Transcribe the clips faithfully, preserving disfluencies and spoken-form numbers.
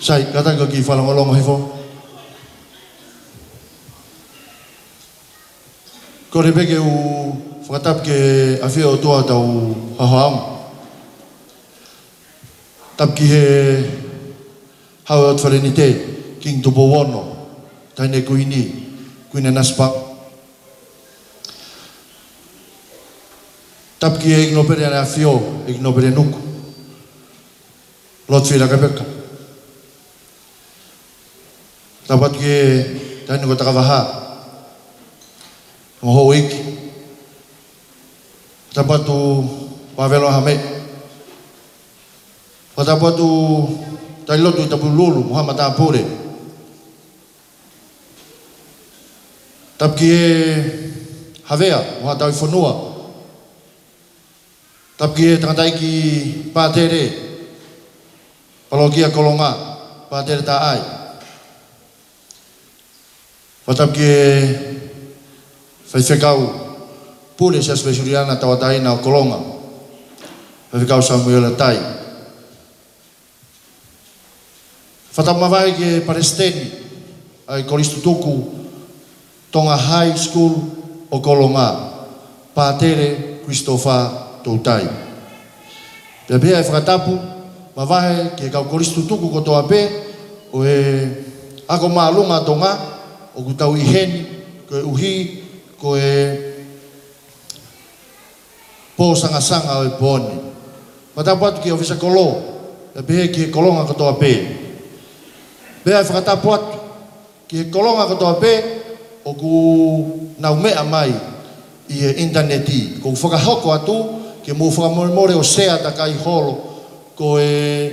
Sai, kātaki ke u kiʻi fakalongolongo hifo. Kole pē ke u fakatapu ki he ʻafio ʻo e ʻOtua ʻi hotau haohaoa. Tapu ki he Hau ʻo e ʻOtu Falenite, Kingi Tupou Ono, Taʻahine Kuini, Kuini Nanasipauʻu. Tapu ki he ʻEiki Nōpele ʻAneʻafio, ʻEiki Nōpele Nuku, Lord Fila Kepeka. Tapu atu ki he Taʻahine ko Takavaha, ongo houʻeiki. Tapu atu Pāvelo Hame. Tapu atu Talilotu ʻi Tapululu mo haʻa matāpule. Tapu ki he Havea mo haʻa tauhi fonua. Tapu ki he tangataʻeiki pātele, Palokia Kolonga, Pātele Taʻai. Fakatapu ki he Faifekau Pule Siasi Uēsiliana Tauʻatāina ʻo Kolonga, Faifekau Samuela Tai. Fakatapu makehe ki he Palesiteni ʻa e Kolisi Tutuku Tonga High School ʻo Kolonga, Pātele Christopher Toutai. Pea pehē ʻa e fakatapu makehe ki he kau kolisi tutuku kotoa pē ʻo e ako māʻolunga ʻa Tonga ʻoku tau ʻi heni, koeʻuhi ko e pō sangasanga ʻo e pō ni. Fakatapu atu ki he ʻōfisa kolo, pea pehē ki he Kolonga kotoa pē. Pea fakatapu atu ki he Kolonga kotoa pē ʻoku nau meʻa mai ʻi he ʻinitaneti. ʻOku ou fakahoko atu ke mou fakamolemole ʻo share takai holo ko e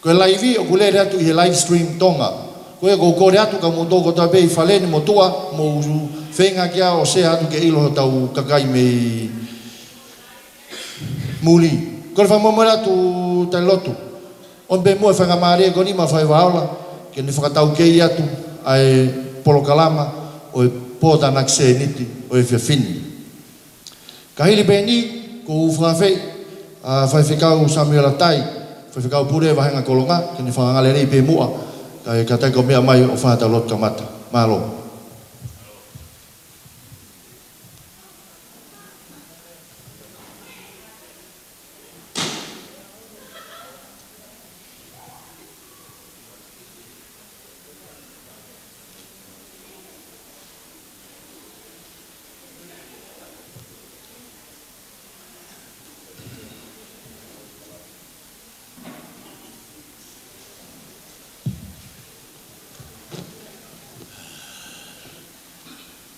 Ko e laivi ʻoku lele atu ʻi he Live Stream Tonga. Ko ia ʻoku ou kole atu kia moutolu kotoa pē ʻi fale ni mo tuʻa, mou feinga ke ʻo share atu ke ʻilo hotau kakai mei muli. Kole fakamolemole atu Talilotu. ʻOmi pē muʻa e faingamālie ko eni maʻa Faiva Ola ke ne fakataukei atu ʻa e polokalama ʻo e pō tānaki sēniti ʻo e efiafi ni. Ka hili pē eni, ʻoku ou fakaafeʻi ʻa Faifekau Samuela Tai, Faifekau Pule Vahenga Kolonga, ke ne fakangalelei pē muʻa, kae kātaki ʻo meʻa mai ʻo fai hotau lotu kamata. Mālō.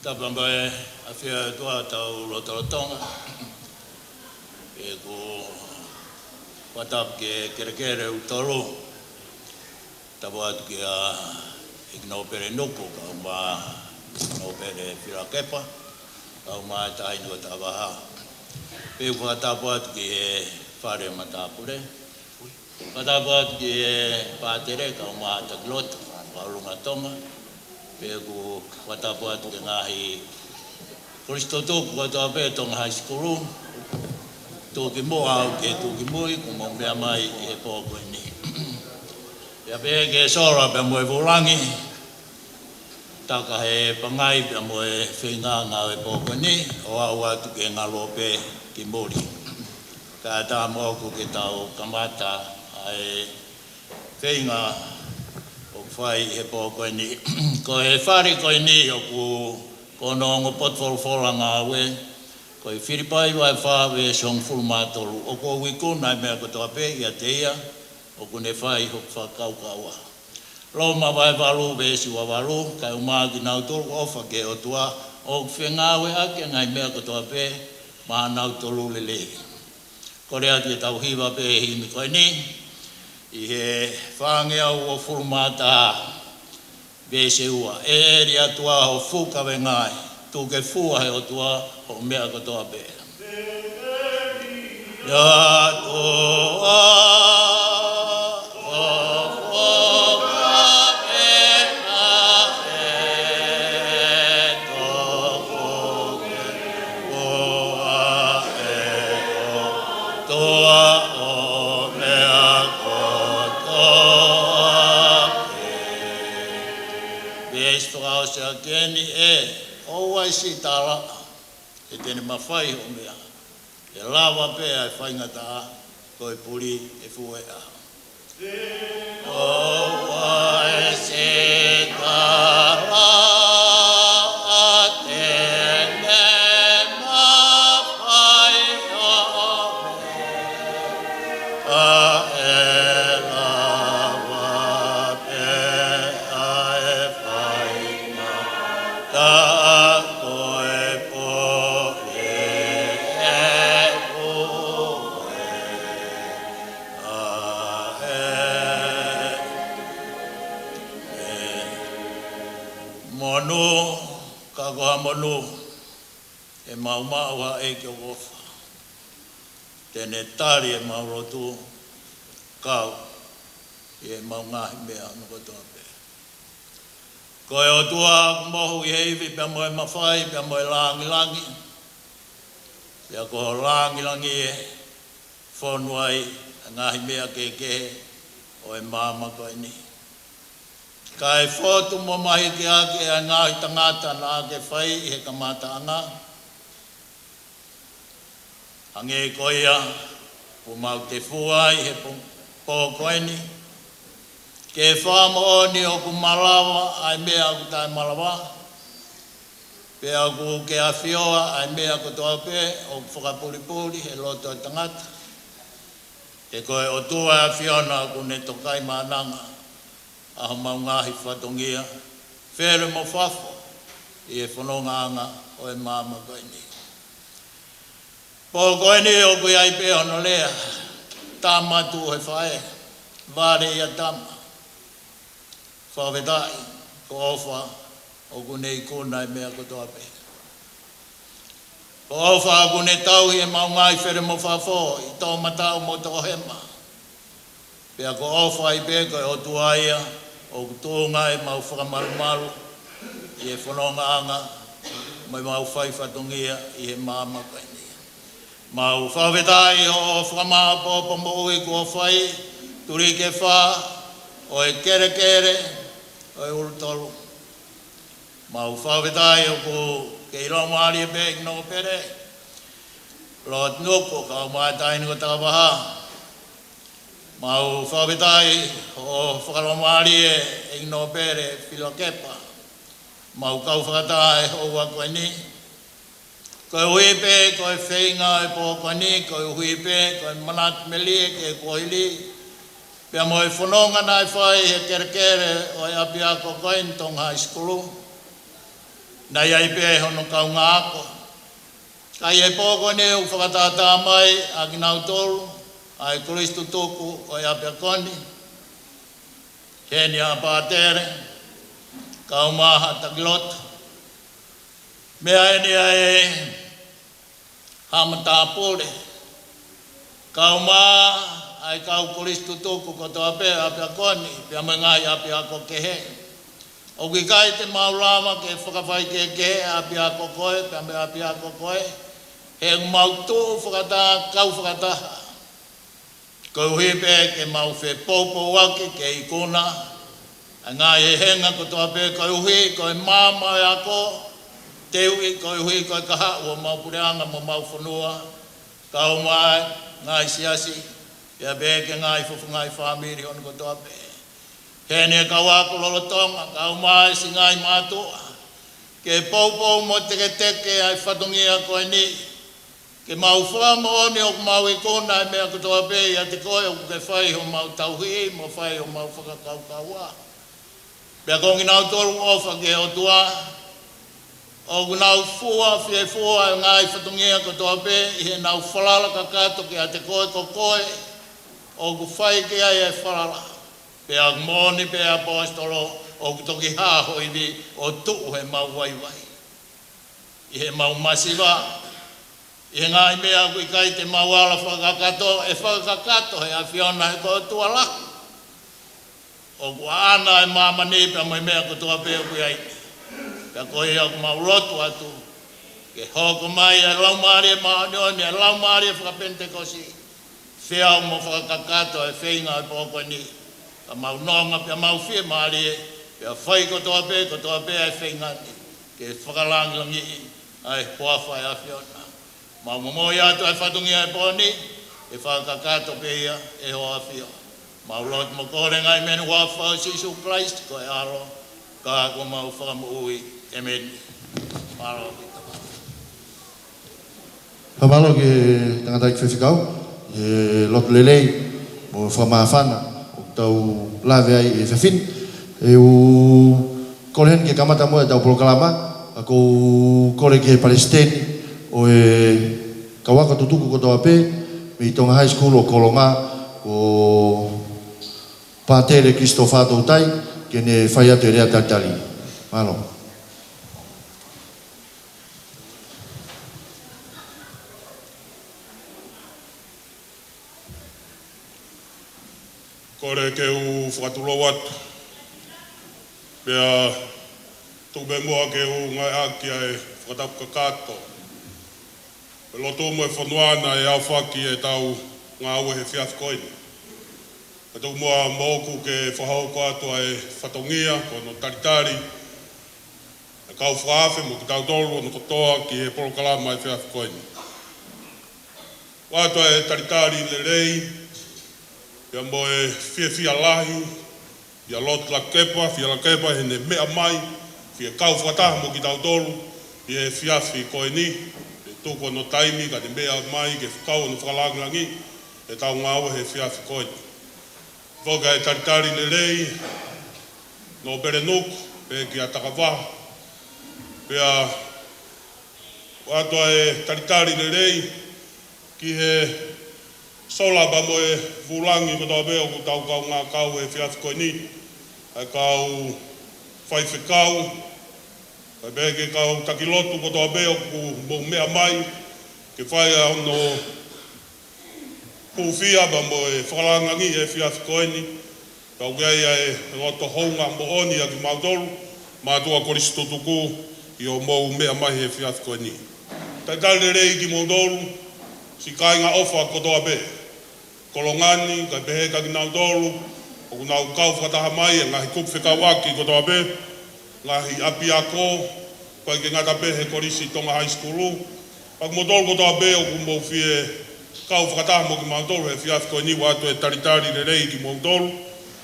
Tapu mo e ʻafio ʻa e ʻOtua ʻi hotau lotolotonga. ʻOku ou fakatapu ki he kelekele ʻoku tolu. Tapu atu kia ʻEiki Nōpele Nuku, kae ʻumaʻā ʻEiki Nōpele Fila Kepa, kae ʻumaʻā e Taʻahine ko Takavaha. Pea ʻoku fakatapu atu ki he fale matāpule. Fakatapu atu ki he pātele kae ʻumaʻā Talilotu, Māʻolunga Tonga. Pea ʻoku fakatapu atu ki he ngaahi kolisi tutuku kotoa pē Tonga High School. Tuʻukimuʻa ʻo aʻu ki he tuʻukimui, ʻoku mou meʻa mai ʻi he pō ko eni. Pea pehē ki he sola pea mo e vūlangi, taka he pangai pea mo e feinga ʻo e pō ko eni, ʻo aʻu atu ki he ngaluope ki muli. Kae ʻatā moʻoku ke tau kamata ʻa e feinga ʻoku fai he pō ko eni. Ko e fale ko eni ʻoku ko hono ongo potu folofola ngāue, ko e Filipai vahe fā veesi hongofulu mā tolu, ʻoku ou ikuna ʻa e meʻa kotoa pē ʻiate ia, ʻoku ne fai hoku fakakaukaua. Loma vahe valu veesi ua valu, kae ʻumaʻā kinautolu ʻoku ʻofa ki he ʻOtua, ʻoku fengāueʻaki ʻa e ngaahi meʻa kotoa pē maʻanautolu lelei. Kole atu ke tau hiva pē e himi ko eni, ʻi he fāngeau uofulu mā taha, veesi ua. ʻE ʻEli ʻOtua hoʻo fuʻu kavenga ē, tuku ke fua ʻe he ʻOtua hoʻo meʻa kotoa pē. ʻOtua, hoʻo fuʻu kavenga ē, tuku ke fua ʻe he ʻOtua hoʻo meʻa kotoa Ke ni ʻe ʻoua ʻe sitala, he te ne mafai hoʻo meʻa. ʻE lava pē ʻa e faingataʻa, ko e puli ʻe fueʻa. ʻOua ʻe sitala, te ne mafai hoʻo meʻa. ʻE lava pē ʻa e faingataʻa, ko e puli ʻe fueʻa. ʻE monū, ka ko ha monū ʻemau maʻu, ʻa e ʻEiki ʻoku ʻofa, te ne tali ʻemau lotu, kau ʻi heʻemau ngaahi meʻa hono kotoa pē. Ko e ʻOtua ʻoku mohu ʻi he ivi pea mo e mafai pea mo e langilangi, pea ko ho langilangi ʻe fonu ai ʻa e ngaahi meʻa kehekehe ʻo e māmani ko eni. Kae fotu mo mahiki ʻaki ʻa e ngaahi tangata naʻa ke fai ʻi he kamataʻanga, hangē ko ia kuo mau tefua ai he pō, pō ko eni, ke fakamoʻoni ʻoku malava ʻa e meʻa ʻoku taʻemalava, pea ʻoku ke ʻafioʻi ʻa e meʻa kotoa pē ʻoku fakapulipuli he loto ʻo e tangata. He ko e ʻOtua ʻa e ʻAfiona ʻoku ne tokaimaʻananga ʻa homau ngaahi fatongia, fele mo fafo, ʻi he fonongaʻanga ʻo e māmani ko eni. Pō ko eni ʻoku ʻi ai pē hono lea, tama tuʻu he faʻē, vale ia tama. Fakafetaʻi, ko e ʻofa ʻoku ne ikuna ʻa e meʻa kotoa pē. Ko e ʻofa ʻoku ne tauhi ʻemau ngaahi fele mo fafo ʻi toʻomataʻu mo toʻohema. Pea ko e ʻofa ai pē ko e ʻOtua ia ʻoku tuʻunga ʻemau fakamalumalu ʻi he fonongaʻanga mo ʻemau fai fatongia ʻi he māmani ko eni. Mau fakafetaʻi hoʻo fakamāʻopoʻopo moʻui kuo fai, tuliki ʻe fā ʻo e kelekele ʻo e ʻUlutolu. Mau fakafetaʻi ʻoku ke ʻi laumālie pē ʻEiki Nōpele Lord Nuku, kau mai taʻahine ko Takavaha. Mau fakafetaʻi hoʻo fakalaumālie ʻEiki Nōpele Filokepa. Mau kau fakataha he houa ko eni. Koeʻuhi pē ko e feinga ʻo e pō ko eni, koeʻuhi pē ko e manatu melie ki he kuohili, pea mo e fononga naʻe fai he kelekele ʻo e ʻapiako ko eni, Tonga High School. Naʻe ʻi ai pē hono kaungāako. Ka ʻi he pō ko eni ʻoku fakatātā mai ʻa kinautolu, ʻa e kolisi tutuku ʻo e ʻapiako ni, heni ʻa Pātele, kau mai ʻa Takiloto, meʻa eni ʻa e haʻa matāpule, kau mai ʻa e kau kolisi tutuku kotoa pē ʻapiako ni, pea mo e ngaahi ʻapiako kehe. ʻOku ʻikai te mau lava ke fakafaikehekehe ʻapiako ko ē pea mo e ʻapiako ko ē, he ʻoku mau tuʻu fakataha, kau fakataha. Koeʻuhi pē ke mau fepoupouaki ke ikuna ʻa e ngaahi hehenga kotoa pē, koeʻuhi ko e maama ʻo e ako, teuʻi koeʻuhi ko e kahaʻu ʻo homau puleʻanga mo homau fonua, kau mai ngaahi siasi, pea pehē ki he ngaahi fofonga ʻo e fāmili hono kotoa pē. Heni e kau ako lolotonga, kau mai siʻi ngaahi mātuʻa, ke poupou mo teketeke ʻa e fatongia ko eni, ke mau fakamoʻoni ʻoku mau ikuna ʻa e meʻa kotoa pē ʻiate koe, ʻoku ke fai homau tauhi mo fai homau fakakaukaua. Pea ko kinautolu ʻofa ki he ʻOtua, ʻoku nau fua fiefua ʻa e ngaahi fatongia kotoa pē ʻi heʻenau falala kakato kiate koe, ko koe ʻoku fai ki ai e falala. Pea ʻoku moʻoni pē ʻaposetolo, ʻoku toki hā ho ivi ʻo tuʻu heʻemau vaivai, ʻi heʻemau masiva, ʻi he ngaahi meʻa ʻoku ʻikai te mau ala fakakakato, ʻe fakakakato he ʻAfiona, he ko e ʻOtua lahi. ʻOku ʻaʻana ʻa e māmani pea mo e meʻa kotoa pē ʻoku ʻi ai. Pea ko ia ʻoku mau lotu atu ke hoko mai ʻa e Laumālie Māʻoniʻoni, ʻa e Laumālie faka-Penitekosi, feau mo fakakakato ʻa e feinga ʻo e pō ko eni, ka mau nonga pea mau fiemālie Pea fai kotoa pē, kotoa pē ʻa e feinga ni, ke fakalāngilangiʻi ʻa e huafa ʻo e ʻAfiona. Mau momoi atu ʻa e fatongia ʻo e pō ni, ʻe fakakakato pē ia ʻe hoʻo ʻAfio. Mau lotu mo kole ngaahi meʻa ni ʻi he huafa ʻo Sīsū Kalaisi ko e ʻAlo, ka ko homau Fakamoʻui. ʻĒmeni. Mālō ʻaupito. Fakamālō ki he tangataʻeiki faifekau, ʻi he lotu lelei mo e fakamāfana ʻoku tau lave ai he efiafi ni. ʻE u kole heni ke kamata mo ʻetau polokalama, ka ʻoku ou kole ki he palesiteni ʻo e kau ako tutuku kotoa pē mei Tonga High School ʻo Kolonga, ko Pātele Christopher Toutai, ke ne fai atu e lea talitali. Mālō. Kole ke u fakatulou atu, pea tuku pē muʻa ke u ngāueʻaki ʻa e fakatapu kakato ʻo e lotu mo e fonua naʻe aofaki ʻetau ngāue he efiafi ko eni. Ka tuku muʻa moʻoku ke fakahoko atu ʻa e fatongia ko hono talitali ʻa e kau fakaafe mo kitautolu hono kotoa ki he polokalama ʻo e efiafi ko eni. ʻOatu ʻa e talitali lelei, pea mo e fiefia lahi, ʻia Lord Lakepa, Fia Lakepa, heʻene meʻa mai, fie kau fakataha mo kitautolu ʻi he efiafi ko eni, ʻi he tuku hono taimi, ka ne meʻa mai ke kau hono fakalāngilangiʻi ʻetau ngāue he efiafi ko eni. Foki ʻa e talitali lelei, Nōpele Nuku, pea kia Takavaha, pea ʻoatu ʻa e talitali lelei ki he sola pea mo e vūlangi kotoa pē ʻoku tau kaungā kau he efiafi ko eni, ʻa e kau faifekau, kae pehē ki he kau taki lotu kotoa pē ʻoku mou meʻa mai, ke fai ʻa hono hūfia pea mo e fakalāngilangiʻi he efiafi ko eni, ka ʻoku ʻi ai ʻa e loto hounga moʻoni ʻa kimautolu, mātuʻa kolisi tutuku, ʻi hoʻomou meʻa mai he efiafi ko eni. Talitali lelei kimoutolu, siʻi kāinga ʻofa kotoa pē. Kolonga ni, kae pehē kia kinautolu ʻoku nau kau fakataha mai, ʻa e ngaahi kupu fekauʻaki kotoa pē, ngaahi ʻapiako, ʻikai ke ngata pē he kolisi Tonga High School. Pea kimoutolu kotoa pē ʻoku mou fie kau fakataha mo kimautolu he efiafi ko eni, ʻoatu e talitali lelei kimoutolu.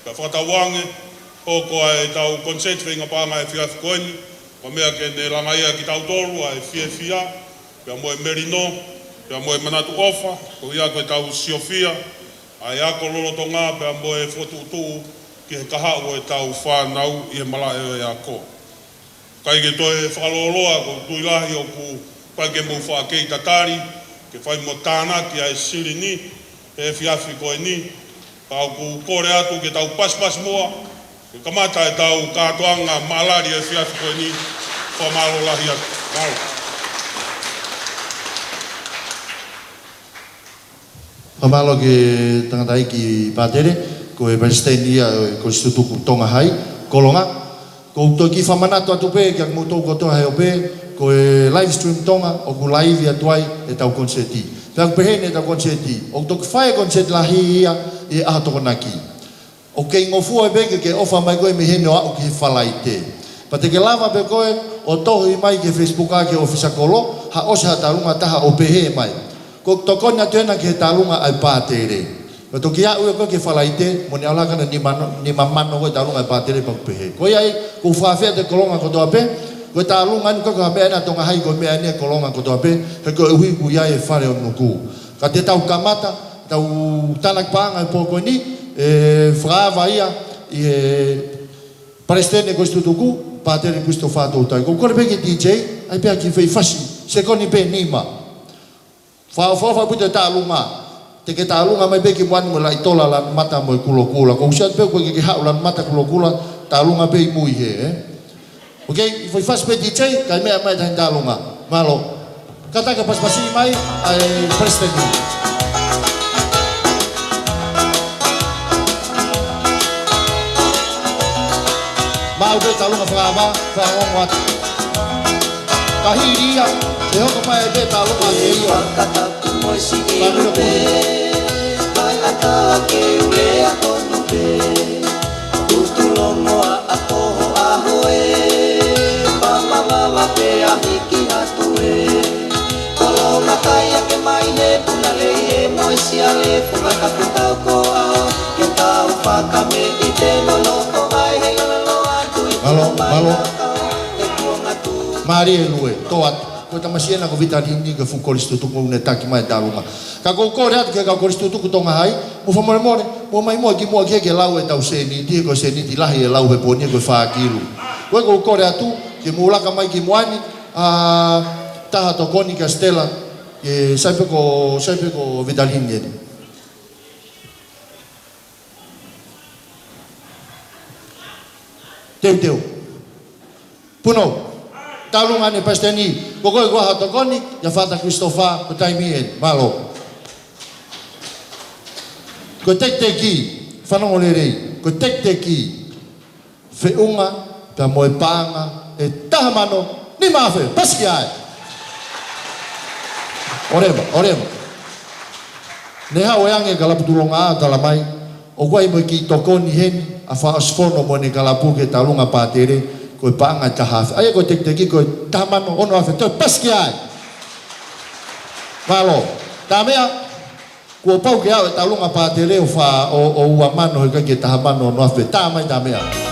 Pea fakatauange, hoko ʻa ʻetau koniseti feinga paʻanga he efiafi ko eni, ko e meʻa ke ne langaʻi ʻa kitautolu ʻa e fiefia, pea mo e melino, pea mo e manatu ʻofa, koeʻuhi ko ʻetau siofia ʻa e ako lolotonga, pea mo e fokotuʻutuʻu ki he kahaʻu ʻo ʻetau fānau ʻi he malaʻe ʻo e ako. ʻIkai ke toe fakalōloa, ʻoku ou tui lahi ʻoku ʻikai ke mou faʻa kei tatali ke fai mo tānaki ʻa e silini he efiafi ko eni, ka ʻoku ou kole atu ke tau pasipasi muʻa, ke kamata ʻetau kātoanga maʻalali he efiafi ko eni. Fakamālō lahi atu. Mālō. Fakamālō ki he tangataʻeiki pātele, ko e palesiteni ia ʻo e kolisi tutuku Tonga High, Kolonga. ʻOku ou toki fakamanatu atu pē kia kimoutolu kotoa he ope, ko e live stream Tonga, ʻoku laivi atu ai ʻetau koniseti. Pea ʻoku pehē ni ʻetau koniseti, ʻoku toki fai e koniseti lahi ia ʻi he ʻaho Tokonaki. ʻOku kei ngofua pē ke ke ʻofa mai koe mei heni ʻo aʻu ki he Falaite. Pea te ke lava pē koe ʻo tohi mai ki he Facebook ʻa e ʻōfisa kolo, haʻu ʻo ʻosi ha tālunga ʻe taha ʻo pehē mai, ʻoku tokoni atu ena ki he tālunga ʻa e pātele. Pea toki aʻu ʻe koe ki he Falaite, mo e ʻalu hake ʻo nima mano, nima mano ko e tālunga ʻa e pātele pea ʻoku pehē. Ko ia ai, ʻoku ou fakaafeʻi atu e Kolonga kotoa pē, ko e tālunga ni ʻoku ʻikai ko ha meʻa ʻena ʻa Tonga High, ko e meʻa ʻeni ʻa e Kolonga kotoa pē, he ko e ʻuhi ʻoku ʻi ai e Fale ʻo Nuku. Ka te tau kamata, tau tānaki paʻanga he pō ko eni, ʻe fakaava ia ʻe he palesiteni ʻo e kolisi tutuku, Pātele Christopher Toutai. ʻOku ou kole pē ki he D J, ʻai pē ha kiʻi foʻi fasi, sekoni pē ʻe nima. Fakaʻofoʻofa ʻaupito e tālunga. Te ke tālunga mai pē ki muʻa ni mo e laʻitola lanu mata mo e kulokula. ʻOku ou sio atu pē ʻoku ʻikai ke ke haʻu lanu mata kulokula, tālunga pē ʻi mui hē, ē? ʻOkei, foʻi fasi pē D J, kae meʻa mai e taha ʻi he tālunga. Mālō. Kātaki ʻo pasipasi mai ʻa e palesiteni. Maʻu pē tālunga fakaava, fakaongo atu. Ka hili ia, ʻe hoko mai pē tālunga ʻa e ʻEiki. Fakatapu mo e siʻi lupe, kae ʻatā ke u lea tonu pē. Utu longo ʻa ʻapo ho Lava pē ʻa hiki atu ē. Kolo matai ake mai he puna lei e moe sia le funga kaku tau ko au. Ke tau fakameʻite lolo ko ai he lolo atu i Mālō, mālō. Mālie Lue, tō atu. Ko e tamasiʻi ena ko Vitalini, ko e fuʻu kolisi tutuku ʻoku ne taki mai Talunga. Ka ʻoku ou kole atu ki he kau kolisi tutuku Tonga Hai, mou fakamolemole, mou ō mai muʻa kimuʻa ke lau ʻetau sēniti, ko e sēniti lahi ʻe lau he pō ni ko e fā kilu. Ko e ʻoku ou kole atu, ke mou laka mai kimuʻa ni, ʻa, taha tokoni kia Stella, ʻe, sai pē ko, sai pē ko Vitalini eni. Teuteu. Punou. Talunga ni Pasiteni, ko koe ko ha tokoni, ʻia Fata Christopher, ko e taimi eni, mālō. Ko e tekiteki, fanongo lelei, ko e tekiteki, feʻunga, pea mo e paʻanga, ʻe taha mano, nima afe, pasi ki ai. ʻOleva, ʻoleva. Ne haʻu ʻe ange ka lapu tulonga ʻa tala mai, ʻoku ʻi ai mo e kiʻi tokoni heni, ʻa Faʻasifono mo ʻene kalapu ki he Talunga Pātele, ko e paʻanga ʻe taha afe. ʻA ia ko e tekiteki ko e taha mano ono afe, toe pasi ki ai. Mālō. Tā meʻa, kuo pau ke aʻu e Talunga Pātele ʻo fā, ʻo, ʻo ua mano he ʻikai ke taha mano ono afe. Tā mai tā meʻa.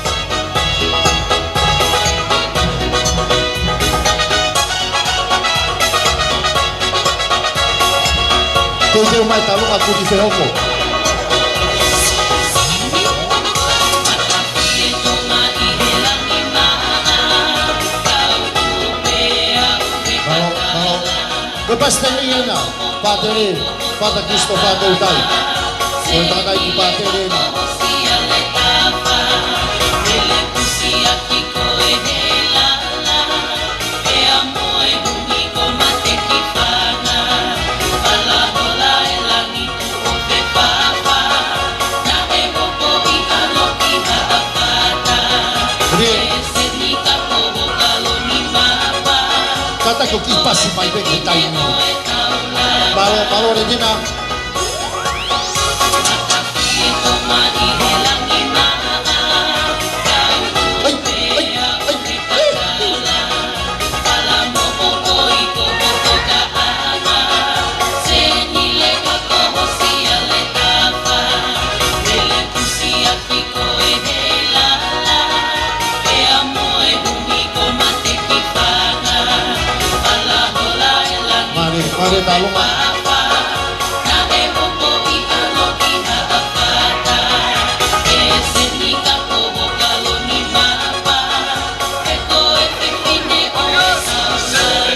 Teuteu mai Talunga Kuti Fehoko. Mālō, mālō. Ko e Pasiteni ena, Pātele, Fata Christopher Toutai. Ko e tangataʻeiki Pātele ena. Kātaki ʻo kiʻi pasi mai pē ki he taimi. Mālō, mālō Letina. ʻAi, ʻai, ʻai, ʻai. Mālie, mālie Talunga.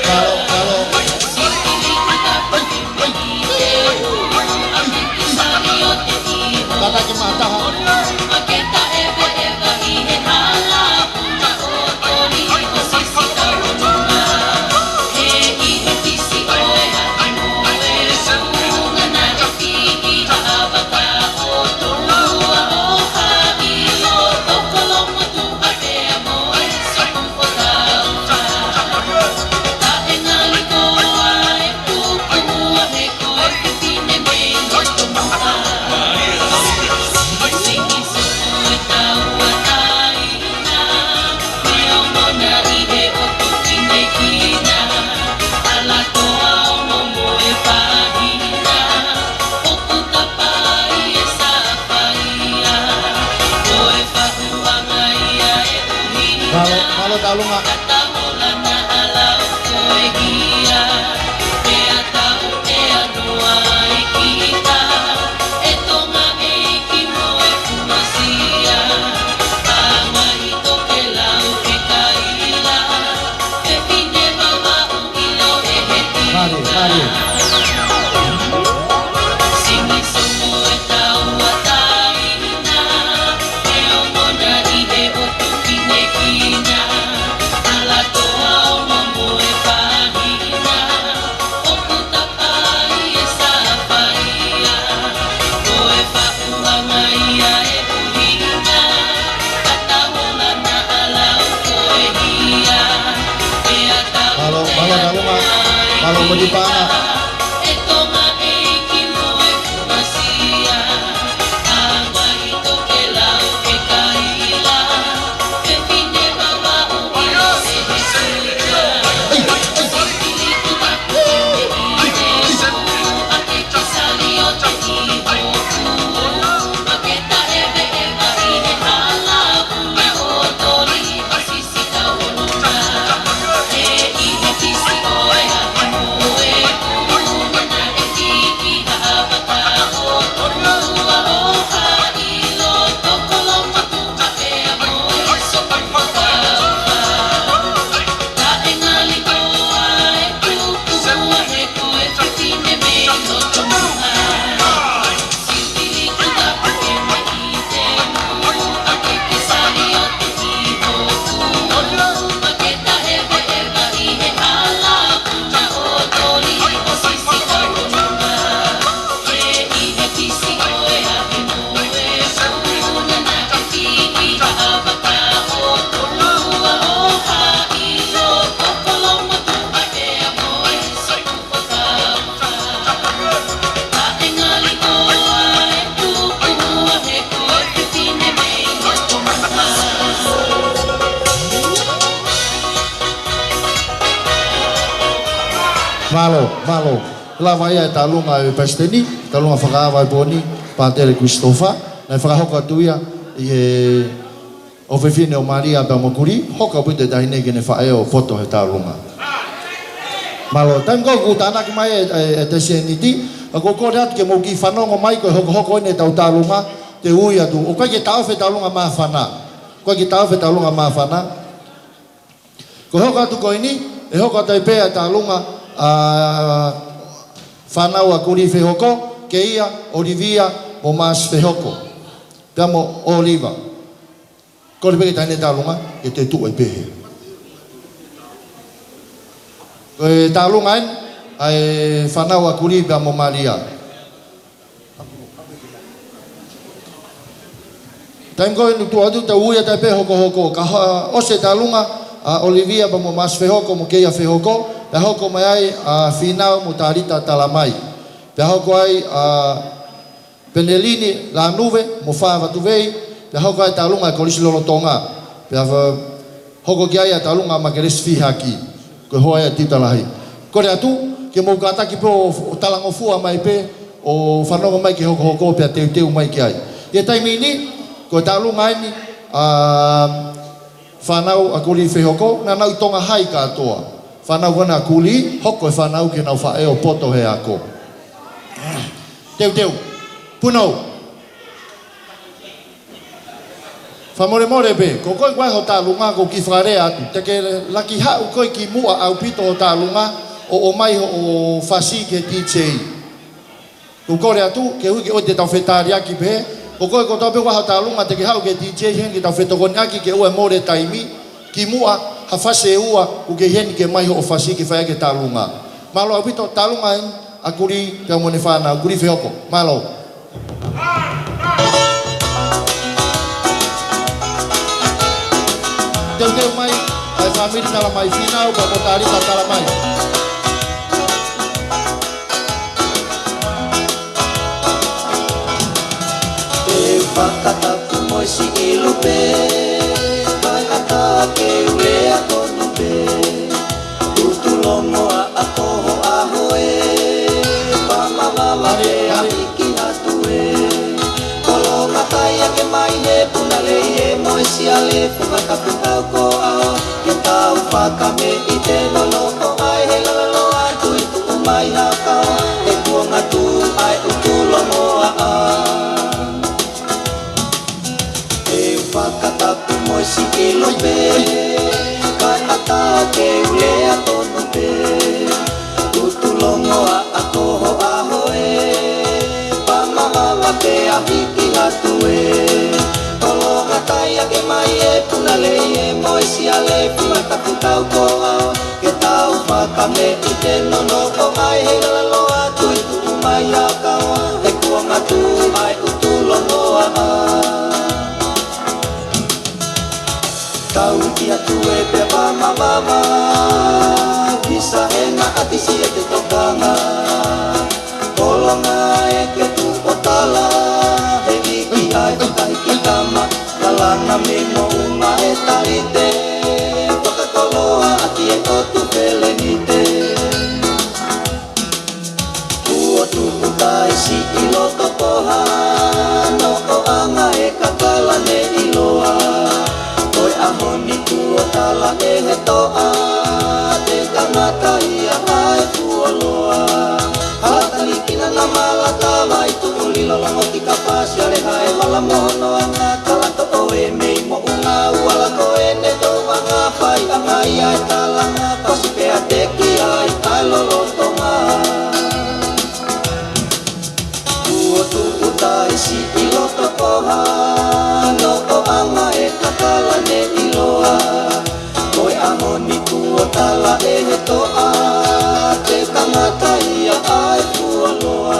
Mālō, mālō. Kātaki mai ha taha. Mālō, mālō Talunga. Mālie, mālie. Mālō, mālō Talunga. Mālō Moti Paʻanga. Mālō, mālō. Lava ia e tālunga ʻa e palesiteni, tālunga fakaava ʻo e pō ni, Pātele Christopher, naʻe fakahoko atu ia ʻi he ʻofefine ʻo Malia pea mo Kuli, hoko ʻaupito e taʻahine ke ne faʻo poto he tālunga. Mālō, taimi ko ē ʻoku tānaki mai e, e, e tesi ʻe niti, ʻa ʻoku ou kole atu ke mou kiʻi fanongo mai ko e hokohoko eni ʻetau tālunga, te u ui atu, ʻoku ʻikai ke taʻofi e tālunga māfana. ʻOku ʻikai ke taʻofi e tālunga māfana. Ko e hoko atu ko eni, ʻe hoko atu ai pē ʻa e tālunga ʻa e fānau ʻa Kuli Fehoko, Keia, ʻOlivia, mo Maasi Fehoko. Pea mo ʻOliva. Kole pē ki he taʻahine tālunga, ke te tuʻu ai pē hē. Ko e tālunga eni, ʻa e fānau ʻa Kuli pea mo Malia. Taimi ko ē ʻoku tuʻu atu, te u ui atu ai pē hokohoko. Ka ha-, ʻosi e tālunga ʻa ʻOlivia pea mo Maasi Fehoko mo Keia Fehoko, pea hoko mai ai ʻa Fīnau mo Talita Talamai. Pea hoko ai ʻa Penelini Lanuve mo Fā Vatuvei, pea hoko ai e tālunga ʻa e Kolisi Lolotonga. Pea fa-, hoko ki ai ʻa e tālunga ʻa Makelesi Fihaki, ko e hoa ia ʻo e tiuta lahi. Kole atu, ke mou kātaki pē ʻo, ʻo talangofua mai pē, ʻo fanongo mai ki he hokohoko pea teuteu mai ki ai. ʻI he taimi ni, ko e tālunga eni ʻa e fānau ʻa Kuli Fehoko, naʻa nau ʻi Tonga Hai kātoa. Fānau ko ena ʻa Kuli, hoko e fānau ke nau faʻo poto he ako. Teuteu. Punou. Fakamolemole pē, ko koe ʻoku ʻi ai ho tālunga ʻoku ou kiʻi fakalea atu. Te ke laki haʻu koe ki muʻa ʻaupito ho tālunga ʻo ʻomai hoʻo fasi ki he D J. ʻOku ou kole atu, ke ʻuhi ke ʻoua te tau fetaliaki pē. Ko koe kotoa pē ʻoku ʻi ai ho tālunga te ke haʻu ki he D J heni ke tau fetokoniʻaki ke ʻoua ʻe mole taimi. Ki muʻa, ha fasi ʻe ua, ʻoku ke ʻi heni ke ʻomai hoʻo fasi ke fai ʻaki e tālunga. Mālō ʻaupito, tālunga eni ʻa Kuli pea mo ʻene fānau, Kuli Fehoko. Mālō. Teuteu mai ʻa e fāmili Talamai, Fīnau pea mo Talita Talamai. Te u fakatapu mo e siʻi lupe, kae ʻatā ke u lea tonu pē. Tutu longoaʻa ko ho ʻaho ē, pea mavava pea hiki atu ē. Kolonga taia ke mai he puna lei ē mo e siale, fakatapu tau ko ʻao, ke tau fakameʻite nonoʻo ai he lalo atu ʻi tuʻu mai ha kaoa, he kuonga tuʻu ai ʻutu longoaʻa. Te u fakatapu mo e siʻi lupe, kae ʻatā ke u lea tonu pē. Tutu longoaʻa ko ho ʻaho ē, pea mavava pea hiki atu ē. Kolonga taia ke mai he puna lei ē mo e siale, fakatapu tau ko ʻao, ke tau fakameʻite nonoʻo ai he lalo atu ʻi tuʻu mai ha kaoa, he kuonga tuʻu ai ʻutu longoaʻa. Tau ʻi atu ē pea mavava, visa hena ʻati siʻete tokanga. Kolonga ē ke tuʻu ʻo tala, he viki ai ʻo tahi ki tama, lalanga mei moʻunga e talite, fakakoloa ʻaki e ʻotu pelenite. Kuo tuʻu tai siʻi loto poha, noʻoʻanga e kakala ne ʻiloa. Ko e ʻaho ni kuo tala ʻe he toʻa, te tangata ia ʻa e fuoloa. Hala tanikina na mala tava ʻi tuʻu lilo longo ki kapasi ale hae vala mohonoa. Kala toʻo e mei moʻunga uala ko ʻene toʻanga fai ʻanga ia e talanga. Pasi pea teki ai ʻa e lolotonga. Kuo tuʻu tai siʻi loto poha, noʻoʻanga e kakala ne ʻiloa. Ko e ʻaho ni kuo tala ʻe he toʻa, te tangata ia ʻa e fuoloa.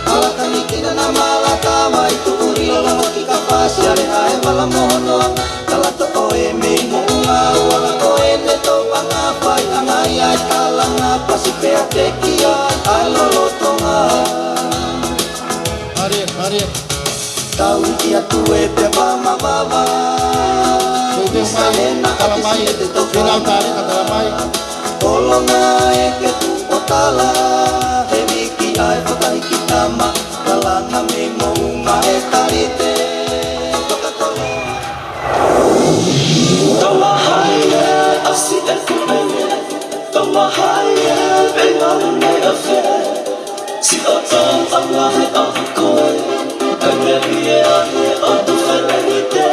Hala tanikina na mala tava ʻi tuʻu lilo longo ki kapasi ale hae vala mohonoa. Kala toʻo e mei moʻunga uala ko ʻene toʻanga fai ʻanga ia e talanga. Pasi pea teki ai ʻa e lolotonga. Maria, Maria. Tau ʻi atu ē pea mavava. Tau te mai, Salena Talamai, ʻAkisi e te toka. Fīnau Talita Talamai. Kolonga ē ke tuʻu ʻo Tala, he viki ai fakaiki tama, kalanga mei moʻunga e talite. Tala hai e asi e kupe, tala hai e pengalu nei afe. Si o tau anga he ʻaho ko ē, e meli e ane o tu fele ni te.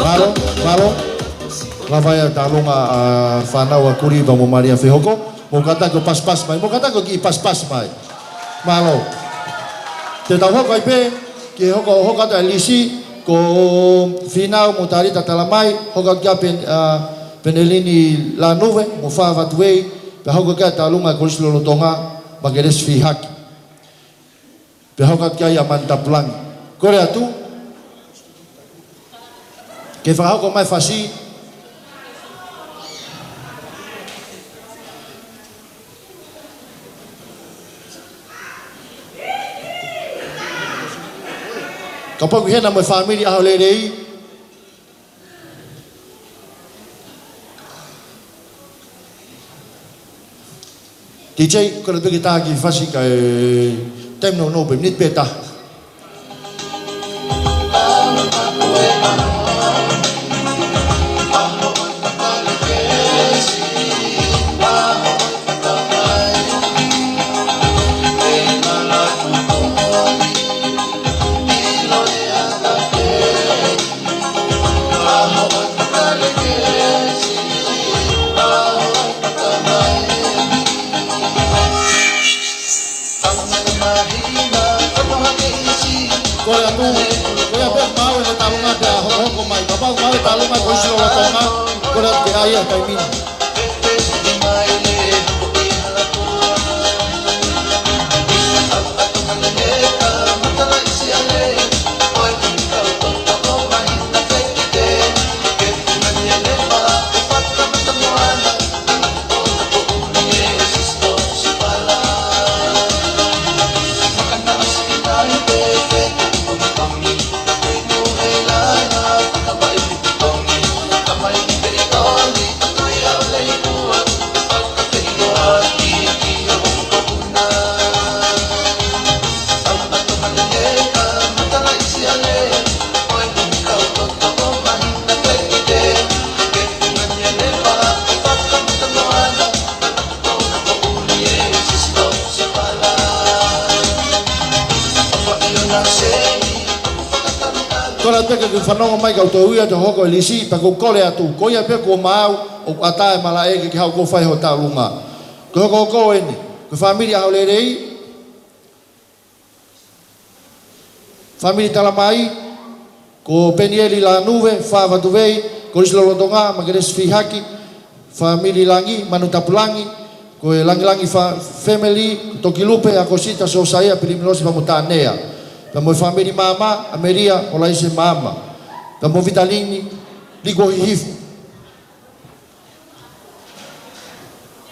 Mālō, mālō. Lava ia e tālunga ʻa e fānau ʻa Kuli pea mo Malia Fehoko. Mou kātaki ʻo pasipasi mai, mou kātaki ʻo kiʻi pasipasi mai. Mālō. Te tau hoko ai pē ki he hoko, hoko atu ʻa e lisi, ko Fīnau mo Talita Talamai, hoko atu kia Pen-, ʻa, Penelini Lanuve mo Fā Vatuei, pea hoko kia e tālunga ʻa e Kolisi Lolotonga, Makelesi Fihaki. Pea hoko atu kia Manu Tapulangi. Kole atu ke fakahoko mai e fasi. Kapau ʻoku ʻi hena mo e fāmili ʻAholelei. DJ, kole pē ke tā kiʻi fasi kae taimi nounou pē, miniti pē ʻe taha. Kole atu, ko ia pē maʻu e tālunga pea hokohoko mai. Kapau maʻu e tālunga ʻa e Kolisi Lolotonga, kole atu ke ʻai ia he taimi ni. Kole atu pē ke fanongo mai kau tōʻia te hoko e lisi, pea ʻoku ou kole atu, ko ia pē kuo maʻu, ʻoku ʻatā e malaʻe ke ke haʻu ʻo fai hoʻo tālunga. Ko e hokohoko eni, ko e fāmili ʻAholelei, fāmili Talamai, ko Penieli Lanuve, Fā Vatuei, Kolisi Lolotonga, Makelesi Fihaki, fāmili Langi, Manu Tapulangi, ko e Langilangi fa-, family, Tokilupe, ʻAkosita, Sosaia, Piliminosi, pea mo Tanea. Pea mo e fāmili Maama, ʻAmelia, ʻOlaise Maama. Pea mo Vitalini, Likuohihifo.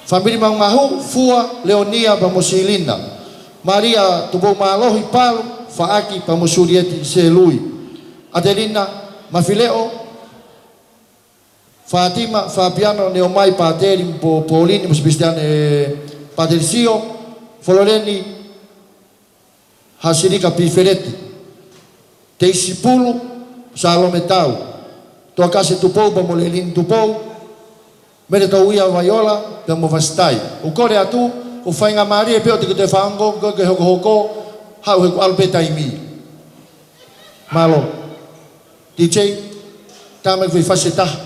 Fāmili Maungahu, Fua, Leonia, pea mo Silina. Malia Tupou Mālohi, Palu, Faʻaki, pea mo Sulieti Selui. ʻAtelina Mafileʻo, Fātima, Fapiano, Neomai, Pateli, mo Polini, mo Sepisitiane, Pateli Sio, Fololeni, Hasilika Pifeleti, Teisi Pulu, Salome Tau, Toakase Tupou, pea mo Lelini Tupou, Mele Touia Vaiola, pea mo Vasitai. ʻOku kole atu, ʻoku faingamālie pē ʻo te ke toe fanongo ko e hokohoko, haʻu he kuo ʻalu pē taimi. Mālō. DJ, tā mai e kiʻi fasi ʻe taha.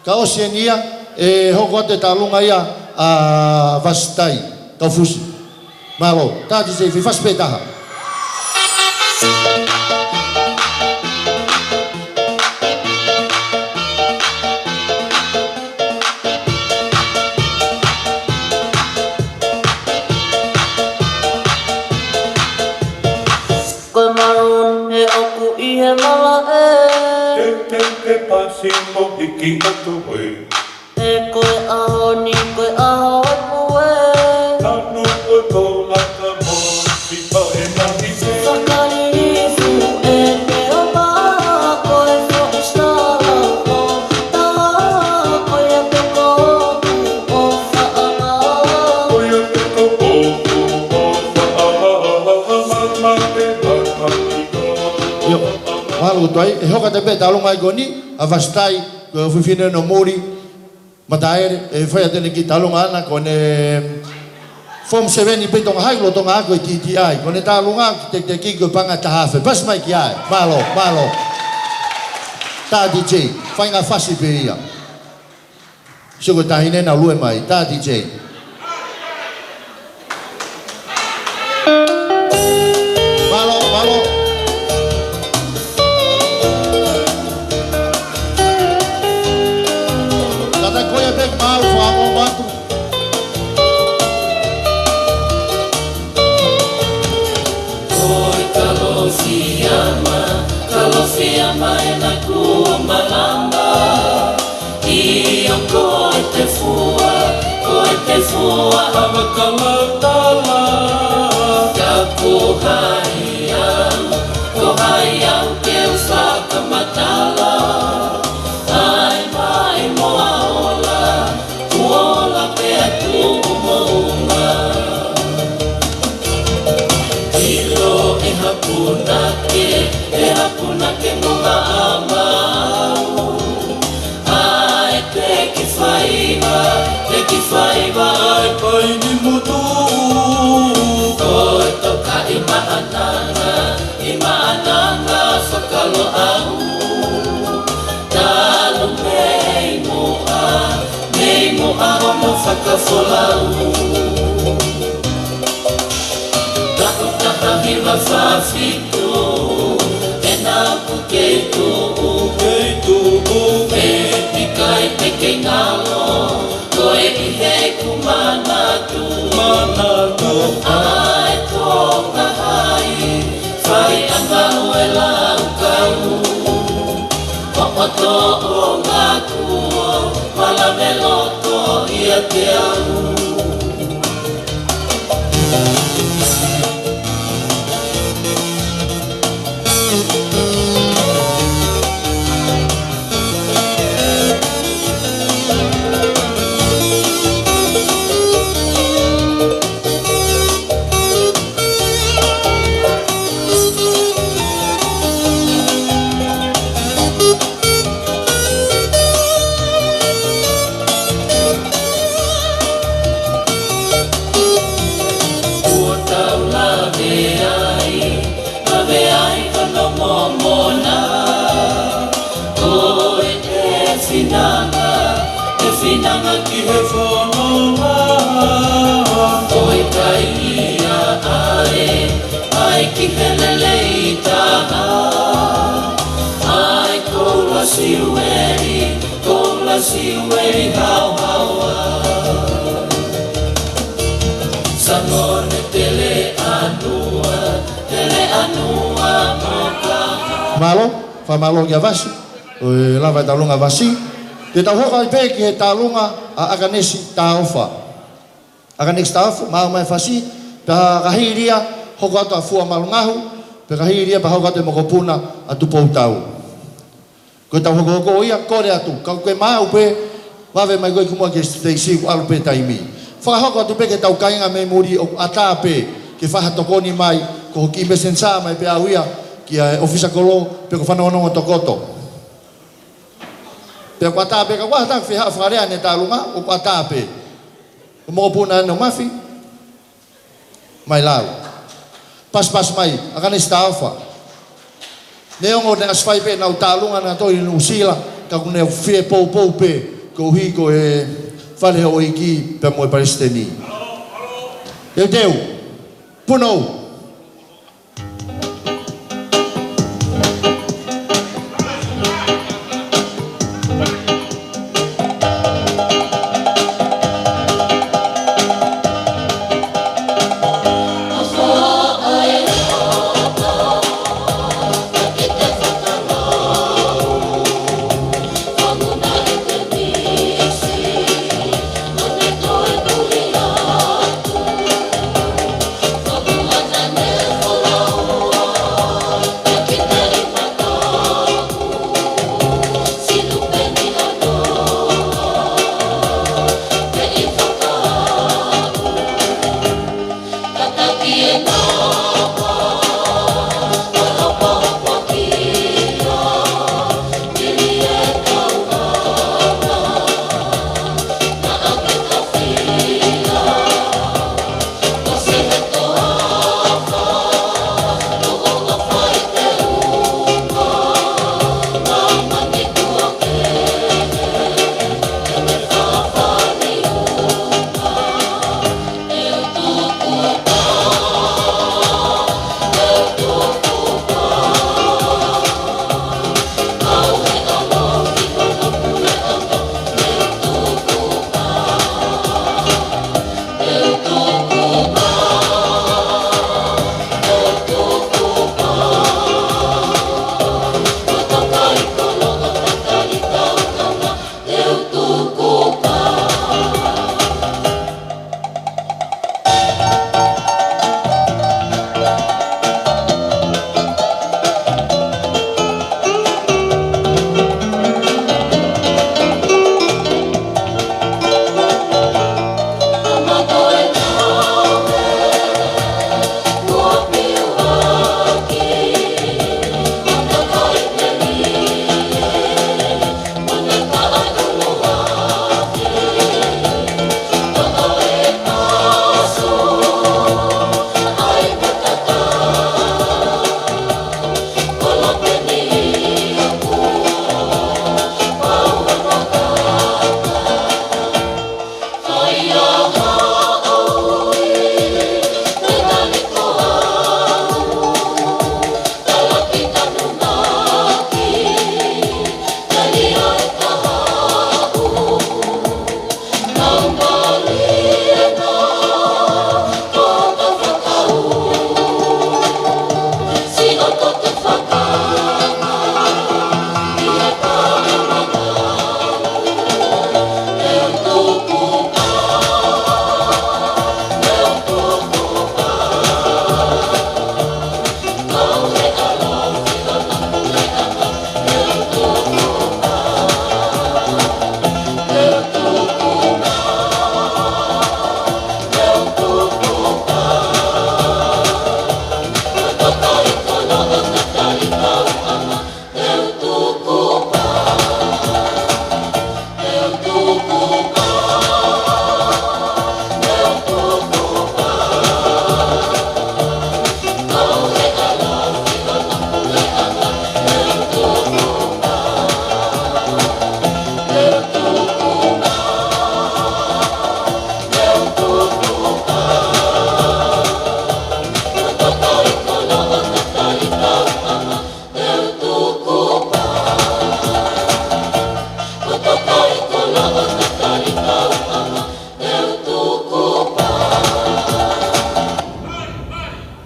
Ka ʻosi eni ia, ʻe hoko atu e tālunga ia ʻa Vasitai Kaufusi. Mālō, tā DJ, kiʻi fasi pē ʻe taha. ʻi ʻAtoʻē. He ko e ʻaho ni ko e ʻaho ʻo e pue. Nanu ko e kolaka mo si pa e mahi. Fakalilifu e te o pa ko e foʻi sala o ta ko ia te ko ʻo faʻanga. Ko ia te ko ʻo faʻanga. Mālō. Mālō tuai, ʻe hoko atu pē tālunga ʻi ko eni, ʻa Vasitai, ko e fefine ʻo muli, Mataele, ʻe fai atu ʻene kiʻi tālunga ʻana, ko ʻene Form seven ʻi pē Tonga High, lolotonga ako ʻi T T I. Ko ʻene tālunga ki te te ki ko e paʻanga ʻe taha afe. Pasi mai ki ai. Mālō, mālō. Tā D J, fai ngā fasi pē ia. Sio ko e taʻahine naʻa lue mai, tā D J. Mālō, mālō. Tata ko ia pē mau famo matu. Ko e Kalofiama, Kalofiama ʻena kuo malama. ʻIo ko e tefua, ko e tefua ʻa Makalautala. Ka ko hai au, ko hai au ke u fakamatala. ʻAi mai mo a ola, kuo ola pē ʻa Tuʻumoʻunga. ʻIlo e hapuna ke, e hapuna ke mo maʻamau. ʻAi pē ke faiva, pē ke faiva ʻa e Painimutu. Ko e toka ʻi Maʻananga, ʻi Maʻananga fakaloʻau. Talu mei muʻa, mei muʻa hono fakafolau. Taʻu taha hiva fā fitu, ʻena ʻoku kei tuʻu, kei tuʻu, pē ʻikai te kei ngalo, ko e ʻi he ku manatu, manatu, ʻa e Tonga Hai, fai ʻa ngāue laukau, ʻoʻoto ʻo ngaku o, malave loto ʻiate au. Kuo tau lave ai, lave ai hono momona. Ko e finanga, e finanga ki he fononga. Ko e kai ia ʻae, ʻae ki he lelei taha. ʻAi koula siueli, koula siueli haohaoa. Sanone Teleʻanua, Teleʻanua mo ka. Mālō, fakamālō kia Vasi, ʻo e lava e tālunga Vasi. Te tau hoko atu pē ki he tālunga ʻa ʻAkanesi Taofa. ʻAkanesi Taofa, maʻu mai Vasi, pea ka hili ia, hoko atu ʻa Fua Malungahu, pea ka hili ia, pea hoko atu e mokopuna ʻa Tupoutau. Ko ʻetau hokohoko ia, kole atu, ka ʻoku ke maʻu pē, vave mai koe ki muʻa ki he siteisi ʻoku ʻalu pē taimi. Fakahoko atu pē ki heʻetau kāinga mei muli ʻoku ʻatā pē ke fai ha tokoni mai, ko hoʻo kiʻi messenger mai pē ʻau ia, ki he ʻōfisa kolo, pe ko e fanongonongo tokoto. Pea ʻoku ʻatā pē ka ʻoku ʻatā ke fai ha fakalea ʻene tālunga, ʻoku ʻatā pē. Ko e mokopuna ʻeni ʻo Mafi. Mai lau. Pasipasi mai, ʻAkanesi Taofa. Neongo ne ʻasi fai pē ʻenau tālunga naʻa nau ʻi Nuʻusila, ka ʻoku ne fie poupou pē, koeʻuhi ko e fale ʻo e ʻEiki pea mo e Palesiteni. Teuteu. Punou.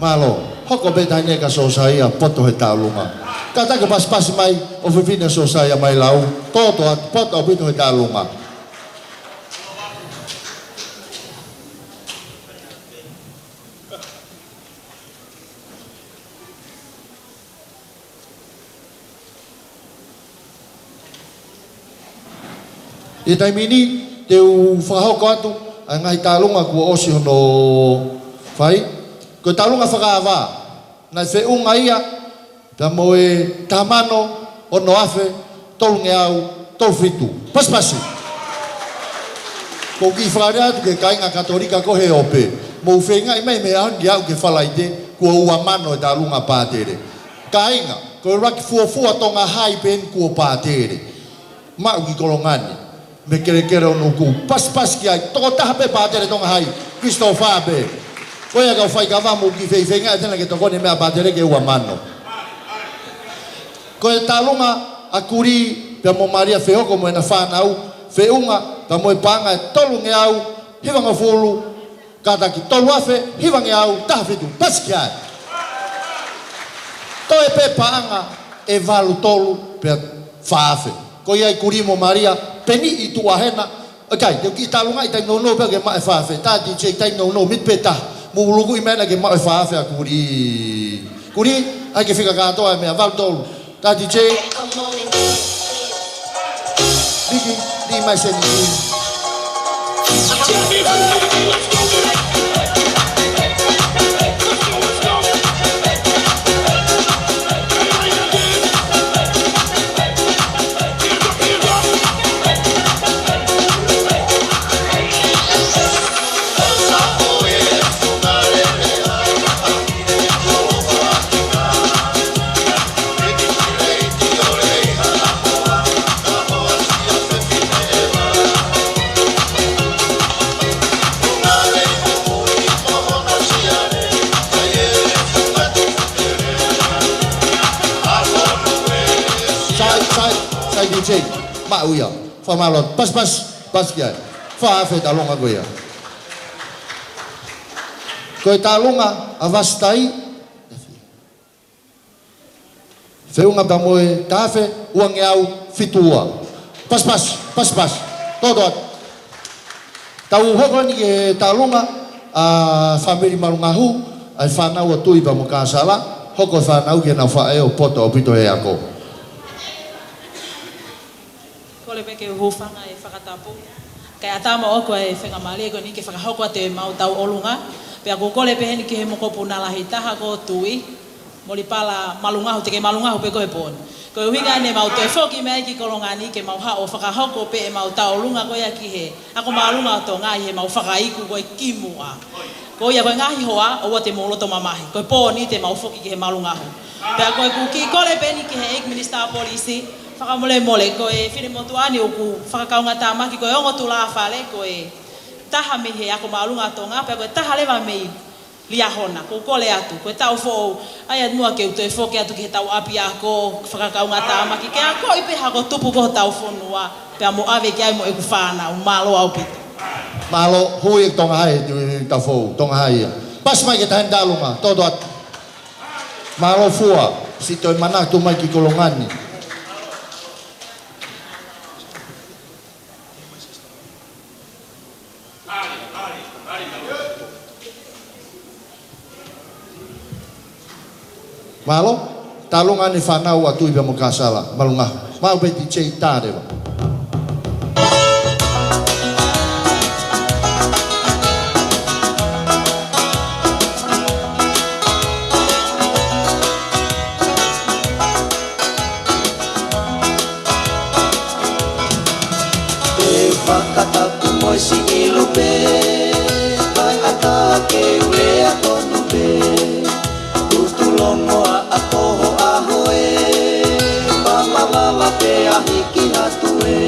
Mālō. Hoko pē taimi ni kia Siosaia poto he tālunga. Kātaki pasipasi mai ʻofefine Siosaia mai lau. Toto atu, poto ʻaupito he tālunga. ʻI he taimi ni, te u fakahoko atu ʻa e ngaahi tālunga kuo ʻosi hono fai. Ko e tālunga fakaava, naʻe feʻunga ia pea mo e taha mano ono afe tolungeau tolu fitu. Pasipasi. ʻOku ou kiʻi fakalea atu ki he kāinga Katolika ko ē he ope. Mou feingaʻi mai mei he ʻaho ni ʻo aʻu ki he Falaite, kuo ua mano e tālunga pātele. Kāinga, ko e ʻuluaki fuofua Tonga Hai pē eni kuo pātele. Maʻu ki Kolongani, mei he kelekele ʻo Nuku. Pasipasi ki ai, tokotaha pē pātele Tonga Hai, Christopher pē. Ko ia kau faikava, mou kiʻi feifeingaʻi atu ena ke tokoni e meʻa pātele ke ua mano. Ko e tālunga ʻa Kuli pea mo Malia, fehoko mo ʻena fānau, feʻunga pea mo e paʻanga ʻe tolungeau hivangofulu, kātaki tolu afe hivangeau taha fitu, pasi ki ai. Toe pē paʻanga ʻe valu tolu pea fā afe. Ko ia ʻa Kuli mo Malia, peni ʻi tuʻa hena. ʻIkai, te u kiʻi tālungaʻi taimi nounou pē ke maʻu e fā afe. Tā DJ, taimi nounou, miniti pē taha. Mou lukuʻi mai ena ke maʻu e fā afe ʻa Kuli. Kuli, ʻai ke fika kātoa e meʻa, valu tolu. Tā DJ. Niki, ni mai se niki. Sei, maʻu ia. Fakamālō, pasipasi, pasi ki ai. Fā afe taʻalonga ko ia. Ko e taʻalonga ʻa Vasitai, feʻunga pea mo e taha afe uangeau fitu ua. Pasipasi, pasipasi. Toto atu. Tau hoko eni ki he taʻalonga ʻa e fāmili Malungahu, ʻa e fānau ʻa Tui pea mo Kasala, hoko e fānau ki heʻenau faʻē ʻoku poto ʻaupito he ako. Kole pē ke u hūfanga he fakatapu. Kae ʻatā moʻoku e faingamālie ko eni ke fakahoko atu ʻemau tauʻolunga. Pea ʻoku ou kole pē heni ki he mokopuna lahi taha ko Tui. Molipala Malungahu, te ke Malungahu pē koe he pō ni. Ko e ʻuhinga eni ʻemau toe foki mai ki Kolonga ni ke mau haʻu ʻo fakahoko pē ʻemau tauʻolunga ko ia ki he Ako Māʻolunga ʻo Tonga ʻi heʻemau fakaiku ko e kimuʻa. Ko ia ko e ngaahi hoʻatā ʻoua te mou loto mamahi. Ko e pō ni te mau foki ki he Malungahu. Pea ko ʻeku kiʻi kole pē eni ki he ʻEiki Minisitā Polisi, fakamolemole, ko e finemotuʻa ni ʻoku fakakaungātāmaki, ko e ongo tulāfale, ko e taha mei he Ako Māʻolunga ʻo Tonga, pea ko e taha leva mei Liahona, ʻoku ou kole atu, ko e taʻu foʻou, ʻai atu muʻa ke u toe foki atu ki he tau ʻapiako, fakakaungātāmaki, ke akoʻi pē hako tupu ko hotau fonua, pea mo ʻave ki ai mo ʻeku fānau, mālō ʻaupito. Mālō, hui e Tonga Hai, tu i taʻu foʻou, Tonga Hai ia. Pasi mai ki he taʻahine taʻalonga, toto atu. Mālō Fua, siʻi toe manatu mai ki Kolonga ni. Mālō, taʻalonga eni fānau ʻa Tui pea mo Kasala, Malungahu. Maʻu pē D J tā leva. Te u fakatapu mo e siʻi lupe, kae ʻatā ke u lea tonu pē. Tutu longoaʻa ko ho ʻaho ē, pamavava pea hiki atu ē.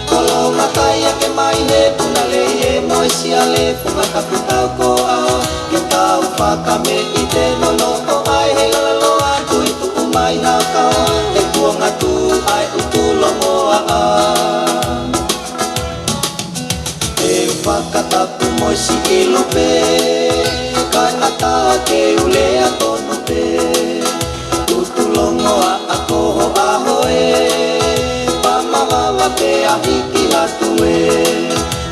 Kolonga kai ake mai he puna lei ē mo e siale, funga tapu tau ko ʻaho, ke tau fakameʻite nonoʻo ai he lalo atu ʻi tuʻu mai ha kawa, he kuonga tuʻu ai ʻutu longoaʻa. Te u fakatapu mo e siʻi lupe, kae ʻatā ke u lea tonu pē. Tutu longoaʻa ko ho ʻaho ē, pamavava pea hiki atu ē.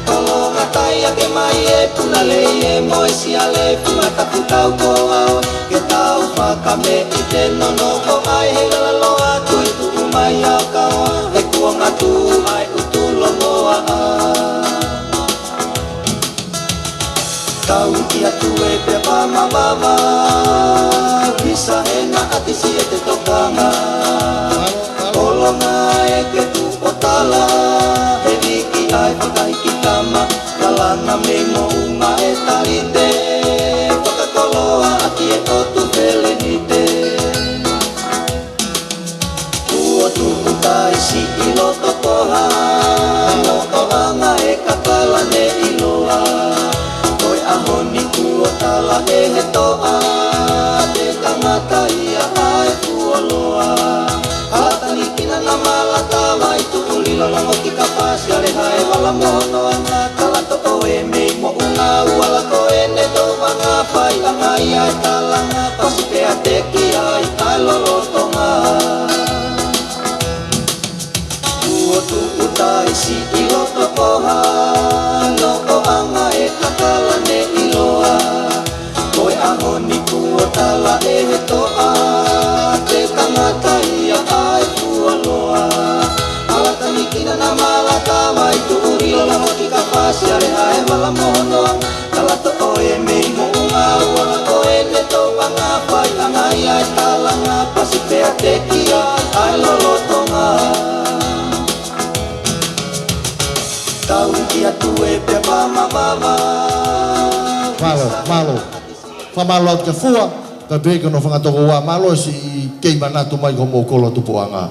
Kolonga kai ake mai e puna lei ē mo e siale, funga tapu tau ko ʻaho, ke tau fakameʻite nonoʻo ai he lalo atu ʻi tuʻu mai ha kawa, he kuonga tuʻu ai ʻutu longoaʻa. Tau hiki atu ē pea pamavava, visa hena ʻa Tisi ʻe te tokanga. Kolonga ē ke tuʻu ʻo tala, he viki ai fakahiki tama, kalanga mei moʻunga e talite, fakakoloa ʻaki e ʻotu felenite. Kuo tuʻu tai siʻi loto ko ha, noʻoʻanga e kakala ne ʻiloa. Ko e ʻaho ni kuo tala ʻe he toʻa, te kamata ia ʻa e fuoloa. Ala tani kina na mala tava ʻi tuʻu lilo longo ki ka pasi ale hae vala mono anga. Kala toʻo e mei moʻunga uala ko ʻene tōʻanga fai anga ia e talanga pasi pea teki ai ʻa e lolotonga. Kuo tuʻu tai siʻi loto ko ha, noʻoʻanga e kakala ne ʻiloa. Ko e ʻaho ni kuo tala ʻe he toʻa, te kamata ia ʻa e fuoloa. Ala tani kina na mala tava ʻi tuʻu lilo longo ki ka pasi ale hae vala mono anga. Kala toʻo e mei moʻunga uala ko ʻene tōʻanga fai anga ia e talanga pasi pea teki ai ʻa e lolotonga. Tau hiki atu ē pea pamavava. Mālō, mālō. Fakamālō atu kia Fua, pea mo hono fanga tokoua, mālō siʻi kei manatu mai ki homou kolo tupuʻanga.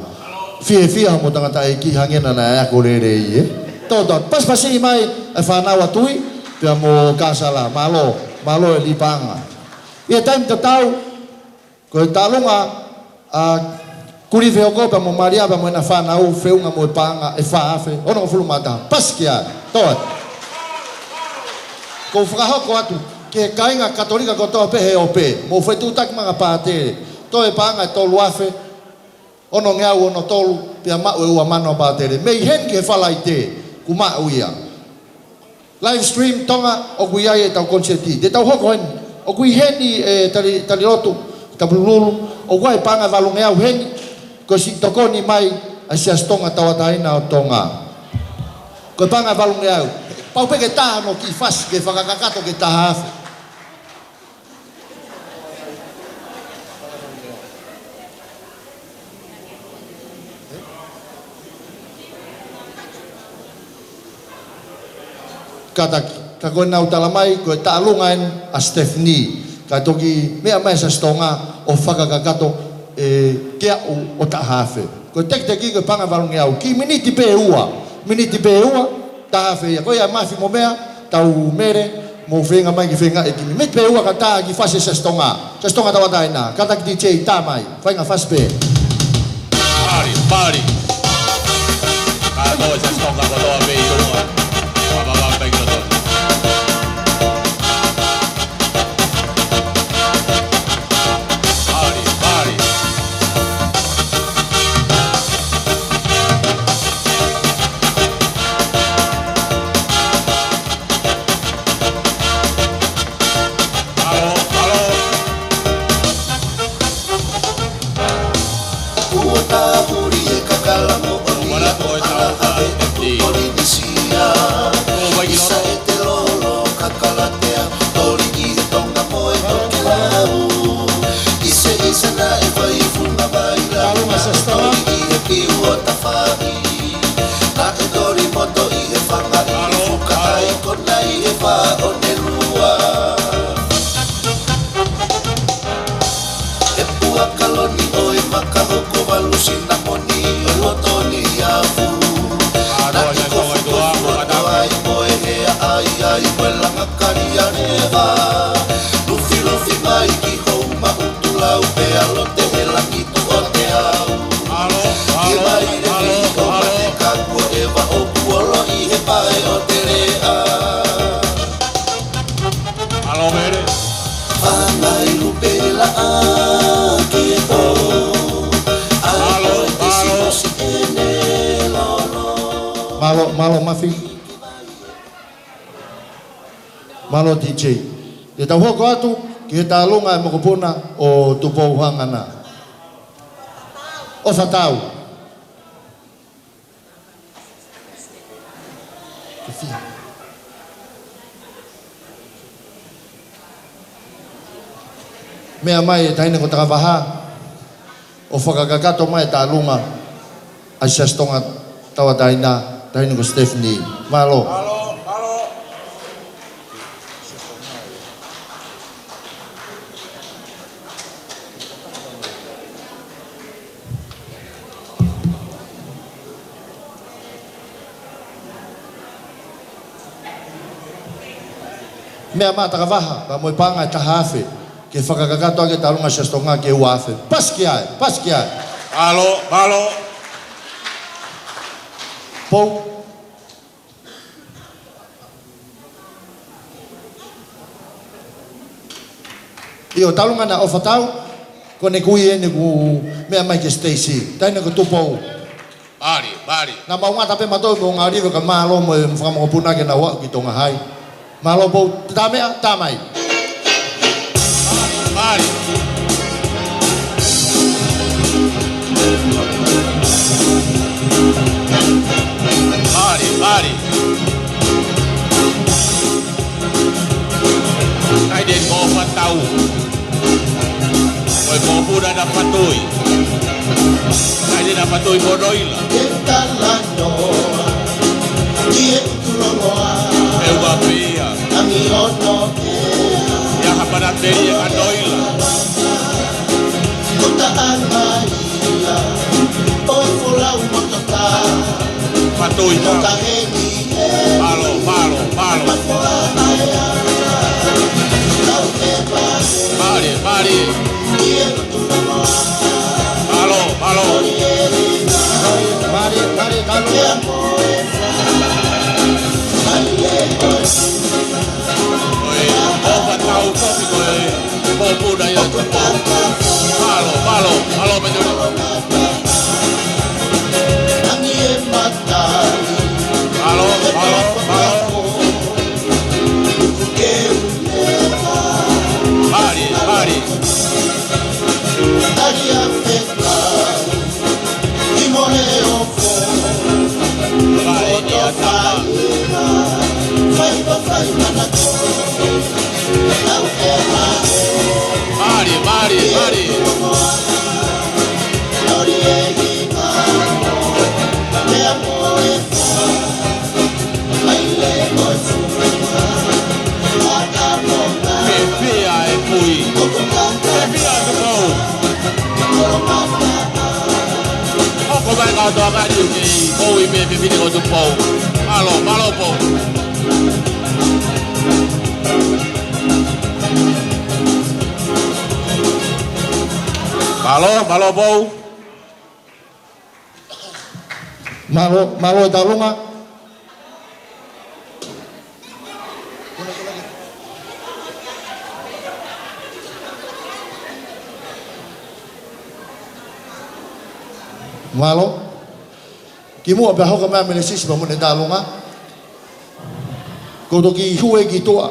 Fiefia homou tangataʻeiki hangē naʻa nau ako lelei ē. Toto, pasipasi mai e fānau ʻa Tui, pea mo Kasala, mālō, mālō e lipaʻanga. ʻI he taimi tatau, ko e taʻalonga ʻa Kulife Hoko pea mo Malia pea mo ʻena fānau, feʻunga mo e paʻanga ʻe fā afe onongofulu mā taha. Pasi ki ai. Toe. ʻOku ou fakahoko atu ki he kāinga Katolika kotoa pē he ʻope, mou fetuʻutaki mai ange pātele. Toe paʻanga ʻe tolu afe onongeau ono tolu, pea maʻu e ua mano pātele. Mei heni ki he Falaite, kuo maʻu ia. Live stream Tonga, ʻoku ʻi ai ʻetau konisēti. Te tau hoko heni, ʻoku ʻi heni e tali, tali lotu, Tapululu, ʻoku ʻi ai e paʻanga ʻe valungeau heni, ko e siʻi tokoni mai ʻa e Siasi Tonga Tauʻatāina ʻo Tonga. Ko e paʻanga ʻe valungeau. Pau pē ke taha hono kiʻi fasi ke fakakakato ki he taha afe. Kātaki, ka ko ʻenau tala mai, ko e taʻalunga eni ʻa Stephanie. Ka toki meʻa mai Siasi Tonga ʻo fakakakato, ē, ke aʻu ʻo taha afe. Ko e tekiteki ko e paʻanga ʻe valungeau. Kiʻi miniti pē ʻe ua. Miniti pē ʻe ua. Taha afe ia. Ko ia Mafi mo Mea, tau mele, mou feinga mai ke feinga e kimi. Miniti pē ʻe ua kae tā e kiʻi fasi ʻa e Siasi Tonga. Siasi Tonga Tauʻatāina. Kātaki D J, tā mai. Fai ange fasi pē. Pali, pali. Kātoa e Siasi Tonga kotoa pē ʻi Tonga. Papa, papa, papa, papa. Pali, pali. Mālō, mālō. Kuo tāpuni e kakala moʻoni ʻa Tonga ʻa e Polinisia. ʻIsa e te lolo kakalatea, toli ʻi he Tonga mo e tokelau. ʻIsa, ʻisa naʻe fai funga mai la, toli ʻi he piu ʻo tafaʻi. Naʻe toli moto ʻi he fanga ʻi fuka ai, ko nai e fā ʻo ne lua. E pua kaloni ʻo e maka hoko valu sinamoni ʻo loto ni afu. Naʻe kofu kofu ʻo toai mo e hea ai ai mo e langa kali a leva. Lufi lufi mai ki hou ma utu lau pea lote he langi tuʻo te au. Mālō, mālō, mālō, mālō. Mālō, Mele. Mālō, mālō. Mālō, Mafi. Mālō, D J. Te tau hoko atu ki he taʻalunga e mokopuna ʻo Tupou Hangana. ʻOfa tau. Meʻa mai e taʻahine ko Takavaha, ʻo fakakakato mai e taʻalunga ʻa e Siasi Tonga Tauʻatāina, taʻahine ko Stephanie. Mālō. Mālō, mālō. Meʻa mai Takavaha, pea mo e paʻanga ʻe taha afe, ke fakakakato ʻaki e taʻalunga Siasi Tonga ki he ua afe. Pasi ki ai, pasi ki ai. Mālō, mālō. Pou. ʻIo, taʻalunga ʻa ʻOfa Tau, ko ʻene kui eni kuo meʻa mai ki he stage. Taʻahine ko Tupou. Pali, pali. Naʻa mau ngata pē mautolu mo Ngalive ka mālō mo e fanga mokopuna ke nau aʻu ki Tonga Hai. Mālō Pou, tā meʻa, tā mai. Pali. Pali, pali. Kae ʻi ai ʻa ʻOfa Tau. Ko e mokopuna naʻa fatoi. Kae ʻi ai naʻa fatoi mo Noila. Ke talanoa. Ki he ʻUtulongoa. ʻE ua pia. Angi ono ea. ʻIa hapana te ia ka Noila. Ko ta ana ia. ʻO e folau mo ta ta. Fatoi mo ta. Ka heni e. Mālō, mālō, mālō. Mālō, mālō. Mālō, mālō. Ko e ʻofa tau foki ko e pōpula ia. Mālō, mālō, mālō, mālō. Mālō, mālō, mālō. Mālie, mālie. Mālie, mālie, mālie. Fiefia e kui. Fiefia e kui. ʻOku mai kau toa kani kei Pou i me fifine ko Tupou. Mālō, mālō Pou. Mālō, mālō Pou. Mālō, mālō e Talunga. Mālō. Kimuʻa pea hoko mai Melesisi pea mo ʻene Talunga. Ko e toki hū ē ki tuʻa.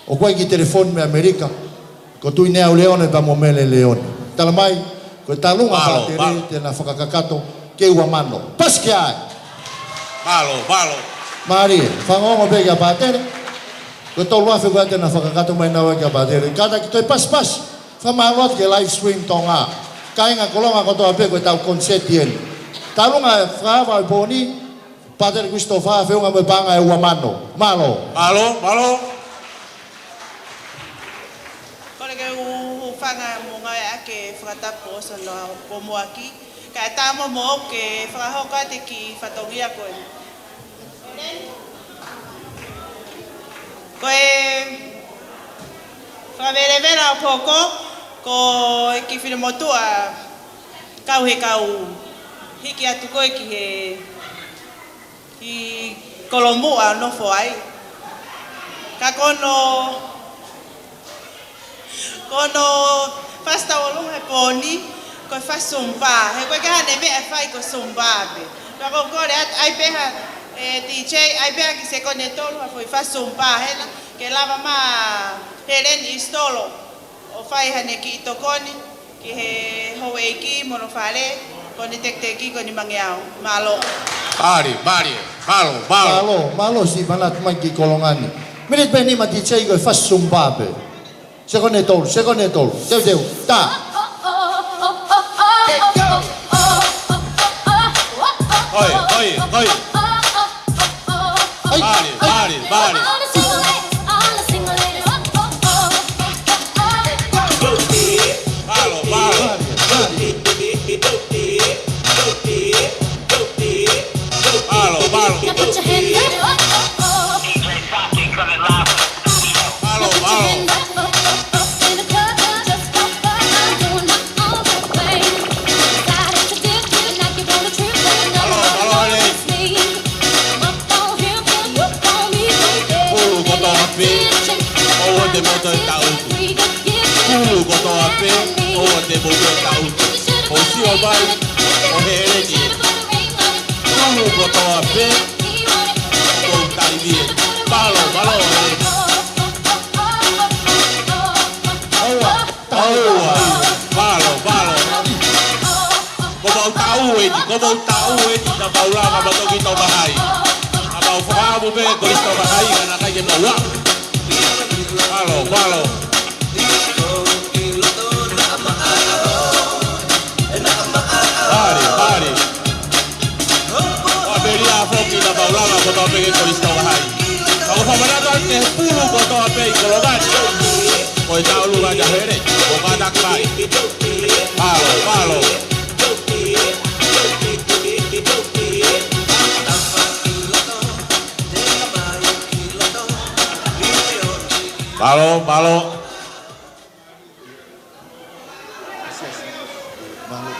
ʻOku ʻi ai e kiʻi telefoni mei ʻAmelika, ko Tuʻineau Leone pea mo Mele Leone. Tala mai, ko e Talunga Mālō, Pātele mālō. Te na fakakakato ke ua mano. Pasi ki ai. Mālō, mālō. Mālie, fanongo pē kia Pātele. Ko e tolu afe ko ia te na fakakakato mai naua kia Pātele. Kātaki toe pasipasi. Fakamālō atu ki he live stream Tonga. Kāinga Kolonga kotoa pē ko e tau koniseti eni. Talunga fakaava ʻo e pō ni, Pātele Christopher, feʻunga mo e paʻanga ʻe ua mano. Mālō. Mālō, mālō. Kole ke u hūfanga mo ngāueʻaki e fakatapu ʻo Sona Poumuaki. Kae ʻatā mo au ke fakahoko atu e kiʻi fatongia ko eni. Ko e fakavelevela ʻo Poko, ko e kiʻi finemotuʻa kau he kau hiki atu ko ē ki he ki Kolomuʻa ʻo nofo ai. Ka ko hono, ko hono fasi tauʻolunga he pō ni, ko e fasi Zumba. He ko e ʻikai haʻane meʻa ʻe fai ko e Zumba pē. Pea ko e kole atu, ʻai pē ha, e, D J, ʻai pē ha kiʻi sekoni ʻe tolu ha foʻi fasi Zumba hena, ke lava mai Helen ʻi Sitolo ʻo fai haʻane kiʻi tokoni ki he houʻeiki mo hono fale, ko ʻene tekiteki ko Nimangeau. Mālō. Mālie, mālie. Mālō, mālō. Mālō, mālō siʻi manatu mai ki Kolonga ni. Miniti pē nima D J ko e fasi Zumba pē. Sekoni ʻe tolu, sekoni ʻe tolu. Teuteu, tā. Hoi, hoi, hoi. Ai. Mālie, mālie, mālie. Mālō, mālō. Mālō, mālō. Mālō, mālō. Mālō, mālō, ʻEleni. Pulu kotoa pē, ʻoua te mou toe taʻutu. Pulu kotoa pē, ʻoua te mou toe taʻutu. Mou sio mai, ʻo he ʻEleni. Pulu kotoa pē, ʻoku ou taimi ē. Mālō, mālō, ʻEleni. ʻOua. ʻOua. Mālō, mālō. Ko mau taʻu eni, ko mau taʻu eni, naʻa mau lava ma toki Tonga Hai. Naʻa mau fakaʻamu pē ko e Tonga Hai, ka naʻe ʻikai ke mau aʻu. Mālō, mālō. Mālie, mālie. ʻOku melia foki naʻa mau lava kotoa pē ko e Tonga Hai. Ka ʻoku fakamanatu atu ki he pulu kotoa pē ʻi Kolonga ni. Ko e tauʻolunga ia Helen, ʻo kātaki mai. Mālō, mālō. Mālō, mālō. Mālō.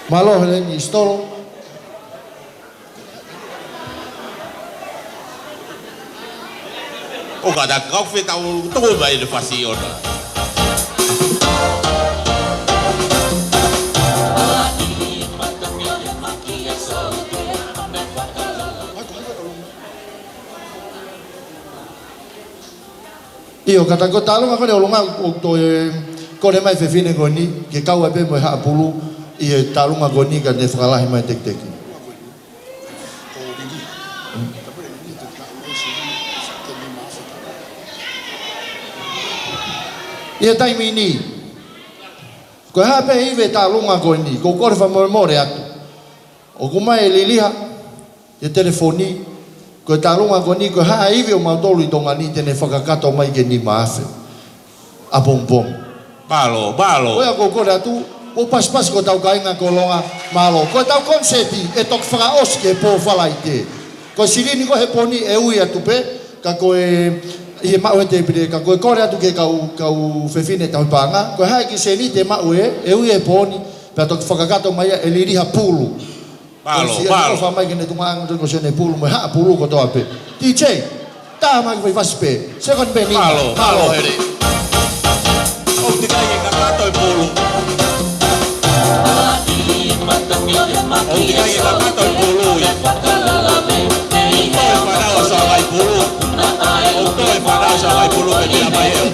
Mālō Heleni Sitolo. ʻO ka ta kau fetau toko mai le fasi ona. ʻIo, ka ta ko e taʻalonga ko eni ʻoku ou ʻalu ʻo toe kole mai e fefine ko eni, ke kau ai pē mo e Haʻa Pulu ʻi he taʻalonga ko eni ka ne fakalahi mai e tekiteki. ʻI he taimi ni, ko e hā pē ʻa e ivi e taʻalonga ko eni, ʻoku ou kole fakamolemole atu. ʻOku ʻomai e liliha, ʻi he telefoni, ko e taʻalonga ko eni, ko e hā e ivi ʻo mautolu ʻi Tonga ni te ne fakakakato mai ki he nima afe ʻapongipongi. Mālō, mālō. Ko ia ʻoku ou kole atu, ʻo pasipasi ki hotau kāinga Kolonga, mālō. Ko ʻetau konisēti ʻe toki fakaʻosi ki he pō Falaite. Ko e silini ko ē he pō ni ʻe ui atu pē, ka ko e, ʻi he maʻu he tēpile, ka ko e kole atu ki he kau, kau fefine tauhi paʻanga, ko e hā e kiʻi sēniti ʻe maʻu ē, ʻe ui he pō ni, pea toki fakakakato mai ia ʻe Liliha Pulu. Mālō, mālō. Ko e siʻi ʻofa mai ki heʻene tuongaʻanga ko Sione Pulu mo e Haʻa Pulu kotoa pē. D J, tā mai ki he fasi pē. Second pē ni. Mālō, mālō, mālō. Heri. ʻOku teʻeki ai ke kakato e pulu. ʻOku teʻeki ai ke kakato e pulu ia. ʻOku toe fanau ʻa Sakai Pulu. ʻOku toe fanau ʻa Sakai Pulu ke pia mai e.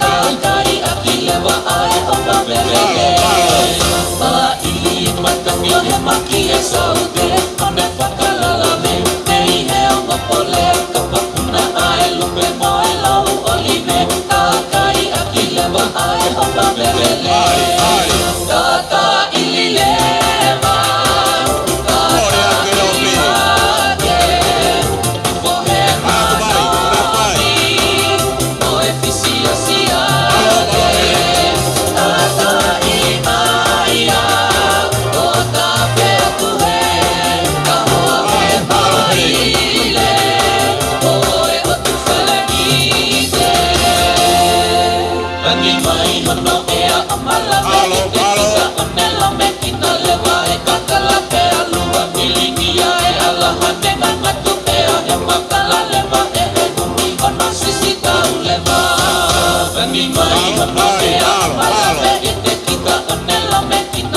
Mālō, mālō.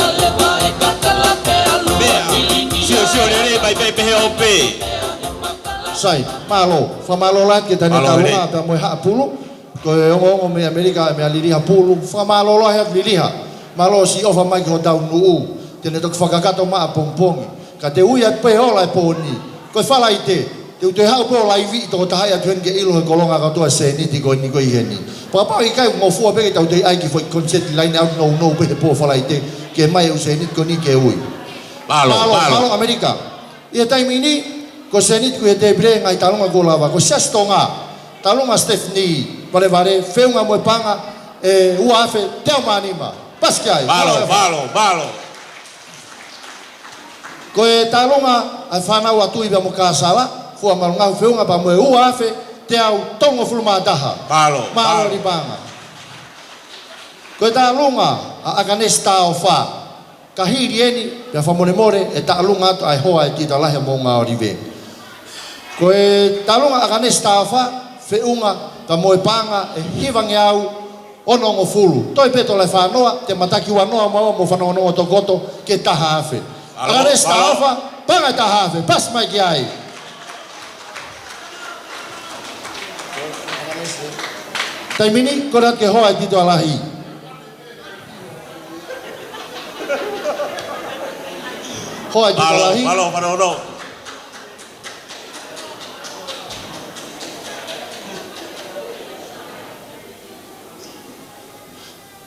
Meʻa, sio, sio, lele, pai, pai, pehe, ope. Sai, mālō. Fakamālō lahi ki he taʻahine taʻalonga pea mo e Haʻa Pulu. Ko e ongoongo mei ʻAmelika, meia Liliha Pulu. Fakamālō lahi atu Liliha. Mālō siʻi ʻofa mai ki hotau nuʻu. Te ne toki fakakakato mai ʻapongipongi. Ka te u ui atu pē hola e pō ni. Ko e Falaite. Te u toe haʻu pē ʻo laiviʻi tokotaha atu heni ke ʻilo he Kolonga kātoa e sēniti ko eni ko ē ʻi heni. Pea kapau ʻe ʻikai ngofua pē ke tau toe ʻai e kiʻi foʻi konisēti laine ʻaonga nounou pē he pō Falaite. Ke ʻomai e ʻū sēniti ko eni ke ui. Mālō, mālō, mālō. Mālō ʻAmelika. ʻI he taimi ni, ko e sēniti ko ē he tēpile ngaahi taʻalonga kuo lava, ko e Siasi Tonga, taʻalonga Stephanie Valevale, feʻunga mo e paʻanga ʻe ua afe teau mā nima. Pasi ki ai. Mālō, mālō, mālō. Ko e taʻalonga ʻa e fānau ʻa Tui pea mo Kasala, Fuamalungahu, feʻunga pea mo e ua afe teau tolungofulu mā taha. Mālō, mālō. Mālō ni paʻanga. Ko e taʻalonga ʻa ʻAkanesi Taofa, ka hili eni, pea fakamolemole, ʻe taʻalunga atu ʻa e hoa ʻo e Tiuta Lahi ʻa Moʻunga Olive. Ko e taʻalonga ʻa ʻAkanesi Taofa, feʻunga pea mo e paʻanga ʻe hivangeau onongofulu. Toe pē tola ʻe fānoa, te mataki uanoa mo, mo fanongonongo tokoto ki he taha afe. Mālō, mālō. ʻAkanesi Taofa, paʻanga ʻe taha afe, pasi mai ki ai. Taimi ni, kole atu ki he hoa ʻo e Tiuta Lahi. Hoa ʻo e Tiuta Lahi. Mālō, mālō, mālō.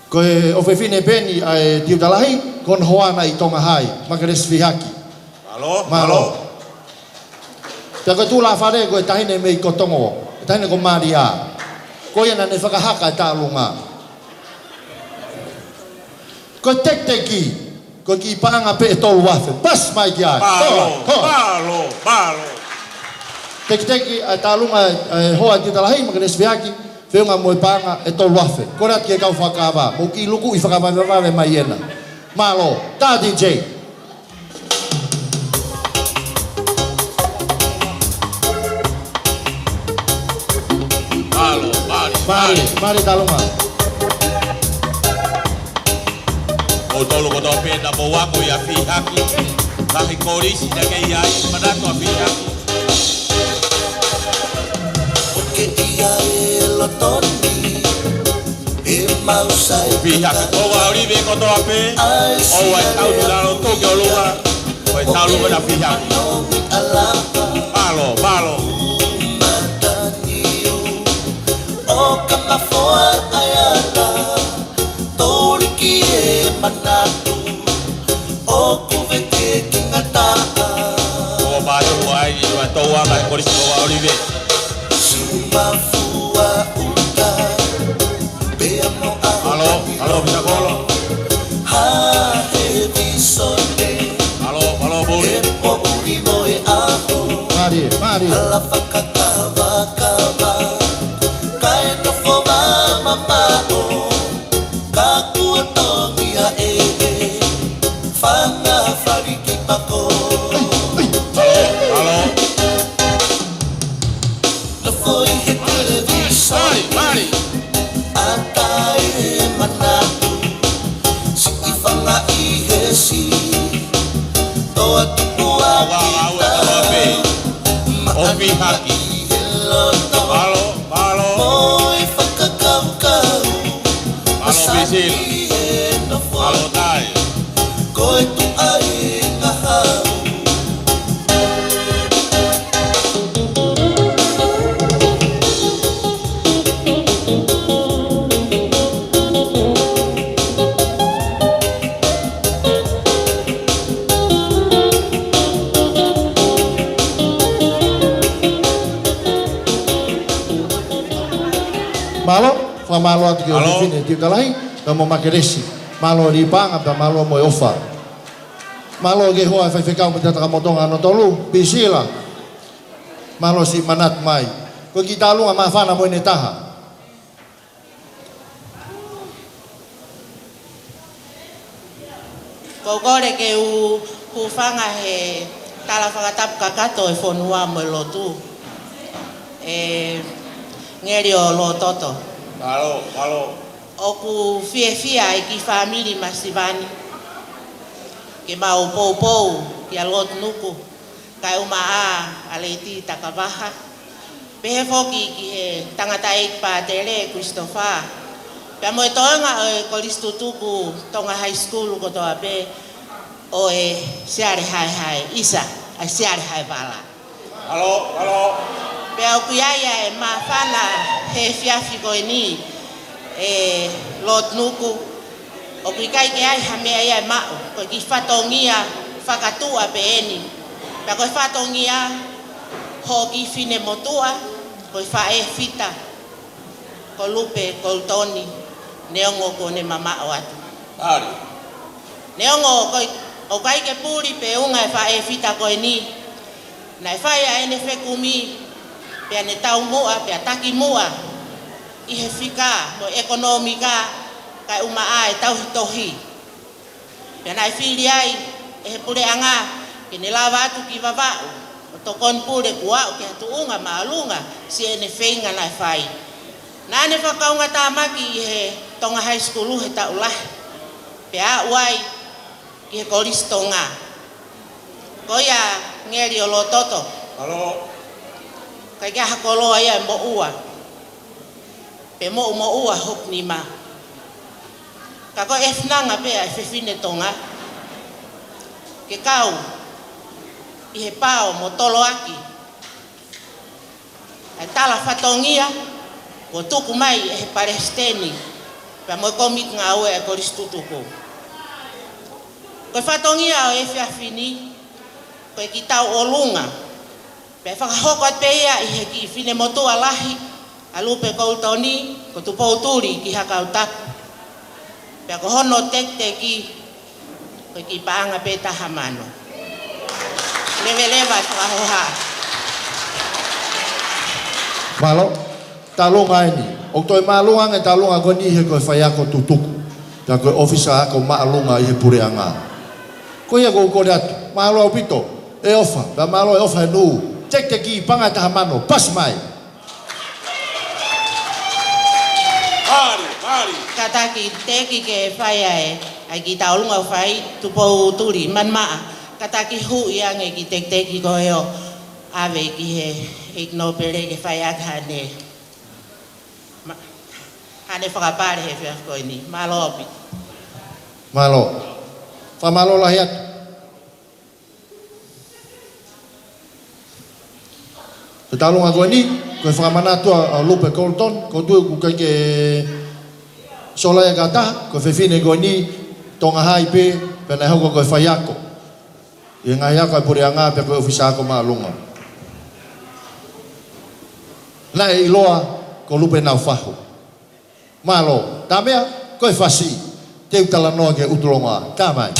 Ko e ʻofefine pē eni ʻa e Tiuta Lahi, ko hono hoa naʻe ʻi Tonga Hai, Makelesi Fihaki. Mālō, mālō. Mālō. Pea ko e tulafale ko e taʻahine mei Kotongo, e taʻahine ko Malia. Ko ia naʻa ne fakahaka e taʻalonga. Ko e tekiteki, ko e kiʻi paʻanga pē ʻe tolu afe. Pasi mai ki ai. Mālō, mālō, mālō. Tekiteki ʻa e taʻalonga ʻa e hoa ʻo e Tiuta Lahi, Makelesi Fihaki, Feʻunga mo e paʻanga ʻe tolu afe. Kole atu ki he kau fakakāvā, mou kiʻi lukuʻi fakavavevave mai ena. Mālō, tā D J. Mālō, mālō, mālō. Mālō, mālō Talunga. Mou tolu kotoa pē naʻa mou ako ʻia Fihaki. Lahi kolisi naʻe ʻi ai, manatu ʻa Fihaki. ʻOku ʻi ai e loto ni, ʻe mau sai. Fihaki, ʻoua ʻolive kotoa pē, ʻoua ʻe taunu lalo, tuku ki ʻolunga, ʻoua ʻe taunu ko na Fihaki. Mālō, mālō. ʻO ka mafoa ai ana, toliki e manatu, ʻoku vete ki ngata. ʻOua mātuʻa ai, ʻoua tauanga e kolisi ʻoua ʻolive. Sumafua uta, pea mo a. Mālō, mālō, Misa Kolo. Ha he visone. Mālō, mālō, Buli. E poʻuli mo e aho. Mālie, mālie. Ala fakakavakava, kae nofo vā mamaʻo. Ka kuo tongia e, e fanga faliki pako. Mālō, mālō. Nofo ʻi he televisone. Mālie, mālie. ʻAta e manatu. Siʻi fanga ʻi he si. Toa tupu a. Ua, ua, ua, ua, pē. ʻO Fihaki. Mālō, mālō. Mo e fakakaukau. Mālō, Pisila. Mālō, Tai. Ko e tuʻa e ngahau. Mālō, fakamālō atu ki he fefine Tiuta Lahi, pea mo Makelesi. Mālō e paʻanga, pea mālō mo e ʻofa. Mālō ki he hoa e faifekau mo e tangata Kamotonga hono tolu, Pisila. Mālō siʻi manatu mai. Ko e kiʻi talunga māfana mo ʻene taha. Ko e kole ke u hūfanga he tala fakatapu kakato e fonua mo e lotu. ʻE Ngeli ʻo Lototo. Mālō, mālō. ʻOku fiefia e kiʻi fāmili masiva ni ke mau poupou kia Lord Nuku, kae ʻumaʻā ʻa Lady Takavaha. Pehē foki ki he tangataʻeiki pātele Christopher. Pea mo e toenga ʻo e kolisi tutuku Tonga High School kotoa pē ʻo e Siale Haehae, ʻisa, ʻa e Siale Haevala. Mālō, mālō. Pea ʻoku ʻi ai ʻa e māfana he efiafi ko eni, ʻe Lord Nuku, ʻoku ʻikai ke ʻi ai ha meʻa ia ʻe maʻu, ko e kiʻi fatongia fakatuʻa pē eni. Pea ko e fatongia hoʻo kiʻi finemotuʻa, ko e faʻē fita, ko Lupe Kolutoni, neongo kuo ne mamaʻo atu. Mālō. Neongo ʻoku ʻikai ke puli pe ʻunga e faʻē fita ko eni, naʻe fai ʻa ʻene fekumi, pea ne taumuʻa, pea takimuʻa ʻi he fika mo e ʻekonōmika, kae ʻumaʻā e tauhi tohi. Pea naʻe fili ai ʻe he puleʻanga ke ne lava atu ki Vavaʻu ʻo tokoni pule kuo aʻu ki ha tuʻunga māʻolunga siʻene feinga naʻe fai. Naʻa ne fakakaungātāmaki ʻi he Tonga High School he taʻu lahi, pea aʻu ai ki he Kolisi Tonga. Ko ia Ngeli ʻo Lototo. Mālō. ʻIkai ke ʻi ai ha koloa ia ʻe moʻua, pe moʻumoʻua hoku nima. Ka ko e finanga pē ʻa e fefine Tonga ke kau ʻi he pao mo toloaki ʻa e tala fatongia kuo tuku mai ʻe he Palesiteni pea mo e Kōmiti Ngāue ʻa e Kolisi Tutuku. Ko e fatongia ʻo e efiafi ni, ko e kiʻi tauʻolunga. Pea fakahoko atu pē ia ʻi he kiʻi finemotuʻa lahi ʻa Lupe Kolutoni, ko Tupoutuli ki Hakautapu. Pea ko hono tekiteki, ko e kiʻi paʻanga pē taha mano. Leveleva e fakahoha. Mālō, talunga eni. ʻOku toe māʻolunga ange e tālunga ko eni he ko e faiako tutuku, pea ko e ʻōfisa ako māʻolunga ʻi he puleʻanga. Ko ia ʻoku ou kole atu, mālō ʻaupito e ʻofa, pea mālō e ʻofa e nuʻu. Tekiteki, paʻanga ʻe taha mano, pasi mai. Mālie, mālie. Kātaki, teʻeki ke fai ʻa e, ʻa e kiʻi tauʻolunga ʻoku fai, Tupou Tuli, Manumaʻa. Kātaki huʻi ange e kiʻi tekiteki ko ē ʻo ʻave ki he ʻEiki Nōpele ke fai ʻaki haʻane, ma-, haʻane fakapale he efiafi ko eni. Mālō ʻaupito. Mālō. Fakamālō lahi atu. Ko e tauʻolunga ko eni, ko e fakamanatu ʻa, ʻa Lupe Colton, ʻoku ou tui ʻoku ʻikai ke sola ia ki ha taha, ko e fefine ko eni, Tonga High pē, pea naʻe hoko ko e faiako ʻi he ngaahi ako ʻa e puleʻanga pea ko e ʻōfisa ako māʻolunga. Naʻe ʻiloa ko Lupe Naufahu. Mālō, tā meʻa, ko e fasi, Te u talanoa ki he ʻutu longoaʻa. Tā mai.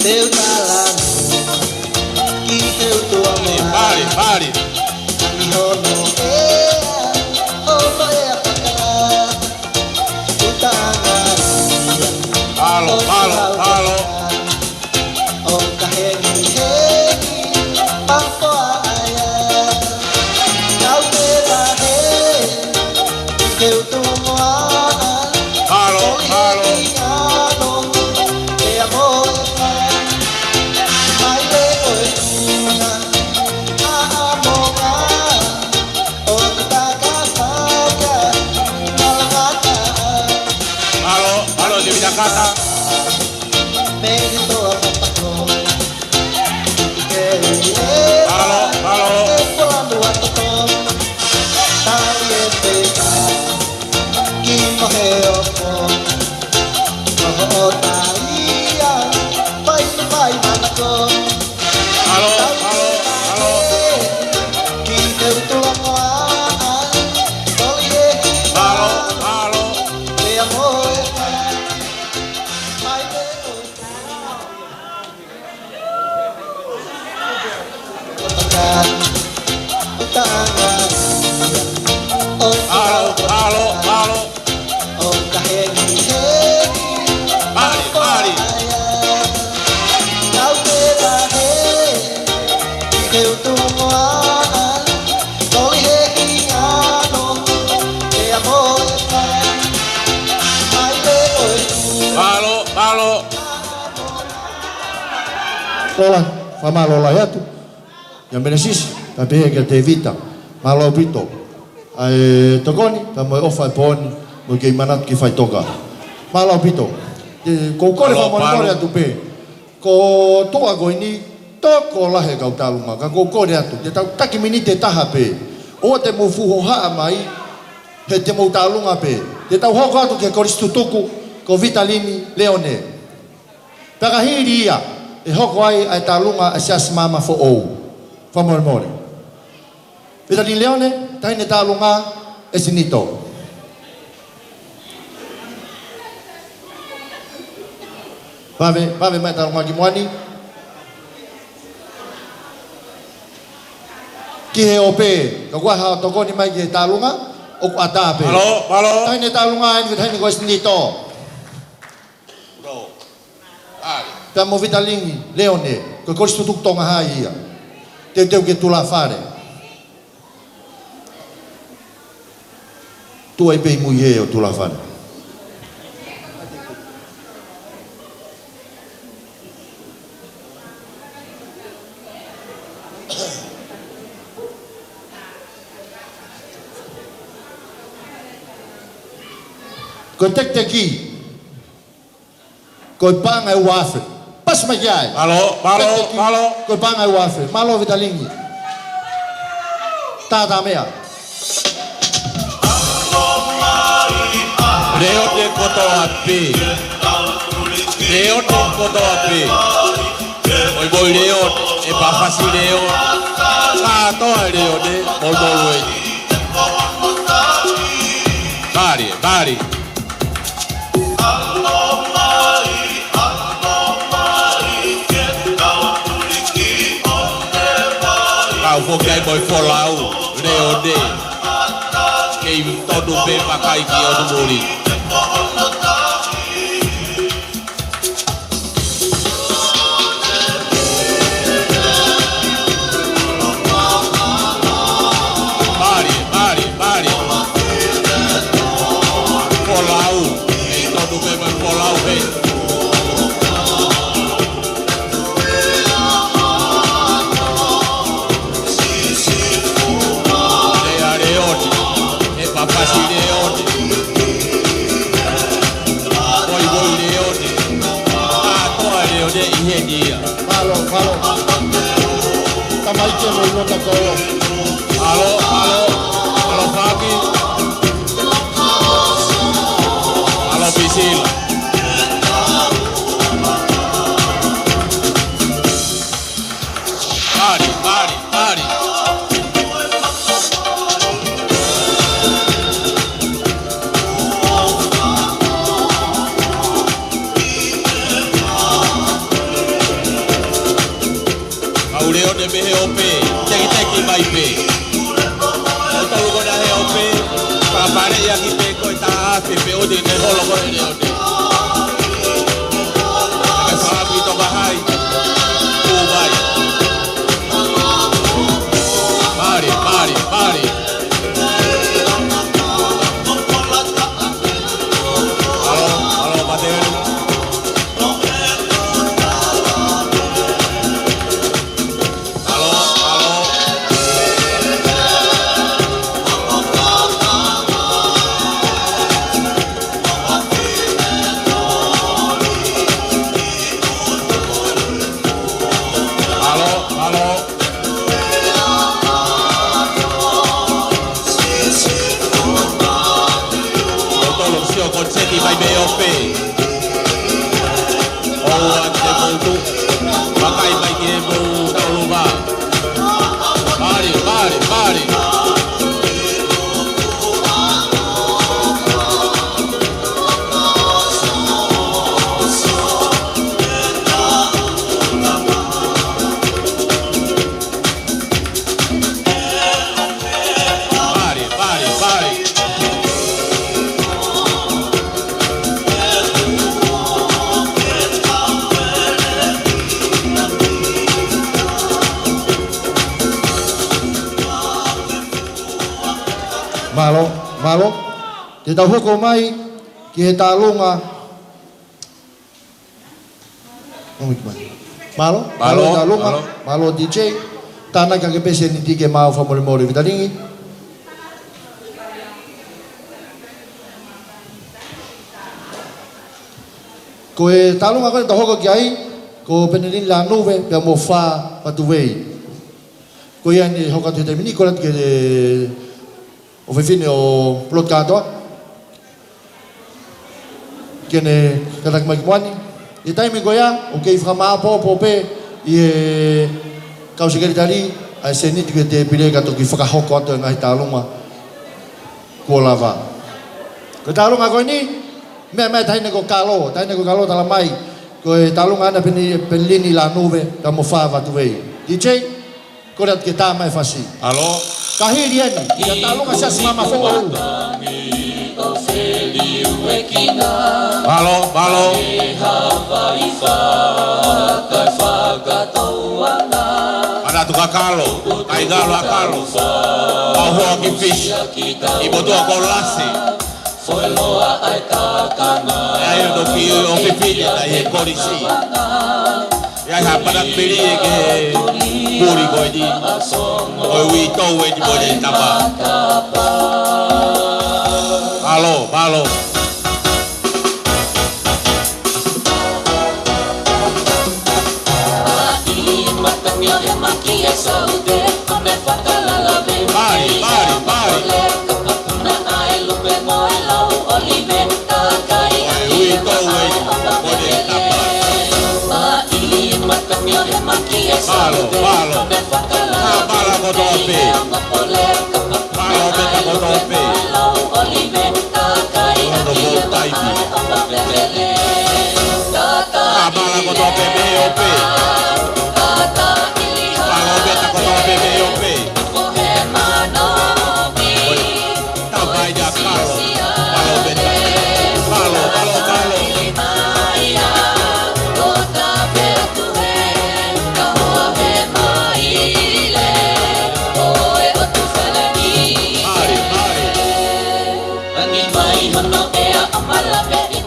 Te u talanoa ki he ʻutu longoaʻa. Mālie, mālie. Ki hono ʻea, hono ʻea paka. Mālō, mālō, mālō. Mālō, mālō. Mālō, mālō, te vinakata. Mālō, mālō. Mālō, mālō, mālō. Mālō, mālō. Mālō, mālō, mālō. Mālie, mālie. Mālō, mālō. Lola, fakamālō lahi atu. ʻIa Menesisi, pea pehē kia Tevita, mālō ʻaupito ʻa e tokoni, pea mo e ʻofa e pooni, mo e kei manatu ki faʻitoka. Mālō ʻaupito. Te, ʻoku ou kole fakamolemole atu pē. Ko e tuʻa ko eni, tokolahi e kau tālunga, ka ʻoku ou kole atu. Te tau taki miniti ʻe taha pē. ʻOua te mou fuʻu hohaʻa mai, he te mou tālunga pē. Te tau hoko atu ki he kolisi tutuku, ko Vitalini Leone. Pea ka hili ia, ʻe hoko ai ʻa e tālunga ʻa e Siasi Maama foʻou. Fakamolemole. Vitalini Leone, taʻahine tālunga, ʻEsinito. Vave, vave mai tālunga ki muʻa ni. Ki he ope, ka ʻoku ʻi ai ha tokoni mai ki he tālunga, ʻoku ʻatā pē. Mālō, mālō. Taʻahine tālunga, ʻeni, taʻahine ko ʻEsinito. Pea mo Vitalini Leone, ko e kolisi tutuku Tonga High ia. Teuteu ke tulafale. Tuʻu ai pē ʻi mui he ʻo tulafale. Ko e tekiteki, ko e paʻanga ʻe ua afe. Pasi mai ki ai. Mālō, mālō, tekiteki, mālō. Ko e paʻanga ʻe ua afe. Mālō Vitalini. Tātāmeʻa. Leone kotoa pē. Leone kotoa pē. Moimoi Leone, ʻe pāfasi Leone. Kātoa Leone, moimoi. Mālie, mālie. Ko e folau, Leone. Kei tonu pē vakai ki ʻotu muli. Mali, mali, mali. Folau, kei tonu pē mo e folau, hē. Lea Leone, ʻe papasi Leone. Voivoi Leone. Kātoa Leone ʻi heni ia. Mālō, mālō. Tamaiki mo Lota Kolo. Mālō, mālō, mālō Faki. Mālō Pisila. Mali, mali, mali. Kau Leone mei he ope, tekiteki mai pē. ʻOku tau ko ena he ope, ka pare ia ki pē ko e taʻafi pē ʻo te ne holo ko e Leone. Ka fakapi toka hai, kū mai. Mali, mali, mali. Alo, alo, Mateo. Alo, alo. Alo, alo. Tolo sio ko e seti mai mei ope. ʻOua te mou tuʻu. Vakai mai ki he mou taulova. Mali, mali, mali. Pare, pare, pare. Mālō, mālō. Te tau hoko mai ki he tālunga. Mālō, mālō, mālō, tālunga, mālō. Mālō D J. Tānaki ake pē sēniti ke maau fakamolemole Vitalingi. Ko e tālunga ko ē ʻoku tau hoko ki ai, ko Penelini Lanuve, pea mo Fā Fatuvei. Ko ia eni hoko atu he taimi ni, ko e lati ke ʻofefine ʻo Pulotu Kātoa ke ne kātaki mai ki muʻa ni. ʻI he taimi ko ia, ʻoku kei fakamāʻopoʻopo pē ʻe he kau sekelitali ʻa e sēniti ko e tēpile ka toki fakahoko atu e ngaahi tālunga kuo lava. Ko e tālunga ko eni, meʻa mai e taʻahine ko Kalo, taʻahine ko Kalo tala mai, ko e tālunga ʻana Peni-, Penelini Lanuve, pea mo Fā Fatuvei. D J, ko e lati ke tā mai e fasi. Alo. Ka hili eni, ki he tālunga Siasi Maama Foʻou. Mālō, mālō. Manatu kia Kalo, kaingalo ʻa Kalo. Mau hoa ki Fisi, ʻi motuʻa ko Lasi. ʻE ʻai ʻo toki ʻofefine ʻi he kolisi. ʻE ʻai ha panapili ʻe ke puli ko eni. Ko e uitou eni mo e tapa. Mālō, mālō. Pali, pali, pali. Uitou eni mo e tapa. Mālō, mālō. Mālō kotoa pē. Mālō pē kotoa pē. Mālō kotoa pē mei ope. Mālō pē kotoa pē mei ope.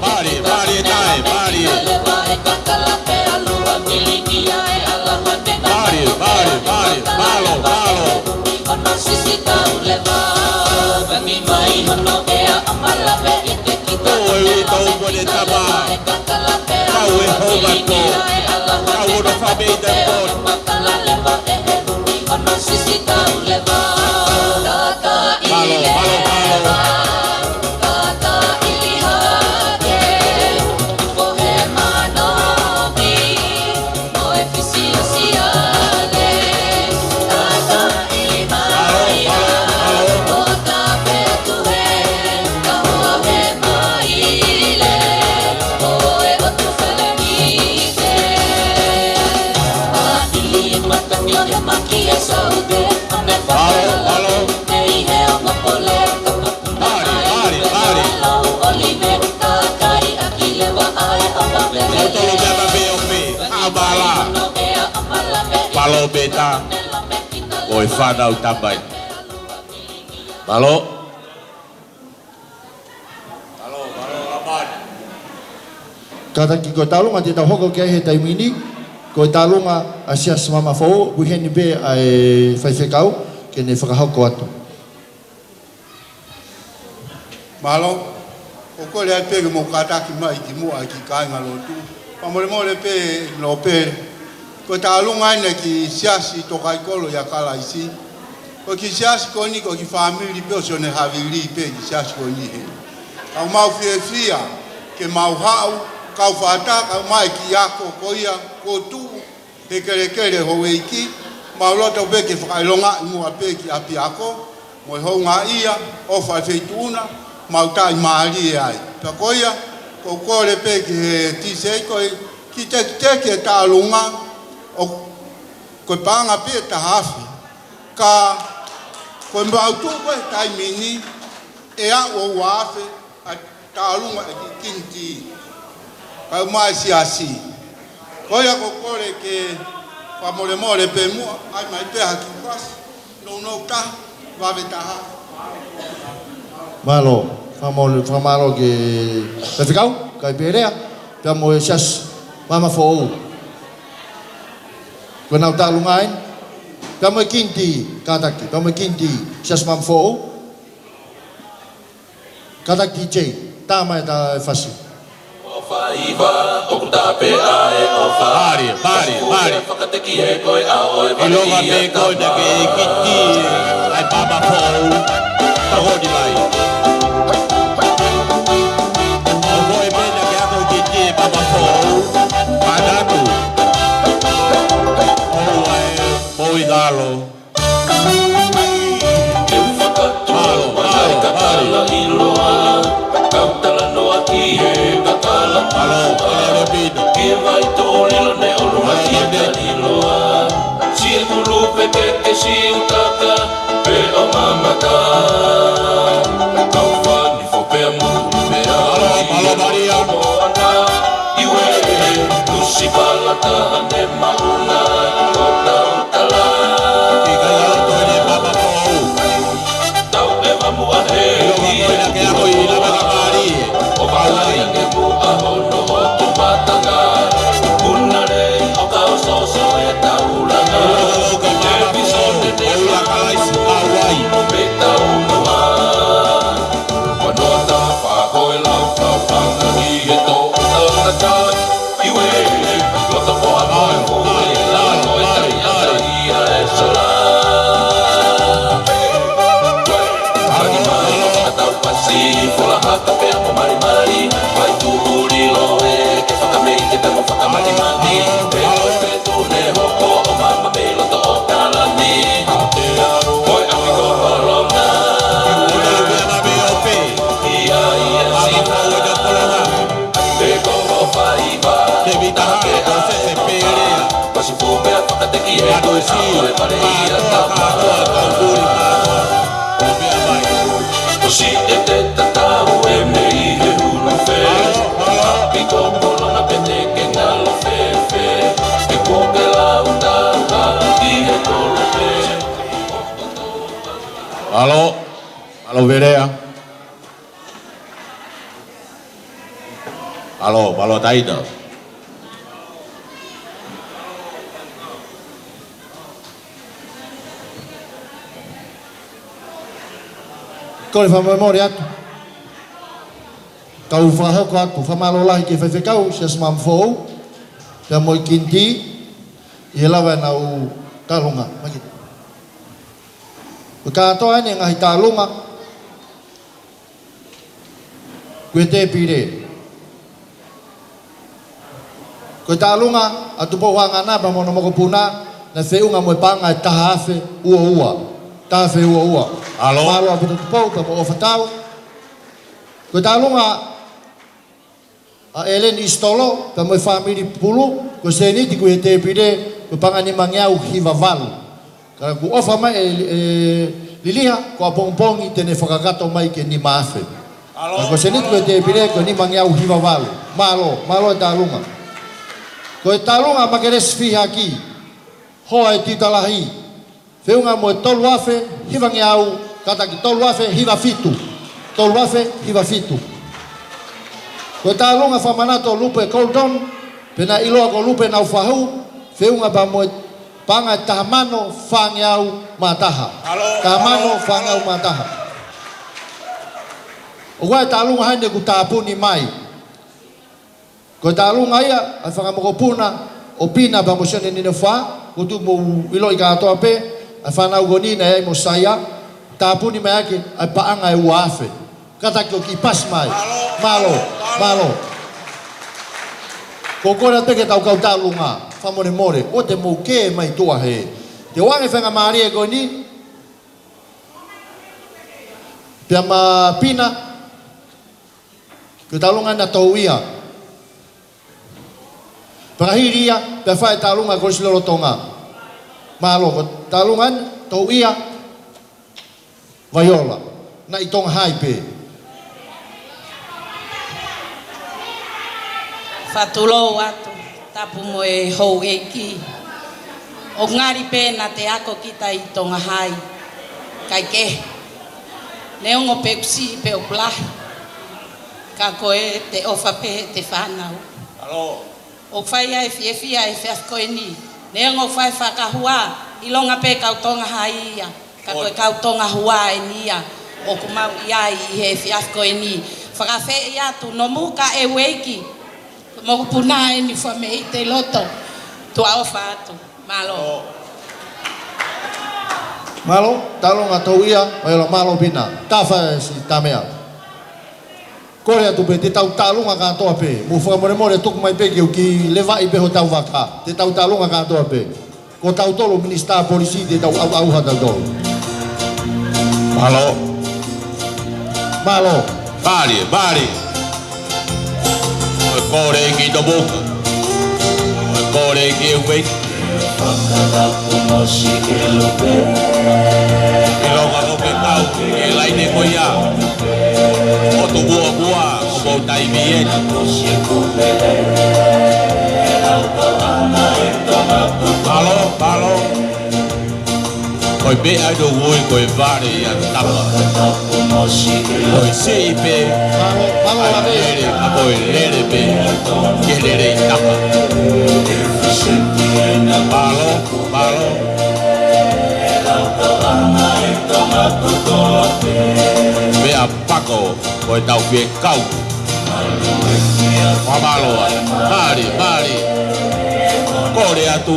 Mālie, mālie, tae, mālie. Mālie, mālie, mālie. Mālō, mālō. Ko e ui tau mo e tama. Kau e houga to. Kau ono fāmei te pon. Mālō, mālō, mālō. Mālō, mālō. Mālie, mālie, mālie. Tolu mea ka pe o pe, ʻa mālō. Mālō pē ta, ko e fānau tamai. Mālō. Mālō, mālō, ʻa mālō. Kātaki ko e tālunga te tau hoko ki ai he taimi ni, ko e tālunga ʻa Siasi Maama Foʻou, ʻoku ʻi heni pē ʻa e faifekau, ke ne fakahoko atu. Mālō, ʻoku ou kole ai pē ke mou kātaki mai ki muʻa ki he kāingalotu. Fakamolemole pē, Lopele. Ko e tālunga eni ki he siasi Tokaikolo ʻia Kalaisi. Ko e kiʻi siasi ko eni, ko e kiʻi fāmili pē ʻo Sione Havili pē kiʻi siasi ko eni he. Ka ʻoku mau fiefia ke mau haʻu, kau fakataha, kau mai ki he ako ko ia, ko e tuʻu he kelekele houʻeiki, mau loto pē ke fakaʻilongaʻi muʻa pē ki ʻapiako, mo e houngaʻia ʻo e faifeituʻuna, mau taʻimālie ai. Pea ko ia, ʻoku ou kole pē ki he tisei ko e kiʻi tekiteki e tālunga, ʻo ko e paʻanga pē ʻe taha afe. Ka ko e mau tuʻu ko e taimi ni, ʻe aʻu ua afe ʻa e tālunga ʻe kiʻi kiniti. Kau mai siasi. Ko ia ʻoku ou kole ke fakamolemole pē muʻa, ʻai mai pē ha kiʻi fasi. Nounou taha, vave taha. Mālō, fakamole-, fakamālō ki he faifekau, Kaipelea, pea mo e Siasi Maama Foʻou. Ko ʻenau tālunga eni, pea mo e kiniti, kātaki, pea mo e kiniti, Siasi Maama Foʻou. Kātaki T J, tā mai ʻeta fasi. ʻOfa iva, ʻoku tape ʻa e ʻofa. Mālie, mālie, mālie. Fakateki he ko e ʻao ʻo e ʻIlonga pē ko e na ke kiti, ʻai Maama Foʻou. Ka honi mai. ʻO ko e pē na ke ako kiti ʻe Maama Foʻou. Manatu. ʻOua ʻe, mo i galo. Ke u fakatū mai ka tala ʻiloa, kau talanoa ki he kakala. Mālō, mālō, Pino. Ki he vai tō lilo ne ʻolunga ki he tali loa. Siʻi kulu pe ke ke siutaka, pe ʻo mamata. Kau fani fo pea mu pea. Mālō, mālō, Maria. Moana, iwe, lusi palata, ne mauna, ko tau tala. Ki ka ia loto ʻene papa pou. Tau ʻeva muʻa he ʻIlonga ko ena ke ako ʻi lava ka mālie. ʻO vālai ange muʻa hono hotu matanga. Una lei ʻo ka ososo e taulanga. ʻIlonga ko ka papa pou. Televisone ne ʻOua Kalaisi Kauai. Pe tau noa. Ua noa ta fa ko e lau kau panga ki he tō tangata. Iwe, loto ko a moe, moe, lao, moe, tai, tai, ia e sala. Ani mai, fakatau pasi, fola haka pea mo malimali, vai tuʻu lilo e, ke fakamei, ke pea mo fakamalimali, e, e, pe tu ne hoko, ʻo mama mei loto ʻo Kalani. Moe ʻapi ko Holonga. Ia, ia, si. Te vita ha, ko se se pelea. Pasi fu pea fakateki e. Matu si, matu a kātoa, kau puli, matu. Ko pea mai. Ko si e te tatau e mei he hulu fe. Mālō, mālō. Piko polo na pete ke ngalo fe fe. E ko ke lau taha ki he kolo fe. Mālō, mālō Velea. Mālō, mālō taina. Kole fakamolemole atu. Kau fakahoko atu fakamālō lahi ki he faifekau, Siaosi Mamafoʻou, pea mo e Kinitī, ʻi he lava ʻenau tālunga. Mai ki. Ko e kātoa eni e ngaahi tālunga, ko e tēpile. Ko e tālunga ʻa Tupou Haʻangana pea mo hono mokopuna, naʻe feʻunga mo e paʻanga ʻe taha afe ua ua. Taha afe ua ua. Mālō. Mālō ʻaupito Tupou pea mo e ʻofa tau. Ko e tālunga ʻa ʻEleni Isitolo pea mo e fāmili Pulu, ko e sēniti ko e tēpile, ko e paʻanga nimangeau hiva valu. Ka kuo ʻofa mai ʻe, ʻe Liliha, ko ʻapongipongi te ne fakakakato mai ki he nima afe. Mālō. Ka ko e sēniti ko e tēpile, ko e nimangeau hiva valu. Mālō, mālō e tālunga. Ko e tālunga ʻa Makelesi Fihaki, hoa ʻo e Tiuta Lahi, feʻunga mo e tolu afe hivangeau, kātaki tolu afe hiva fitu. Tolu afe hiva fitu. Ko e tālunga fakamanatu ʻo Lupe Colton, pea naʻe ʻiloa ko Lupe Naufahu, feʻunga pea mo e paʻanga ʻe taha mano fāngeau mā taha. Mālō, taha mano mālō, fāngeau mālō. Mā taha. ʻOku ʻi ai e tālunga heni ʻoku tāpuni mai. Ko e tālunga ia ʻa e fanga mokopuna ʻo Pina pea mo Sione Ninefā, ʻoku tuʻu mo ʻiloʻi kātoa pē, ʻa e fānau ko eni naʻe ʻi ai mo Saia, tāpuni mai ʻaki ʻa e paʻanga ʻe ua afe. Kātaki ʻo kiʻi pasi mai. Mālō, mālō, mālō. Ko e kole atu pē ki heʻetau kau tālunga, fakamolemole, ʻoua te mou kē mai tuʻa hē. Te u ʻoange e faingamālie ko eni, pea mo Pina, ko e tālunga ʻa Touia. Pea ka hili ia, pea fai e tālunga ʻa e Kolisi Lolotonga. Mālō, ko e tālunga ʻa Touia Vaiola. Naʻe ʻi Tonga Hai pē. Fakatulou atu, tapu mo e houʻeiki. ʻOku ngali pē naʻa te ako kita ʻi Tonga Hai. Kae kehe, neongo pe ʻoku siʻi pe ʻoku lahi, ka ko ʻete ʻofa pē ʻete fānau. Mālō. ʻOku fai ai e fiefia he efiafi ko eni. Neongo ʻoku fai e fakahua, ʻilonga pē kau Tonga Hai ia, ka ko e kau Tonga Hua eni ia ʻoku mau ʻi ai ʻi he efiafi ko eni. Fakaafeʻi atu Nomuka ʻEueiki, mokopuna eni, fua mei te loto. Tuʻa ʻofa atu. Mālō. Mālō, tālunga Touia, Vaiola, mālō Pina. Tafa e si tamea. Kole atu pē te tau tālunga kātoa pē. Mou fakamolemole tuku mai pē ke u kiʻi levaʻi pē hotau vaka. Te tau tālunga kātoa pē. Ko tautolu Minisitā Polisi te tau ʻauʻauha tautolu. Mālō. Mālō. Mālie, mālie. Ko e kole ki Nomuka. Ko e kole ki ʻEueiki. ʻIlonga ko ke kau ki he laine ko ia. ʻOtu muʻomuʻa, ko e taimi eni. Mālō, mālō. Ko e meʻa ʻoku ui ko e vale ʻa Tapa. Ko e siʻi pē, mālō, mālō, ʻa e lele, ka ko e lele pē, ke lele ʻi Tapa. Mālō, mālō. Meʻapango, ko e tau fie kau. Mālō, mālie, mālie. Kole atu.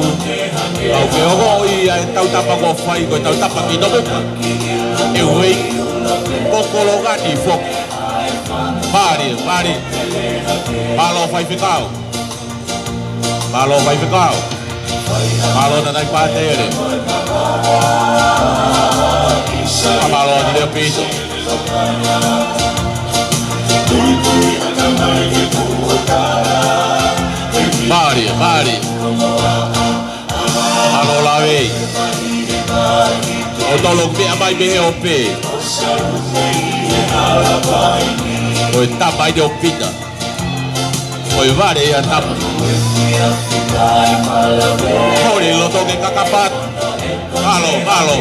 Kau ke ongoʻi ʻa e tautapa kuo fai, ko e tautapa ki Nomuka. ʻEueiki. Ko Kolongani foki. Mālie, mālie. Mālō faifekau. Mālō faifekau. Mālō Nanai Pātele. Mālō Leo Pito. Mālie, mālie. Mālō Lavei. ʻOku tau loki meʻa mai mei he ope. Ko e tapa ʻi he ʻope ʻa Pita. Ko e vale ʻa Tapa. Holi loto ke kakapa. Mālō, mālō.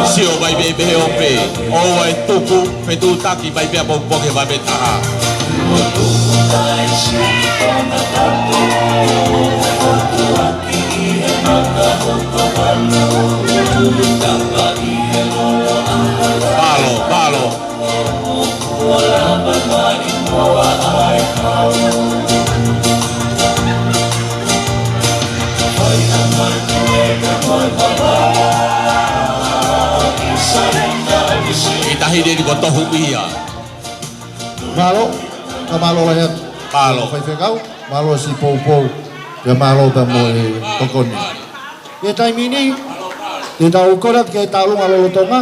Sio mai pē pehē ʻo pē, ʻoua ʻe tuku, fetuʻutaki mai pē ʻa poupou ke vaivai taha. Mālō, mālō. Kiʻi taʻahine ni ko Tohu ia. Mālō, ka mālō lahi atu. Mālō. Faifekau, mālō siʻi poupou. Pea mālō pea mo e tokoni. He taimi ni, te tau kole atu ki he taʻalunga lolotonga.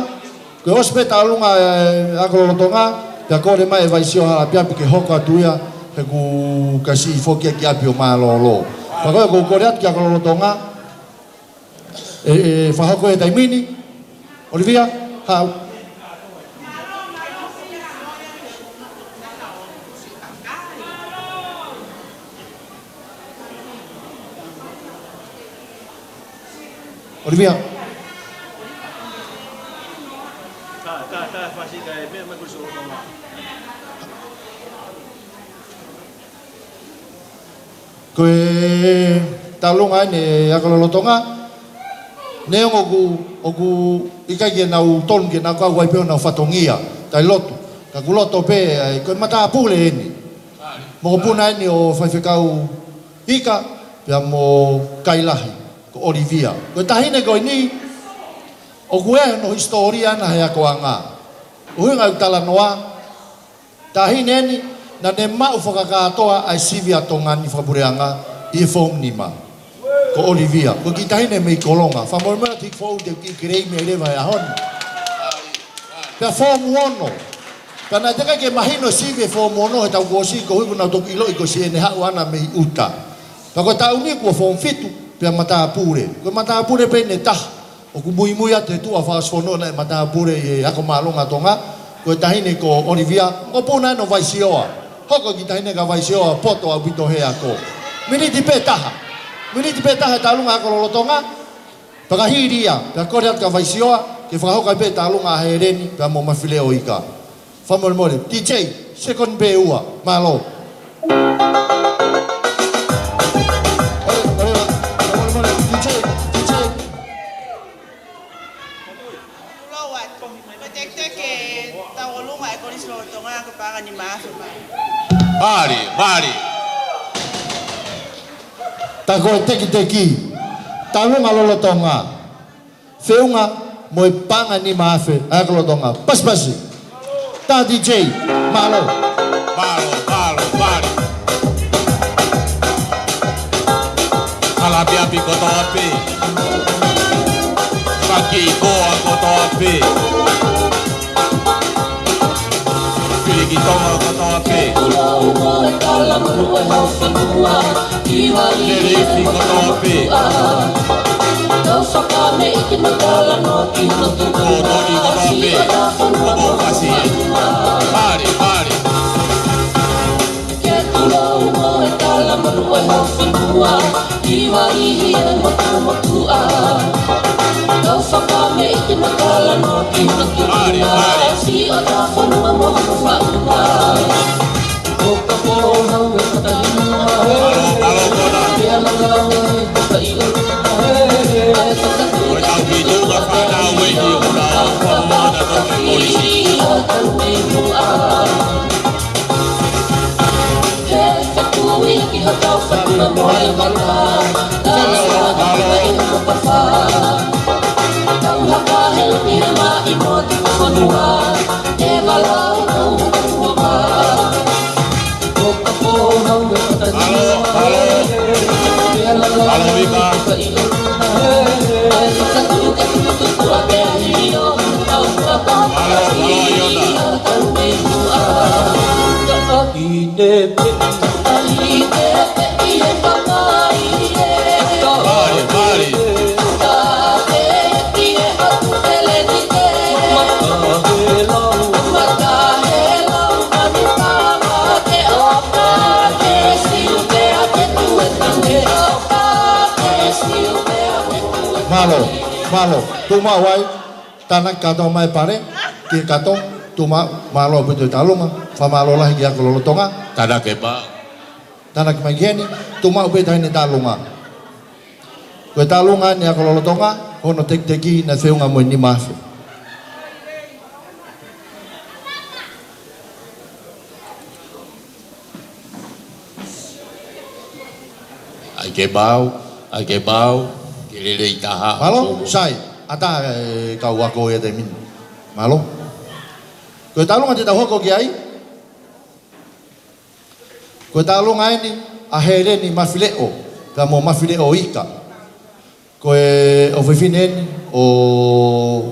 Ko e ʻosi pē taʻalunga ʻa e ako lolotonga, pea kole mai ʻe Vaisio Halapiapi ke hoko atu ia, he ʻoku kasi foki ia ki ʻapi ʻo mālōlō. Pea ko e ʻoku ou kole atu ki he ako lolotonga, ʻe, ʻe fakahoko he taimi ni, ʻOlivia, haʻu. ʻOlivia. Ko e taʻalunga ʻeni ʻa e ako lolotonga, neongo ʻoku, ʻoku ʻikai ke nau tonu ke nau kau ai pē ʻo nau fatongia, tai lotu. Ka ʻoku loto pē, ʻa e, ko e matāpule ʻeni. Mokopuna ʻeni ʻo Faifekau Ika, pea mo Kailahi, ko ʻOlivia. Ko e taʻahine ko eni, ʻoku ʻi ai hono hisitōlia ʻana he akoʻanga. ʻUhinga ʻeku talanoa, taʻahine ʻeni, naʻa ne maʻu fakakātoa ʻa e sivi ʻa Tonga ni fakapuleʻanga ʻi he foomu nima. Ko ʻOlivia, ko e kiʻi taʻahine mei Kolonga. Fakamolemole atu Hiki Foʻou te u kiʻi claim ia leva he ʻaho ni. Pea foomu ono. Pea naʻe teʻeki ke mahino sivi he foomu ono he taʻu kuo ʻosi koeʻuhi kuo nau toki ʻiloʻi ko siʻene haʻu ʻana mei ʻuta. Pea ko e taʻu ni kuo foomu fitu, pea matāpule. Ko e matāpule pē ʻeni ʻe taha ʻoku muimui atu he tuʻa fakaʻosi fonua naʻe matāpule ʻi he ako māʻolunga Tonga, ko e taʻahine ko ʻOlivia, mokopuna ʻeni ʻo Vaisioa. Hoko e kiʻi taʻahine ko Vaisioa, poto ʻaupito he ako. Miniti pē taha. Miniti pē taha he taʻalunga ako lolotonga. Pea ka hili ia, pea kole atu kia Vaisioa, ke fakahoko ai pē taʻalunga ʻa Heleni, pea mo Mafileo Ika. Fakamolemole, D J, second pē ua, mālō. Ore, ore, ore, fakamolemole, D J, D J. Kulo ua, ko e tekiteki taʻu ʻolunga ʻa e Kolisi Lolotonga ko e paʻanga nima afe mai. Mālie, mālie. Tā ko e tekiteki taʻalunga lolotonga. Feʻunga mo e paʻanga nima afe ʻa e ako lolotonga. Pasipasi. Tā D J, mālō. Mālō, mālō, mālō. Halapiapi kotoa pē. Faki koa kotoa pē. Fili ki Tonga kotoa pē. Lele ifi kotoa pē. Ko Toni kotoa pē. Ko Mokasi. Mālie, mālie. Mālie, mālie. Mālō, mālō, Kona. Ko e tau ki tuʻa fānau ʻeni ʻoku na ʻofa mo na toki polisi. Mālō, mālō. Mālō, mālō. Mālō, Vika. Mālō, mālō, Iona. Mālie, mālie. Mālō, mālō. Tuʻu maʻu ai. Tānaki kātoa mai pale, ki he kato, tuʻu maʻu, mālō ʻaupito e tālunga, fakamālō lahi ki he ako lolotonga. Tānaki e pā. Tānaki mai ki heni, tuʻu maʻu pē taʻahine tālunga. Ko e tālunga ʻeni ako lolotonga, ko hono tekiteki naʻe feʻunga mo e nima afe. ʻAi ke pau, ʻai ke pau, ke lelei taha. Mālō, sai, ʻatā e kau ako ia taimi ni. Mālō. Ko e tālunga te tau hoko ki ai. Ko e tālunga ʻeni ʻa Heleni Mafileʻo, pea mo Mafileʻo Ika. Ko e ʻofefine ʻeni ʻo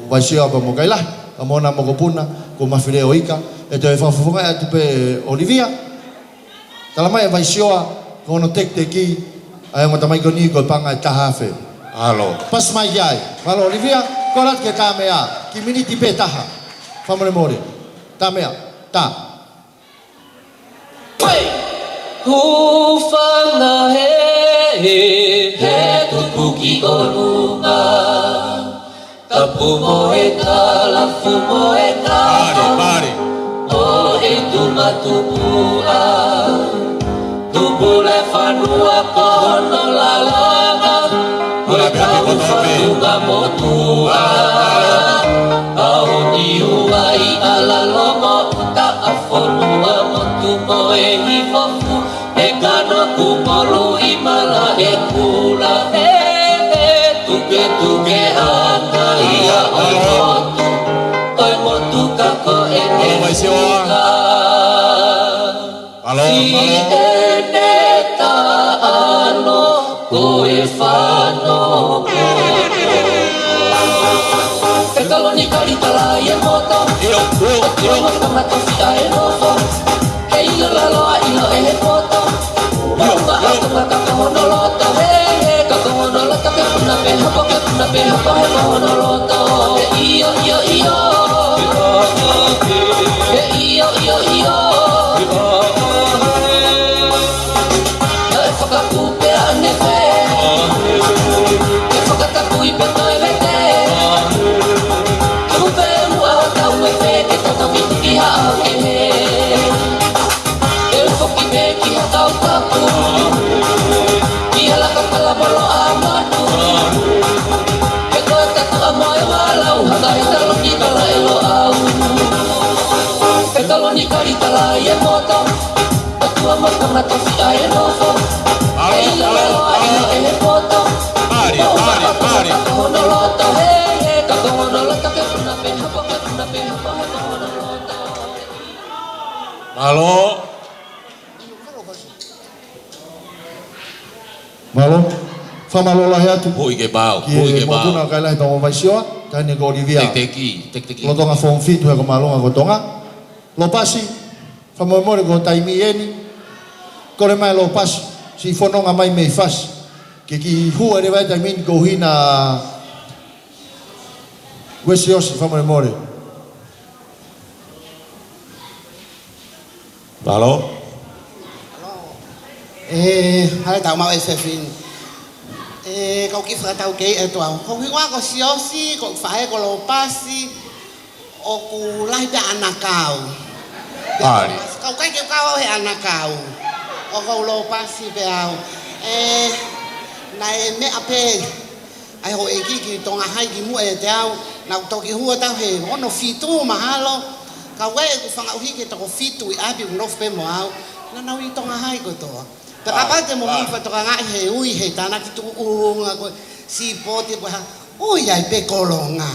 Vaisioa pea mo Kailahi, pea mo hona mokopuna, ko Mafileʻo Ika, ʻe toe fakafofongaʻi atu pē ʻOlivia. Tala mai ʻe Vaisioa, ko hono tekiteki ʻa e ongo tamaiki ko eni ko e paʻanga ʻe taha afe. Mālō. Pasi mai ki ai. Mālō ʻOlivia, ko ʻalu atu ki he tāmeʻa, kiʻi miniti pē taha. Fakamolemole. Tāmeʻa, tā. Hūfanga hē, hē tuku ki ʻolunga. Tapu mo e kalafu mo e kalafu. Pale, pale. ʻO e tuma tupuʻa. Tupu le fanua ko hono lalanga. Ko e kau fanua motuʻa. ʻAho ni ua i ala lomo uta a fonua motu mo e hifofu. E kano kumolu i mala e kula. E, e, tuke, tuke, anga ia ʻo e motu. ʻO e motu ka ko e Vaisioa. Mālō, mālō. Siʻene taʻalo ko e fano ko. Pekaloni kalitala i e moto. ʻIo, ʻio, ʻio. Tama tofi ʻa e nofo. He ʻilo lalo ʻa ʻilo ʻe he poto. Ua ʻato ka ka hono loto. He, he, ka ka hono loto ke puna pē hopo, ke puna pē hopo, he ka hono loto. He ʻio, ʻio, ʻio. He ʻio, ʻio, ʻio. Naʻe fakakupe ʻa ne fē. Ke fakatapui pē toe vete. Kupe ua tau mai fē ke toto viti ki ha ʻaho kehe. Ke foki pē ki ha kau tapu. Ki ha laka kala molo ʻa matu. Ke koe tatu a moe walau, haka e talo ki tala e lo au. Ke talo ni kali tala i e moto. Tatua mo kona tofi ʻa e nofo. Alo, alo, alo. E ila lalo ʻa e poto. Pali, pali, pali. Ka hono loto, he, he, ka hono loto, ke puna pē, hapa, ke puna pē, hapa, ka hono loto. Mālō. Mālō. Fakamālō lahi atu. Hoi ke pau, hoi ke pau. Ki he mokopuna ʻo Kailahi pea mo Vaisioa, taʻahine ko ʻOlivia. Tekiteki, tekiteki. Lolotonga Form Fitu he ko mālō ʻa e kotonga. Lopasi, fakamolemole ko e taimi ʻeni. Kole mai Lopasi, siʻi fononga mai mei fasi. Ke kiʻi hū ʻa e leva e taimi ni ko hina Uesiosi, fakamolemole. Mālō. E, hale tau mau e fefin. E, kau kiʻi fakatau kei e toa. Ko hingoa ko Siosi, ko faʻē ko Lopasi, ʻoku lahi pē ʻanakau. Pali. Kau ʻikai ke kau au he ʻanakau. ʻOku ou Lopasi pē au. E, naʻe meʻa pē ʻa e houʻeiki ki Tonga Hai kimuʻa ʻiate au, naʻá ku toki hū atu au he ono fitu mahalo, ka ʻoku ʻi ai ʻeku fanga ʻuhiki ʻe toko fitu ʻi ʻapi ʻoku nofo pē mo au, naʻa nau ʻi Tonga Hai kotoa. Pea kapau te mou fakatokangaʻi he ui he tānaki tuʻunga ko e sipoti ko e hā, ui ai pē Kolonga.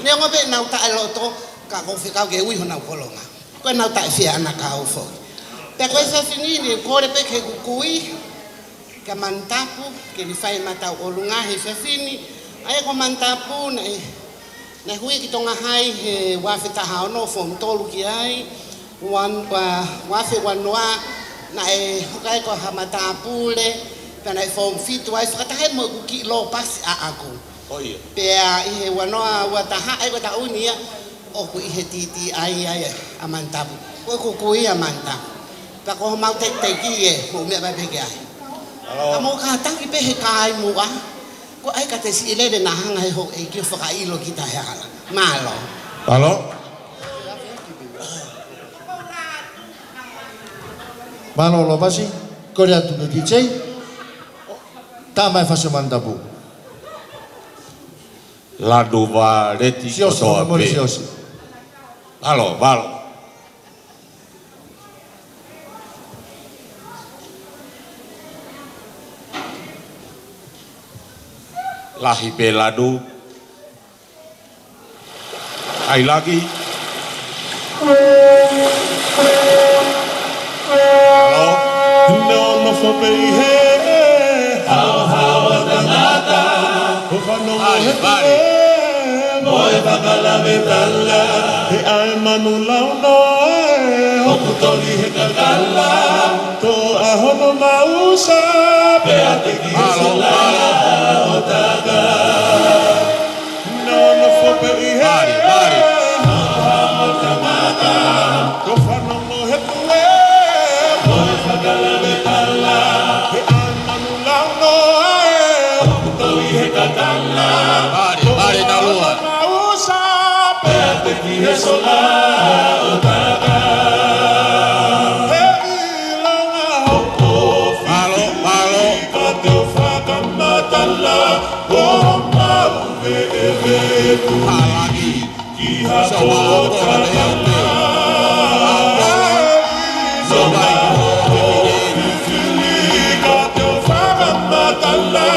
Neongo pē ʻenau taʻeloto, ka ʻoku ou fekau ke ui honau kolonga. Ko ʻenau taʻefeʻanakau foki. Pea ko e fefini ni, kole pē ke kukui, kia Manutapu, ke ne fai e matau ʻolunga he fefini. ʻA ia ko Manutapu, naʻe, naʻe hui ki Tonga Hai he ua afe taha ono, Form Tolu ki ai, ua, ua, ua afe ua noa, naʻe hoko ai ko ha matāpule, pea naʻe Form Fitu ai, fakataha mo ʻeku kiʻi Lopasi ʻaʻaku. Pea ʻi he ua noa ua taha, ʻa ia ko e taʻu ni ia, ʻoku ʻi he T T I ai ʻa Manutapu. Ko ʻeku kui ʻa Manutapu. Pea ko homau tekiteki ē, mou meʻa mai pē ki ai. Ka mou kātaki pē he kāimuʻa. Ko ai ka te siʻi lele naʻa hanga he houʻeiki ʻo fakaʻilo kita he hala. Mālō. Mālō. Mālō Lopasi, kole atu ki he D J. Tama e fasi manatapu. Lanu Valeti Siosi, kotoa mole pē. Siosi. Mālō, mālō. Lahi pē Lanu. ʻAi laki. Mālō. Nofo pē ʻi he haohaoa tangata. Ko fanongo he pale. Mo e fakalave tala. He ʻai manu launoa ē. Hoku toli he kakala. Toʻa hono mausa. Pea te ki he sola ʻo taka. Nofo pē ʻi he haohaoa tangata. Ko fanongo he pule. Mo e fakalave tala. He ʻai manu launoa ē. Hoku toli he kakala. Pale, pale, Talua. Mausa pea te ki he sola ʻo taka. He ʻilonga hopo. Mālō, mālō. Ka te u fakamatala, ko homau veʻeveʻe tui ki ha pōtatala. He ʻilonga hopo, ka te u fakamatala,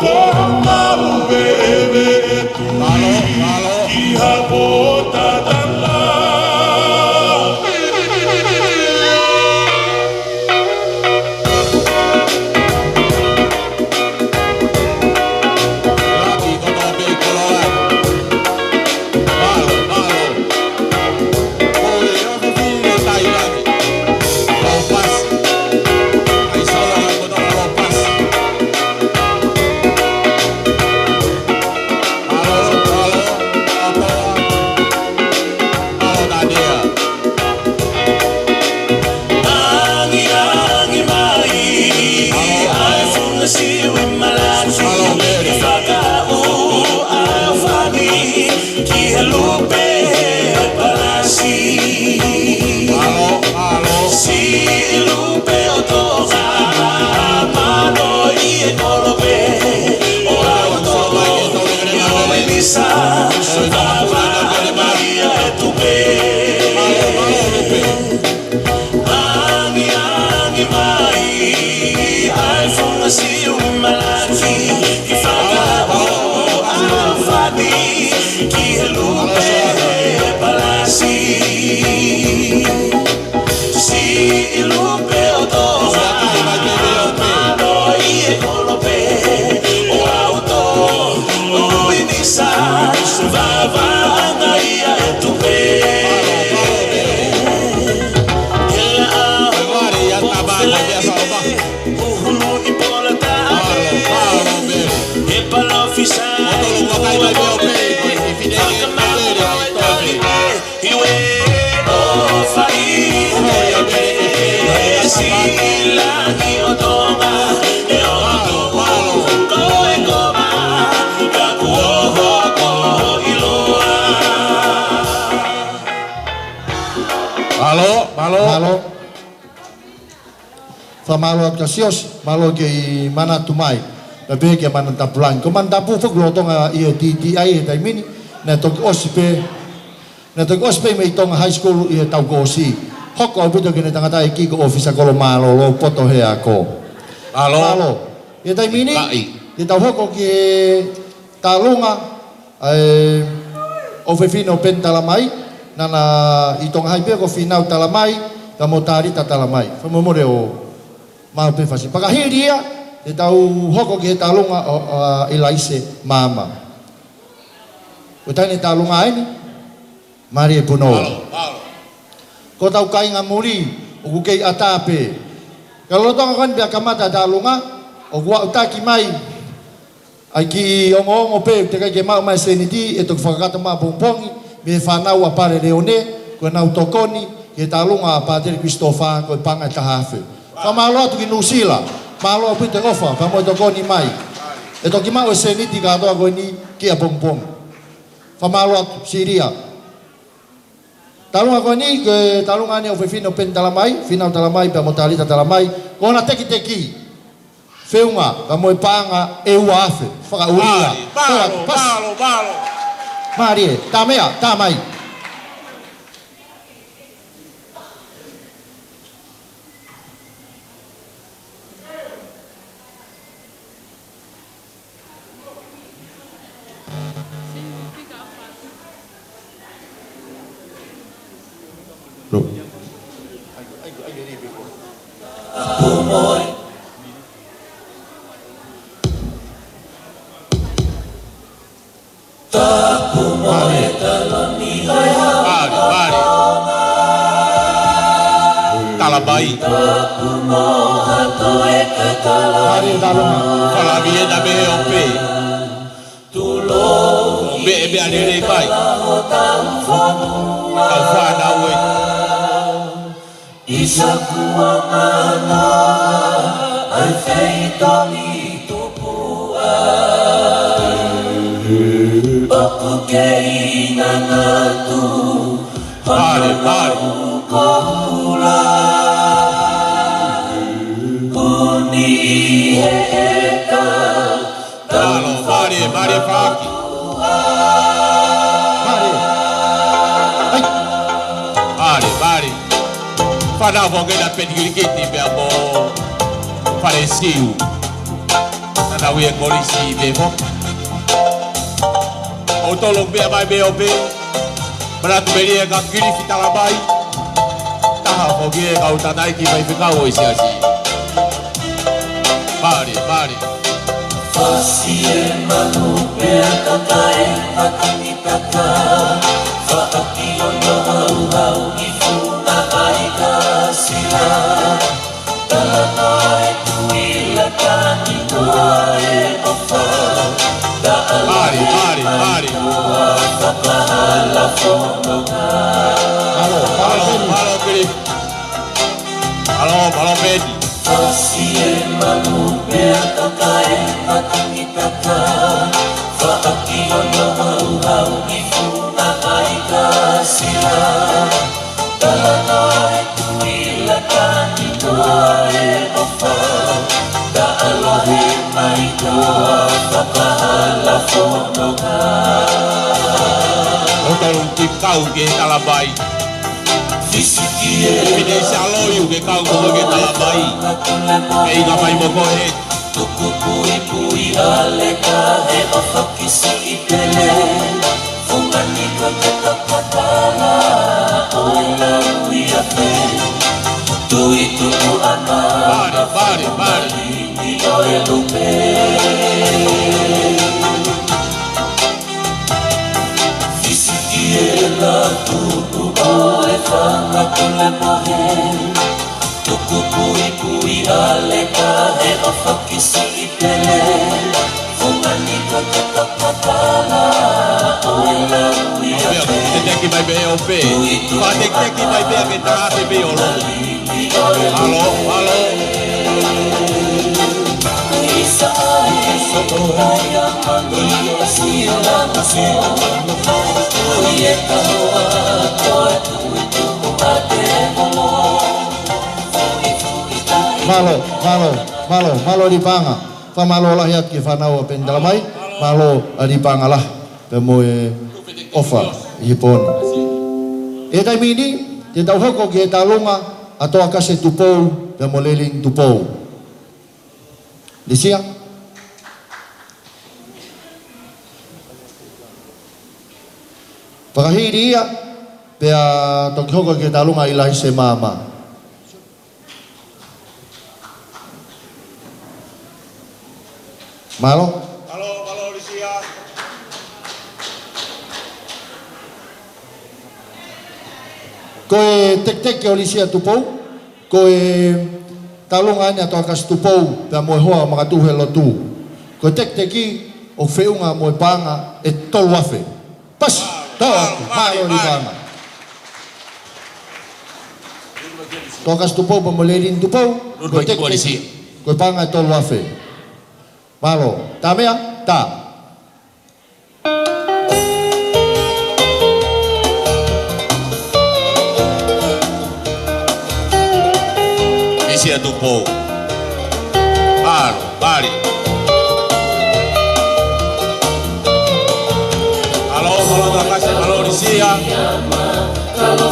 ko homau veʻeveʻe tui ki ha pōtatala. Angiangi mai ʻa e funga sivi malaki, fakaʻu ʻa e fani ki he lupe palasi. Siʻi lupe ʻo Tonga, mano ʻi he kolope ʻo aʻu ʻo toʻo, ʻo e misa, vava mai ʻa e tupe. Angiangi mai ʻa e funga sivi malaki, ke fakaʻu ʻa e fani ki he lupe palasi. Siʻi lupe ʻo Tonga, mano ʻi he kolope ʻo aʻu ʻo toʻo, ʻo e misa, vava mai ʻa e tupe. Ke laʻā hopo fele, ʻuhulu ʻi pola taʻape. He palōfisa ʻi Kuala Lumpur, fakamālō e tali pē, ʻi he ʻofa ʻi he siʻi langi ʻo Tonga, ʻe ʻofa ko e koma, ka kuo hoko ʻiloa. Mālō, mālō. Mālō. Fakamālō atu kia Siosi, mālō kei manatu mai. Pea pehē kia Manatapulangi. Ko Manatapu foki lolotonga ʻi he T T I he taimi ni, naʻe toki ʻosi pē, naʻe toki ʻosi pē mei Tonga High School ʻi he taʻu kuo ʻosi. Hoko ʻaupito ki heʻene tangataʻeiki ko e ʻofisa kolo mālōlō poto he ako. Mālō. Mālō. ʻI he taimi ni, te tau hoko ki he tālunga ʻa e ʻofefine ʻo Peni Talamai, naʻá na ʻi Tonga High pē ko Fīnau Talamai, pea mo Talita Talamai. Fakamolemole ʻo maʻu pē fasi. Pea ka hili ia, te tau hoko ki he tālunga ʻo, ʻa ʻIlaise Maama. Ko e taʻahine tālunga eni, Mālie Punou. Mālō, mālō. Ko hotau kāinga muli, ʻoku kei ʻatā pē. Ka lolotonga ko eni pea kamata e tālunga, ʻoku aʻutaki mai ʻa e kiʻi ongoongo pē, teʻeki ai ke maʻu mai e sēniti, ʻe toki fakakakato mai ʻapongipongi, mei he fānau ʻa Pale Leone, ko ʻenau tokoni ki he tālunga ʻa Pātele Christopher, ko e paʻanga ʻe taha afe. Fakamālō atu ki Nuʻusila, mālō ʻaupito e ʻofa, pea mo e tokoni mai. ʻE toki maʻu e sēniti kātoa ko eni ki ʻapongipongi. Fakamālō atu, Silia. Talunga ko eni, ko e talunga ʻeni ʻa e ʻofefine ʻo Peni Talamai, Finau Talamai, pea mo Talita Talamai. Ko hona tekiteki, feʻunga, ka mo e paʻanga ʻe ua afe, fakaʻulia. Mālie, mālō, mālō, mālō. Mālie, tā meʻa, tā mai. Mālie, mālie. Talamai. Mālie, Talamai. Falavi e na me o pe. Meʻa, meʻa lelei mai. Kau fānau ē. Isaku amana, ʻa e feitoʻi tupuʻa. ʻOku kei nangatu, mālie, mālie. Koula. Puni ʻi he ʻeka. Mālō, mālie, mālie Faki. Mālie. ʻAi. Mālie, mālie. Fānau foki ʻena Peni Kilikiti pea mo Fale Siu. Naʻa nau ʻi he kolisi pē foki. ʻOku tolongi pē mai pē o pe. Manatu melie ka Kilifi Talamai. Taha foki e kau tangataʻeiki faifekau ʻo e siasi. Mālie, mālie. Fasi e manu pea kakae matangi taka. Faʻaki hono hauhau ʻi Funaʻai Kasila. Mālie, mālie, mālie. Mālō, mālō, Peni. Mālō, mālō, Peni. ʻO talu ki kau ke Talamai. Fisi ki e. Pine sa lo yu ke kau ko ke Talamai. Ke ika mai mo ko he. Tuku puipui ʻa Leka he ʻofa ki siʻi pele. Fungani ko te kapakala ʻo e lau ia pē. Tui tuku ana. Mālie, mālie, mālie. Io e lupe. Fisi ki e la tuku ʻo e fanga kule mohe. Tuku puipui ʻa Leka he ʻofa ki siʻi pele. Fungani ko te kapakala ʻo e lau ia pē. Tekiteki mai pē o pe. Tekiteki mai pē ke tā te pe o lo. Mālō, mālō. Mālō, mālō, mālō, mālō Lipanga. Fakamālō lahi atu ki he fānau ʻa Peni Talamai. Mālō ʻa Lipanga lahi pea mo e ʻofa ʻi he pō ni. ʻI he taimi ni, te tau hoko ki he talunga ʻa Toakase Tupou pea mo Lelini Tupou. Lisia. Fakahili ia, pea toki hoko ki he talunga ʻa ʻIlaise Māmā. Mālō. Mālō, mālō, Lisia. Ko e tekiteki ʻo Lisia Tupou, ko e talunga ʻeni ʻa Toakase Tupou, pea mo e hoa makatuʻu he lotu. Ko e tekiteki ʻoku feʻunga mo e paʻanga ʻe tolu afe. Pasi, tau atu, mālō Lipanga. Toakase Tupou pea mo Lelini Tupou, ko e tekiteki, ko e paʻanga ʻe tolu afe. Mālō. Tā meʻa, tā. Lisia Tupou. Mālō, mālō. Mālō, mālō, Takasi, mālō, Lisia. Mālō,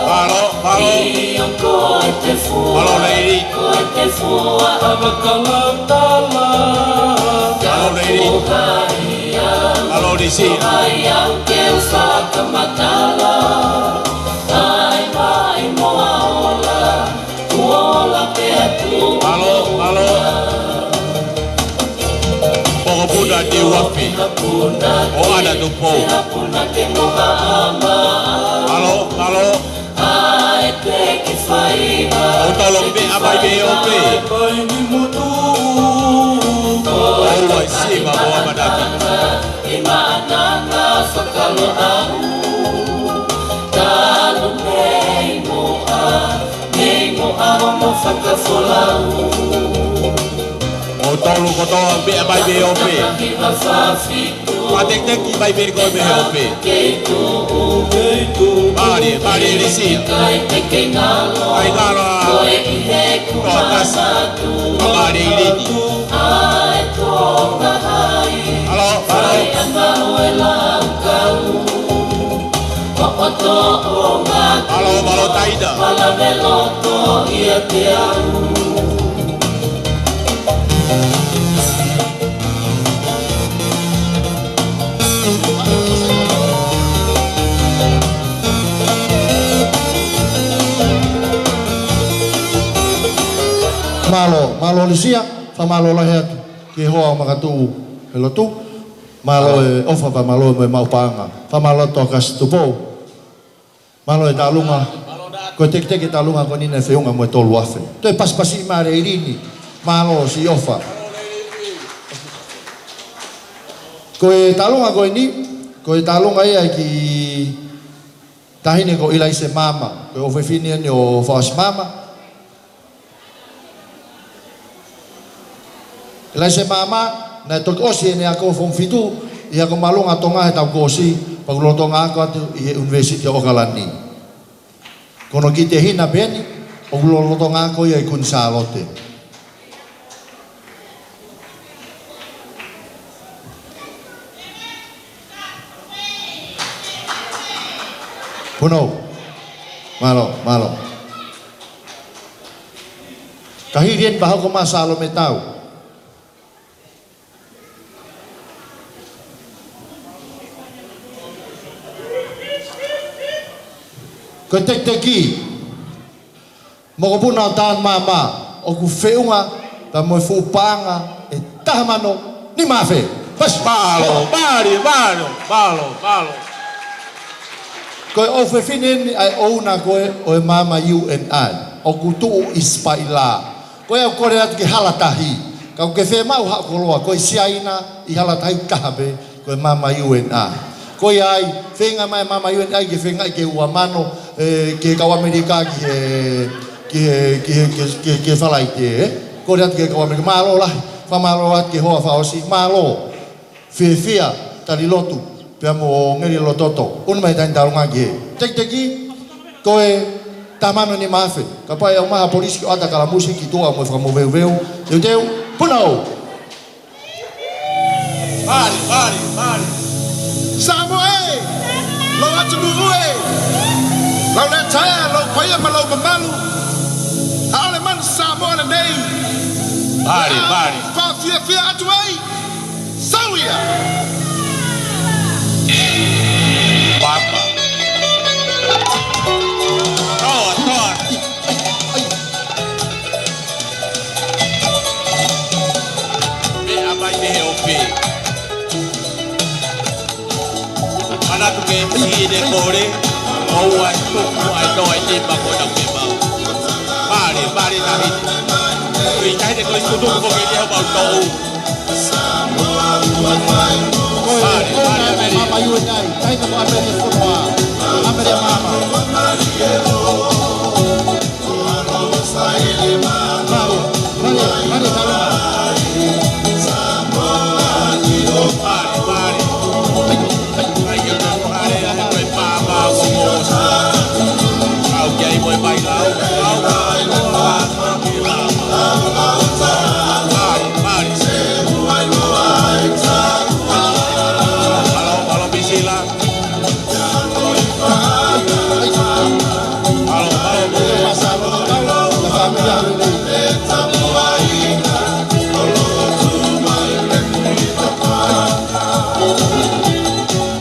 mālō. Mālō, Leili. Mālō, Leili. Mālō, Lisia. Mālō, mālō. Mokopuna Teuafe. ʻO ʻAna Tupou. Mālō, mālō. ʻOku tau lope ʻa mai pē ʻo pē. ʻOua ʻi Sima mo ʻAmanaki. ʻOku tau lope kotoa pē ʻa mai pē ʻo pē. Fakatekiteki mai pē koe mei he ʻope. Mālie, mālie Lisia. ʻIkai ngalo. Ko e kasi. Mālie Leili. Mālō, mālō. Mālō, mālō Taina. Mālō, mālō Lisia, fakamālō lahi atu ki he hoa ʻo Makatuʻu he lotu. Mālō e ʻofa, fakamālō mo e maʻu paʻanga. Fakamālō Takasi Tupou. Mālō e tālunga. Ko e tekiteki e tālunga ko eni naʻe feʻunga mo e tolu afe. Toe pasipasi mai Leili ni. Mālō siʻi ʻofa. Ko e tālunga ko eni, ko e tālunga ia ki he taʻahine ko ʻIlaise Maama. Ko e ʻofefine eni ʻo Fausi Maama. ʻIlaise Maama, naʻe toki ʻosi ʻene ako Form fitu ʻi he Ako Māʻolunga Tonga he taʻu kuo ʻosi, pea kuo lolotonga ako atu ʻi he ʻUnivēsiti ʻo ʻOkalani. Ko hono kiʻi tehina pē eni, ʻoku lolotonga ako ia ʻi Kuini Sālote. Punou. Mālō, mālō. Ka hili eni pea hoko mai Sālome Tau. Ko e tekiteki. Mokopuna ʻo Tānamaama, ʻoku feʻunga pea mo e fuʻu paʻanga ʻe taha mano nima afe. Pasi. Mālō, mālie, mālō, mālō, mālō. Ko e ʻofefine eni ʻa e ʻouna ko ē ʻo e Maama U N I. ʻOku tuʻu ʻi Sipaʻilā. Ko ia ʻoku kole atu ke hala tahi. Ka ʻoku ke fiemaʻu haʻo koloa, ko e Siaina ʻi hala tahi taha pē. Ko e Maama U N I. Ko ia ai, feinga mai Maama U N I ke feinga ke ua mano, ē, ki he kau ʻAmelika ki he, ki he, ki he, ki he, ki he, ki he Falaite, ē. Kole atu ki he kau ʻAmelika. Mālō lahi, fakamālō atu ki he hoa fakaʻosi. Mālō. Fiefia, tali lotu, pea mo ngeli lototo. ʻUnu mai taʻahine tālunga ki he tekiteki, ko e taha mano nima afe. Kapau ʻe ʻomai ha polisi ki ʻata kalamusi ki tuʻa mo e fakamoveuveu. Teuteu, punou. Mālie, mālie, mālie. Samoa ē, lau atu nuʻu ē, lau lea taea, lau paia mo lau mamalu. Haʻele manu Samoa nei. Mālie, mālie. Fakafiefia atu ai. Sauia. Papa. Toa, toa. Meʻa mai mei he ʻope. Manatu ke ʻi he kole, ʻoua ʻe tuku ai toa ʻi he mako na ke mau. Mālie, mālie taʻahine. ʻI taʻahine ko e tutuku ko ke te hau mau tou. Ko e, ko e Maama U N I, taʻahine ko ʻAmelia Fonoa. ʻAmelia Maama. Mālie, mālie.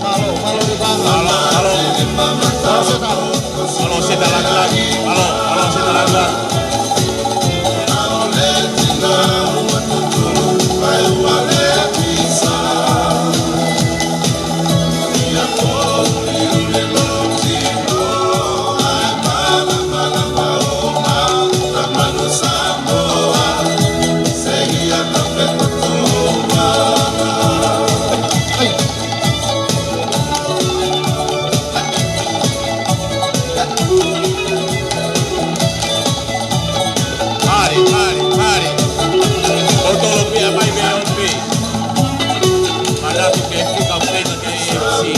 Mālō, mālō Lipaʻanga. Mālō, mālō. Mālō Seta. Mālō Seta Lakilakiʻi. Mālō, mālō Seta Lakilakiʻi. Mālō, mālō, mālō. ʻOku tolopia mai mei ʻope. Manatu ke fika pena ke M C.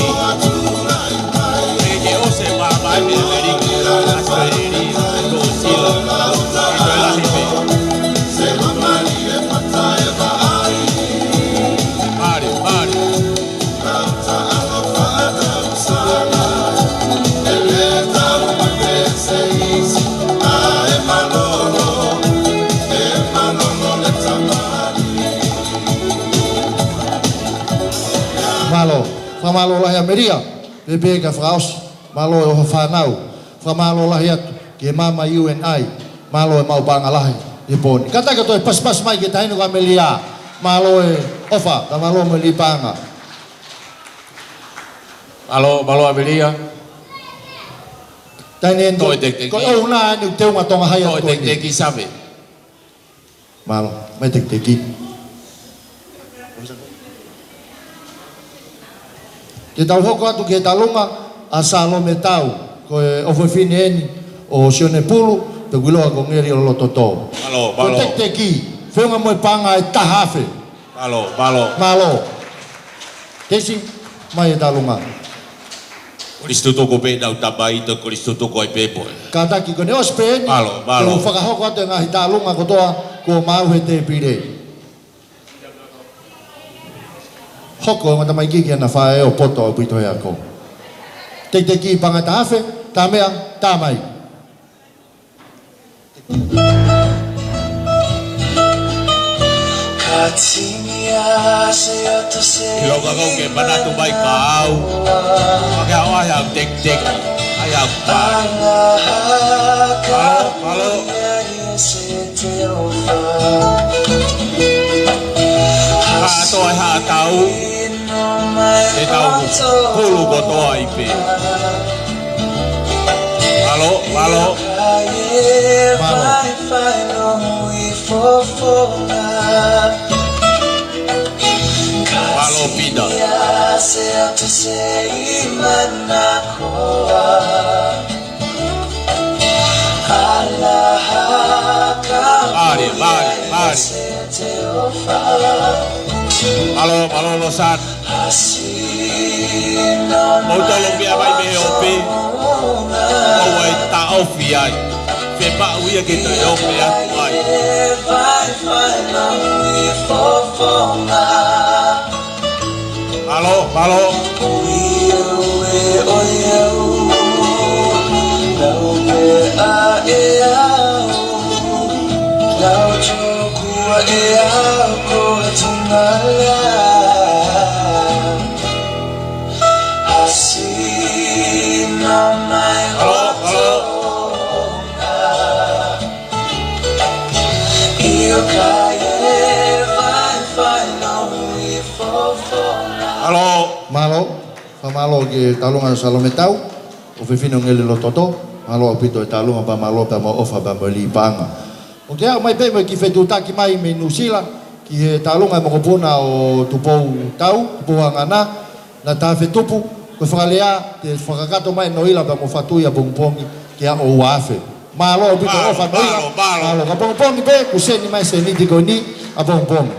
Ke ke ose ma mai mei Amerika. Australia, New Zealand. Ito e lahi pe. Mālō, mālō. Mālō. Fakamālō lahi ʻAmelika, pea pehē ki he fakaʻosi. Mālō e ʻofa fānau. Fakamālō lahi atu ki he maama U N I. Mālō e maʻu paʻanga lahi he pō ni. Kātaki ʻo toe pasipasi mai ki he taʻahine ko ʻAmelika. Mālō e ʻofa, fakamālō mo e Lipaʻanga. Mālō, mālō ʻAmelika. Taʻahine eni, toe tekiteki. Ko e ʻouna eni ʻoku teunga Tonga High atu ko eni. Toe tekiteki Save. Mālō, mai tekiteki. Ke tau hoko atu ki he talunga ʻa Salome Tau, ko e ʻofefine eni ʻo Sione Pulu, pea ʻoku ʻiloa ko Ngeli ʻo Lototō. Mālō, mālō. Ko e tekiteki, feʻunga mo e paʻanga ʻe taha afe. Mālō, mālō. Mālō. Kesi, mai e talunga. Kolisi tutuku pē ʻenau tamai, toe kolisi tutuku ai pē mo e. Kātaki ko ʻene ʻosi pē eni. Mālō, mālō. Ke u fakahoko atu e ngaahi talunga kotoa kuo maʻu he tēpile. Hoko e ongo tamaiki ki heʻena faʻē ʻo poto ʻaupito he ako. Tekiteki paʻanga ʻe taha afe, tā meʻa, tā mai. ʻIlo ka kau ke manatu mai ka au. Pake au ai au tekiteki. Ai au pa. Mālō, mālō. Haʻa toe haʻa tau. ʻE tau pulu kotoa ai pē. Mālō, mālō. Mālō. Mālō, Pita. Mālō, mālō, mālō. Mālō, mālō, Losana. Mou tolopia mai mei ʻope. Mou ʻai taʻofi ai. Fepaʻu ia ke toe ʻope atu ai. Mālō, mālō. Mālō, mālō. Mālō. Mālō. Fakamālō ki he talunga Salome Tau, ʻofefine ʻo Ngeli Lototō. Mālō ʻaupito e talunga pea mālō pea mo e ʻofa pea mo e Lipaʻanga. ʻOku ke aʻu mai pē mo e kiʻi fetuʻutaki mai mei Nuʻusila, ki he talunga e mokopuna ʻo Tupou Tau, Tupou Hangana, naʻa ta fetupu, ko e fakalea, te fakakakato mai ʻe Noila pea mo Fatu ʻapongipongi, ki he ʻaho ua afe. Mālō ʻaupito e ʻofa Noila. Mālō, mālō. Mālō, ka pongipongi pē, kuo seni mai e sēniti ko eni, ʻapongipongi.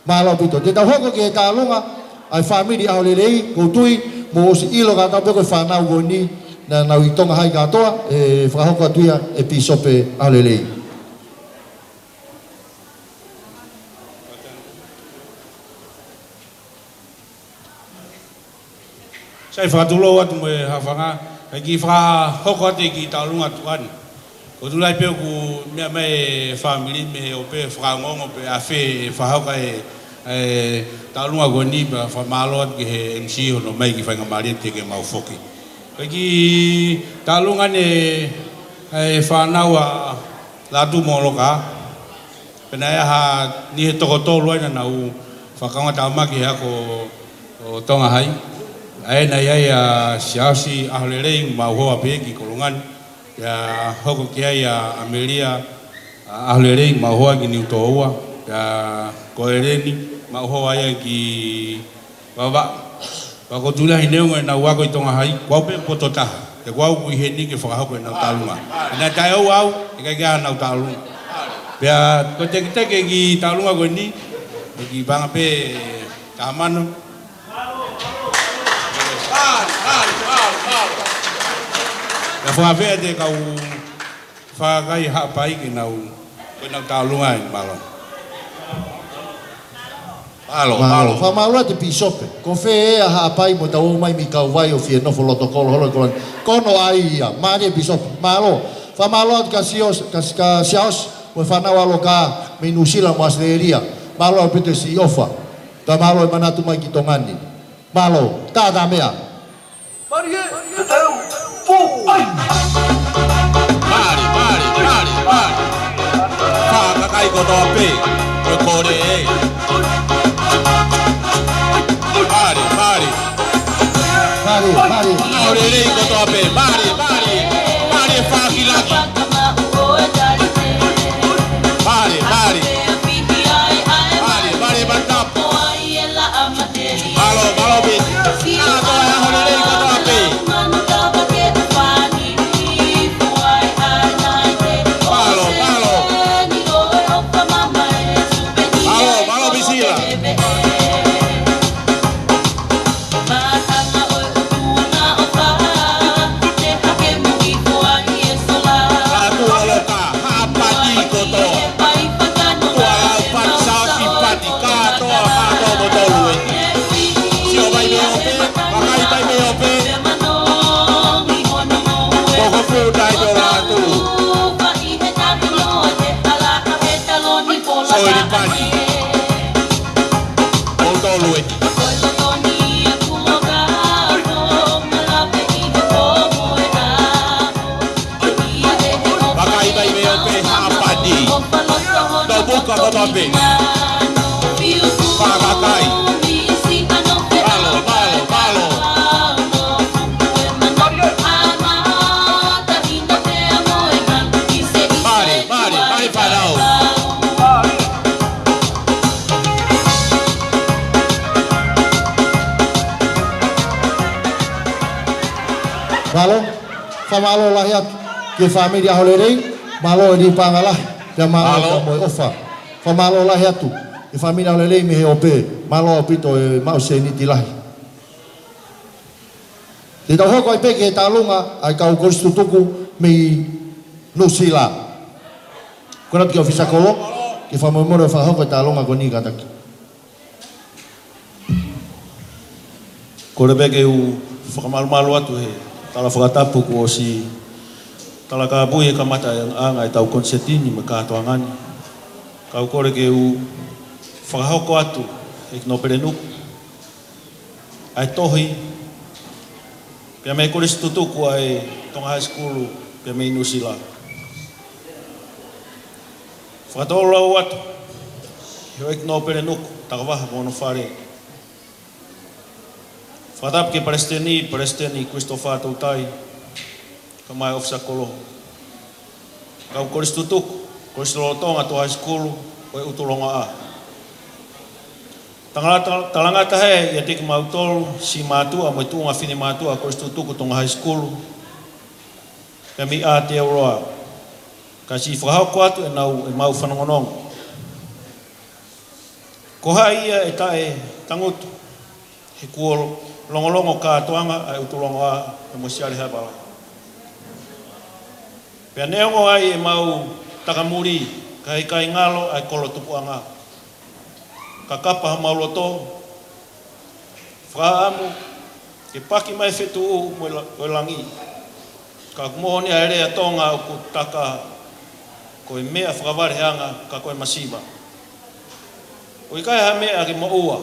Mālō ʻaupito. Te tau hoko ki he talunga ʻa e fāmili ʻAholelei, ʻoku ou tui, mou ʻosi ʻilo kātoa pē ko e fānau ko eni, naʻa nau ʻi Tonga High kātoa, ʻe fakahoko atu ia ʻe Pīsope ʻAholelei. Sai, fakatulou atu mo e hafanga, kae kiʻi fakahoko atu e kiʻi talunga tuʻa ni. ʻOku ou tui pē ʻoku meʻa mai e fāmili mei ʻope fakaongoongo pe ʻafē ʻe fakahoko e ʻa e taʻalunga ko eni pea fakamālō atu ki he M C hono ʻomai e kiʻi faingamālie ke mau foki. Pea kiʻi taʻalunga eni ʻa e fānau ʻa Lātū mo Lōkā. Pea naʻe ʻi ai ha niʻihi ʻe toko tolu ai naʻa nau fakakaungātāmaki he ako ʻo Tonga Hai. ʻA ia naʻe ʻi ai ʻa Siaosi ʻAholelei, maʻu hoa pē ki Kolongani. Pea hoko ki ai ʻa ʻAmelia ʻAholelei, maʻu hoa ki Niutōua. Pea ko ʻEleni, maʻu hoa ia ki Vavaʻu. Pea ko Tuʻilahi, neongo ʻenau ako ʻi Tonga Hai, ko au pē poto taha. Pea ko au ʻoku ʻi heni ke fakahoko ʻenau taʻalunga. Naʻe taʻeʻoua au, ʻikai ke ʻi ai haʻanau taʻalunga. Pea ko e teketeke e kiʻi taʻalunga ko eni, ʻe kiʻi paʻanga pē taha mano. Pea fakafeʻao atu e kau fakakai Haʻapai ke nau, ko ʻenau taʻalunga ē, mālō. Mālō, mālō. Mālō. Fakamālō atu Pīsope. Ko fē ʻa Haʻapai mo ʻetau ō mai mei Kauvai ʻo fie nofo loto kolo holo e kolo ni. Ko hono ʻai ia. Mālō Pīsope. Mālō. Fakamālō atu kia Siaosi, kia, kia Siaosi mo e fānau ʻa Lōkā mei Nuʻusila mo ʻAositelēlia. Mālō ʻaupito e siʻi ʻofa. Pea mālō e manatu mai ki Tonga ni. Mālō. Tātā meʻa. Mālie, mālie, mālie, mālie. Fakakai kotoa pē, ko e kole ē. Mālie, mālie. Mālie, mālie. ʻAholelei kotoa pē, mālie, mālie. Mālie fākilaki. Mālie, mālie. Mālie, mālie, mālie. Mālō, mālō pē. Kātoa e ʻaho lelei kātoa pē. Mālō, mālō. Mālō, mālō Pisila. Mātuʻa Lōkā, Haʻapai kotoa. Tuʻa Lau, Pati, Siaosi, Pati, kātoa, kātoa mo tolu ē. Sio mai mei ʻope, vakai mai mei ʻope. Mokopuna ʻi Lātū. Soili Pati. Mo tolu ē. Vakai mai mei ʻope, Haʻapai. Tau buka kotoa pē. Fakakai. Mālō, mālō, mālō. Mālie, mālie, mālie fānau. Mālō. Fakamālō lahi atu ki he fāmili ʻAholelei, mālō e lī paʻanga lahi, pea mālō, mālō pea mo e ʻofa. Fakamālō lahi atu ki he fāmili ʻAholelei mei he ʻope, mālō ʻaupito e maʻu sēniti lahi. Te tau hoko ai pē ki he taʻalunga ʻa e kau kolisi tutuku mei Nuʻusila. Kole atu ki he ʻōfisa kolo, ke fakamolemole ʻo fakahoko e taʻalunga ko eni kātaki. Kole pē ke u fakamalumalu atu he tala fakatapu kuo ʻosi talakāpui he kamata e anga ʻetau konisētini mo e kātoanga ni. Kau kole ke u fakahoko atu, ʻEiki Nōpele Nuku, ʻa e tohi pea mei he kolisi tutuku ʻa e Tonga High School pea mei Nuʻusila. Fakatōlau atu ki he ʻEiki Nōpele Nuku, Takavaha mo hono fale. Fakatapu ki he palesiteni, Palesiteni Christopher Toutai, kae ʻumaʻā e ʻōfisa kolo. Kau kolisi tutuku, kolisi lolotonga Tonga High School ʻo e ʻUtulongoaʻa. Talangata, talangata hē ʻiate kimautolu siʻi mātuʻa mo e tuʻunga finemātuʻa kolisi tutuku Tonga High School pea mei Aotearoa. Ka siʻi fakahoko atu ʻenau, ʻemau fanongonongo. Ko hai ia ʻe taʻe tangutu, he kuo longolongo kātoanga ʻa e ʻUtulongoaʻa ʻe Mosiale Haevala. Pea neongo ai ʻemau takamuli, ka heʻikai ngalo ʻa e kolo tupuʻanga. Kakapa homau loto, fakaʻamu ke paki mai fetuʻu mo e la-, mo e langi. Ka ʻoku moʻoni ʻa e lea Tonga ʻoku taka, ko e meʻa fakavaleanga ka ko e masiva. ʻOku ʻikai ha meʻa ke moʻua.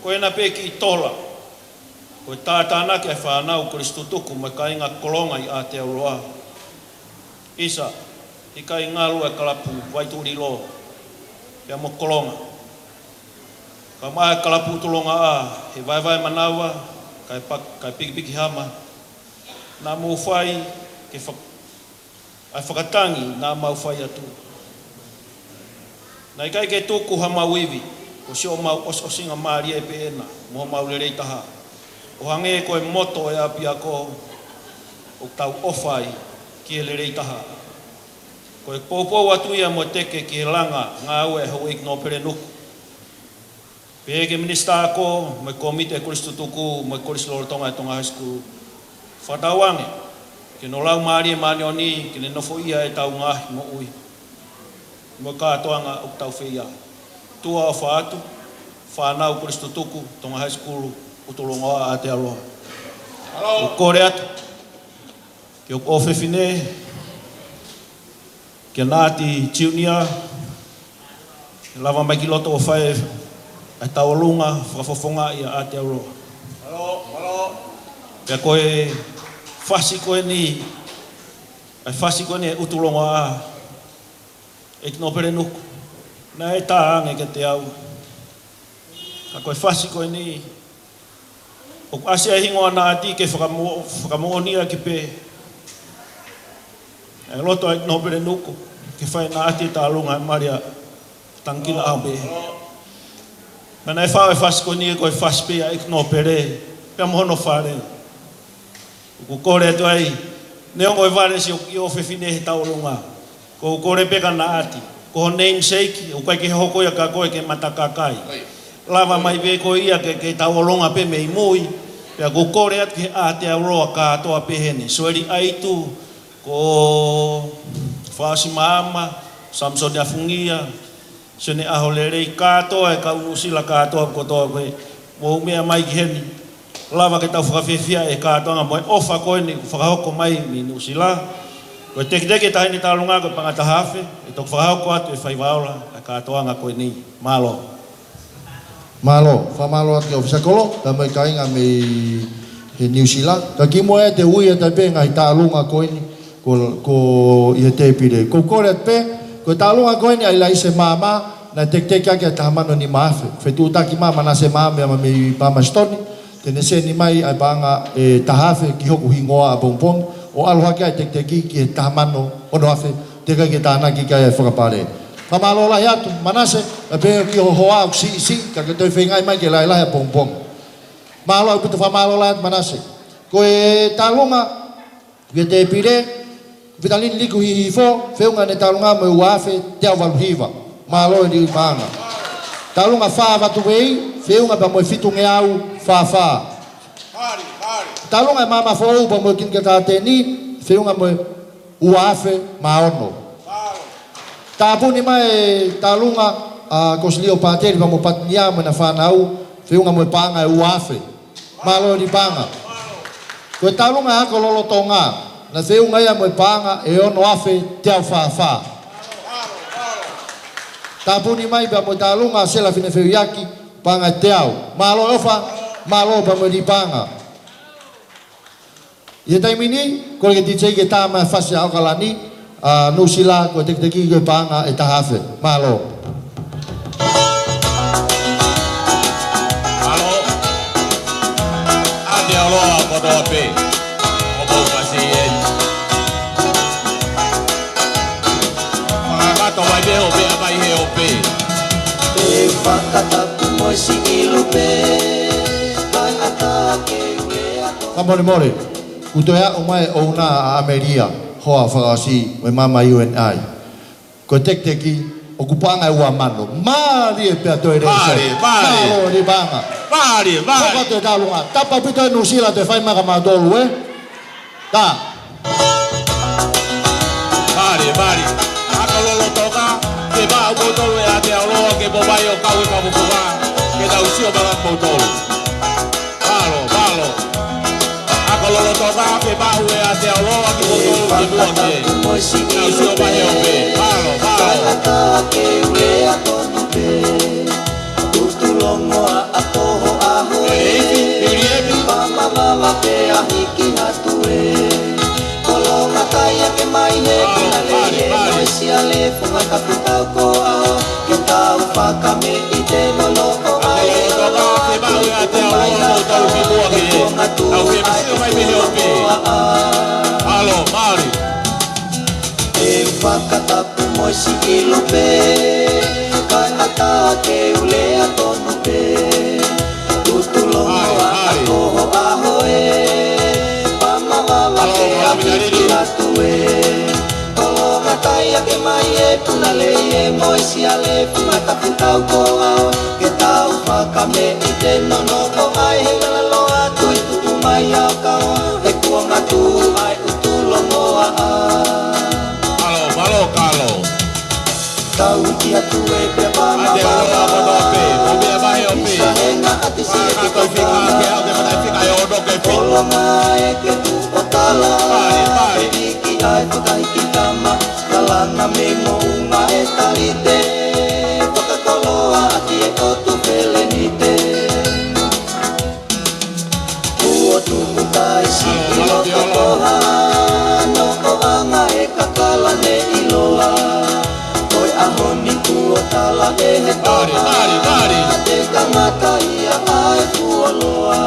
Ko ena pē kiʻi tola. Ko e tātānaki ʻa e fānau kolisi tutuku mo e kāinga Kolonga ʻi Aotearoa. ʻIsa, ʻikai ngalu ʻa e kalapu Vaituʻulilo pea mo Kolonga. Ka maʻa e kalapu ʻUtulongoaʻa he vaevae manava, kae pa-, kae pikipiki hama. Naʻa mou fai ke fa-, ʻa e fakatangi naʻa mau fai atu. Naʻe ʻikai ke tuku ha mau ivi, ko siʻomau ʻosiʻosinga mālie pē ena mo homau lelei taha. ʻO hangē ko e moto ʻo e ʻapiako, ʻoku tau ʻofa ai ki he lelei taha. Ko e poupou atu ia mo e teke ki he langa ngāue ʻa e houʻeiki nōpele Nuku. Pehē ki he Minisitā Ako mo e Kōmiti ʻa e Kolisi Tutuku mo e Kolisi Lolotonga ʻa e Tonga High School. Fakatauange ke nau laumālie māʻoniʻoni ke ne nofoʻia ʻetau ngaahi moʻui mo e kātoanga ʻoku tau fai ai. Tuʻa ʻofa atu, fānau Kolisi Tutuku Tonga High School, ʻUtulongoaʻa, Aotearoa. ʻOku kole atu ki hoku ʻofefine, kia Naati Junior, lava mai ki loto ʻo fai ʻa e tauʻolunga fakafofonga ʻi Aotearoa. Pea ko e fasi ko eni, ʻa e fasi ko eni ʻa e ʻUtulongoaʻa, ʻEiki Nōpele Nuku, naʻe tā ange kiate au. Ka ko e fasi ko eni, ʻoku ʻasi ai e hingoa ʻa Naati ke fakamo-, fakamoʻoni ʻaki pē ʻa e loto ʻa ʻEiki Nōpele Nuku ke fai ʻe Naati e tauʻolunga ʻa e mali ʻa Tangikina ʻAhopeʻehe. Pea naʻe faʻu e fasi ko eni ko e fasi pē ia ʻa ʻEiki Nōpele pea mo hono fale. ʻOku kole atu ai, neongo e vale siʻoku kiʻi ʻofefine he tauʻolunga, ʻoku ou kole pē kia Naati, ko ho namesake, ʻoku ʻikai ke hoko ia kia koe ke mata kakai. Lava mai pē ko ia ke, ke tauʻolunga pē mei mui. Pea ʻoku ou kole atu ki he Aotearoa kātoa pē heni. Soeli ʻAitu, ko Fasi Maama, Samisoni ʻAfungia, Sione ʻAholelei, kātoa e kau Nuʻusila kātoa kotoa ko ē mou meʻa mai ki heni. Lava ke tau fakafiefia e kātoanga mo e ʻofa ko eni ʻoku fakahoko mai mei Nuʻusila. Ko e tekiteki ʻa e taʻahine tauʻolunga ko e paʻanga ʻe taha afe, ʻe toki fakahoko atu e faiva ola ʻa e kātoanga ko eni. Mālō. Mālō, fakamālō atu ki he ʻōfisa kolo, pea mo e kāinga mei he Nuʻusila. Ka kimuʻa te u ui atu pē ngaahi tauʻolunga ko eni, ko, ko ia he tēpile. ʻOku ou kole atu pē, ko e tauʻolunga ko eni ʻa ʻIlaise Maama, naʻe tekiteki ʻaki ʻa e taha mano nima afe. Fetuʻutaki mai ʻa Manase Maama mei Palmerston, te ne seni mai ʻa e paʻanga ʻe taha afe ki hoku hingoa ʻapongipongi, ʻo ʻalu hake ʻa e tekiteki ki he taha mano ono afe, teʻeki ai ke tānaki ki ai ʻa e fakapale. Fakamālō lahi atu, Manase, pea pehē ki ho hoa ʻoku siʻisiʻi, ka ke toe feingaʻi mai ke lahilahi ʻapongipongi. Mālō ʻaupito, fakamālō lahi atu, Manase. Ko e tauʻolunga ki he tēpile, Vitalini Liku Hihifo, feʻunga ʻene tauʻolunga mo e ua afe teau valu hiva. Mālō e liu paʻanga. Tauʻolunga fā, Vatuvei, feʻunga pea mo e fitungeau fā fā. Tauʻolunga ʻa e Maama Foʻou pea mo e kinikateni, feʻunga mo e ua afe mā ono. Tāpuni mai e tauʻolunga ʻa Kosilio Pāteli pea mo Patinia mo ʻena fānau, feʻunga mo e paʻanga ʻe ua afe. Mālō e liu paʻanga. Ko e tauʻolunga ʻa e Ako Lolotonga, naʻe feʻunga ia mo e paʻanga ʻe ono afe teau fā fā. Tāpuni mai pea mo e tauʻolunga ʻa Selafine Feuiaki, paʻanga ʻe teau. Mālō e ʻofa, mālō pea mo e liu paʻanga. ʻI he taimi ni, kole ki he D J ke tā mai e fasi ʻa ʻAokalani, ʻa Nuʻusila, ko e tekiteki ko e paʻanga ʻe taha afe. Mālō. Mālō. Aotearoa kotoa pē. ʻOku ou kasi eni. Fakakakato mai pē hoʻo meʻa mai he ope. Te u fakatapu mo e siʻi lupe, mai ʻatā ke u lea. Fakamolemole, kuo toe aʻu mai e ʻouna ʻa ʻAmelia, hoa fakaʻosi mo e maama U N I. Ko e tekiteki, ʻoku paʻanga ʻe ua mano. Mālie pea toe lea. Mālie, mālie. Mālō e liu paʻanga. Mālie, mālie. Hoko atu e tauʻolunga. Tapu ʻaupito ē Nuʻusila, toe fai mai kia mautolu ē. Tā. Mālie, mālie. Ako Lolotonga, ke maʻu kimoutolu ʻe Aotearoa, ke mou mai ʻo kau he fakafofonga, ke tau sio mai kia moutolu. Mālō, mālō. Ako Lolotonga, ke maʻu ʻe Aotearoa kimoutolu ki muʻa ki ai. Tau sio mai he ope. Mālō, mālō. Longoaʻa ko ho ʻaho ē, Pama Vava pea hiki atu ē. Kolonga kai ake mai he puna lei ē, mo e siale funga kapu tau ko ʻaho, ke tau fakameʻite nonoʻo ai e lalo ʻa e tuʻi tuʻu mai ʻa e kaoa, ke kuonga tuʻu ai e tuʻi longoaʻa. Alo, mali. Te u fakatapu mo e siʻi lupe, kae ʻatā ke u lea tonu pē. Tutu longoaʻa ko ho ʻaho ē, Pama Vava pea hiki atu ē. Kolonga kai ake mai e puna lei ē, mo e siale funga kapu tau ko ʻaho, ke tau fakameʻite nonoʻo ai e lalo ʻa e tuʻi tuʻu mai ʻa e kaoa, ke kuonga tuʻu ai e tuʻi longoaʻa. Mālō, mālō, Kalo. Tau hiki atu ē pea Pama Vava. Pisa henga ʻa e tisi ʻe toko taha. Kolonga ē ke tuʻu ʻo tala. Ke hiki ai fakahiki tama. Kalanga me moʻunga e talite. Fakakoloa ʻaki e ʻotu felenite. Kuo tuku taisi ʻi loto ko ha nofoʻanga e kakala ne ʻiloa. Ko e ʻaho ni kuo tala ʻe he toa. Te kamata ia ʻa e fuoloa.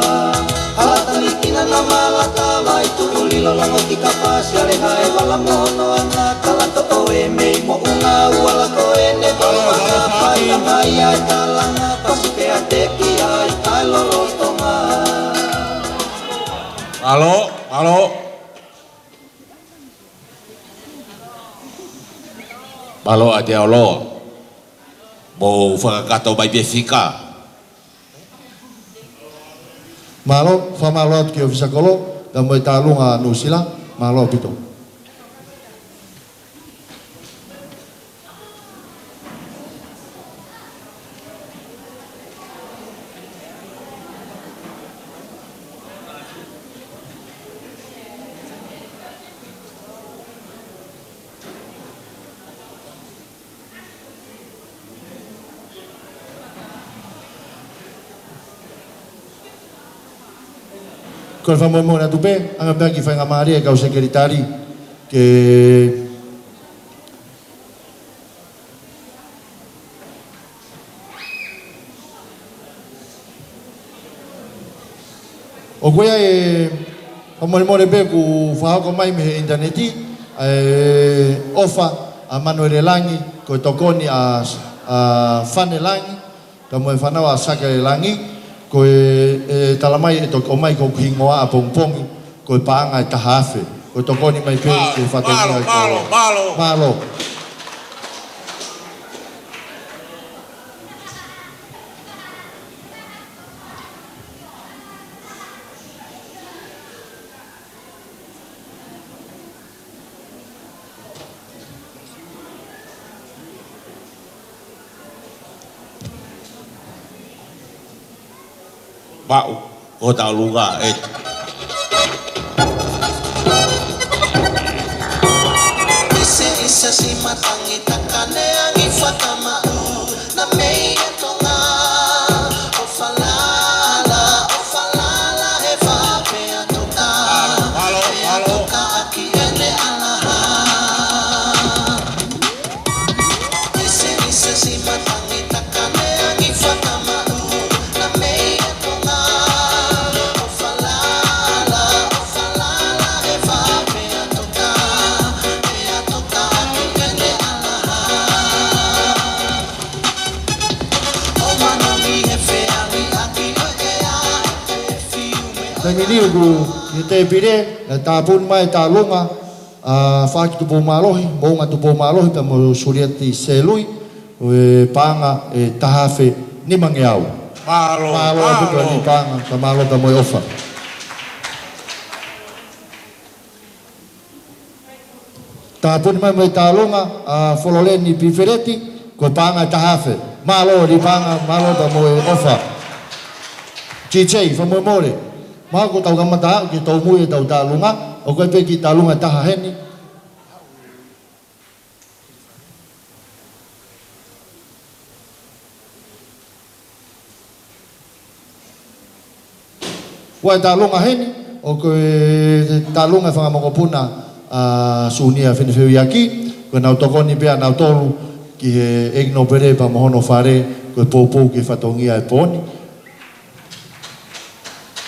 Hala tani kina na mala kava i tuʻu lilo longo ki ka pasi ale hae vala mono ana kala toʻo e mei moʻunga uala ko ene kolo ana pai a mai ai kalanga. Pasi pea teki ai, ai lolotonga. Mālō, mālō. Mālō ʻAteaoloa. Mou fakakakato mai pē fika. Mālō, fakamālō atu ki he ʻōfisa kolo, pea mo e Tālunga Nuʻusila, mālō ʻaupito. Ko e fakamolemole atu pē, ʻanga pē ki he faingamālie ʻa e kau sekelitali, ke ʻoku ʻi ai e fakamolemole pē kuo fakahoko mai mei he ʻinitaneti, ʻa e ʻofa ʻa Manuele Langi, ko e tokoni ʻa, ʻa Fane Langi, pea mo e fānau ʻa Sake Langi, ko e, ʻe talamai ʻe toki ʻomai ko hoku hingoa ʻapongipongi, ko e paʻanga ʻe taha afe. Ko e tokoni mai pē ke fakatau mai. Mālō, mālō, mālō. Maʻu, ʻo tau lunga, ē. Ise, ise, si matangi takane angi fakamaʻu, na mei ʻa Tonga, ʻo falala, ʻo falala, he fape ʻa Tonga, he ʻa Tonga ʻaki ʻene ʻalaha. Taimi ni ʻoku ʻi he tēpile, ʻe tāpuni mai e Tālunga ʻa Faʻaki Tupou Mālohi, Moʻunga Tupou Mālohi, pea mo Sulieti Selui, ʻo e paʻanga ʻe taha afe nimangeau. Mālō, mālō ʻaupito ʻa e paʻanga, ka mālō pea mo e ʻofa. Tāpuni mai mo e Tālunga ʻa Fololeni Pifeleti, ko e paʻanga ʻe taha afe. Mālō ʻa e paʻanga, mālō pea mo e ʻofa. T J, fakamolemole. Mahalo kuo tau kamata aʻu ki he tōmui ʻetau Tālunga, ʻoku ʻi ai pē kiʻi Tālunga ʻe taha heni. Ko e tālunga heni, ʻoku tālunga e fanga mokopuna ʻa Sunia Finefeuiaki, ko ʻenau tokoni pē ʻanautolu ki he ʻEiki Nōpele pea mo hono fale, ko e poupou ki he fatongia ʻo e pō ni.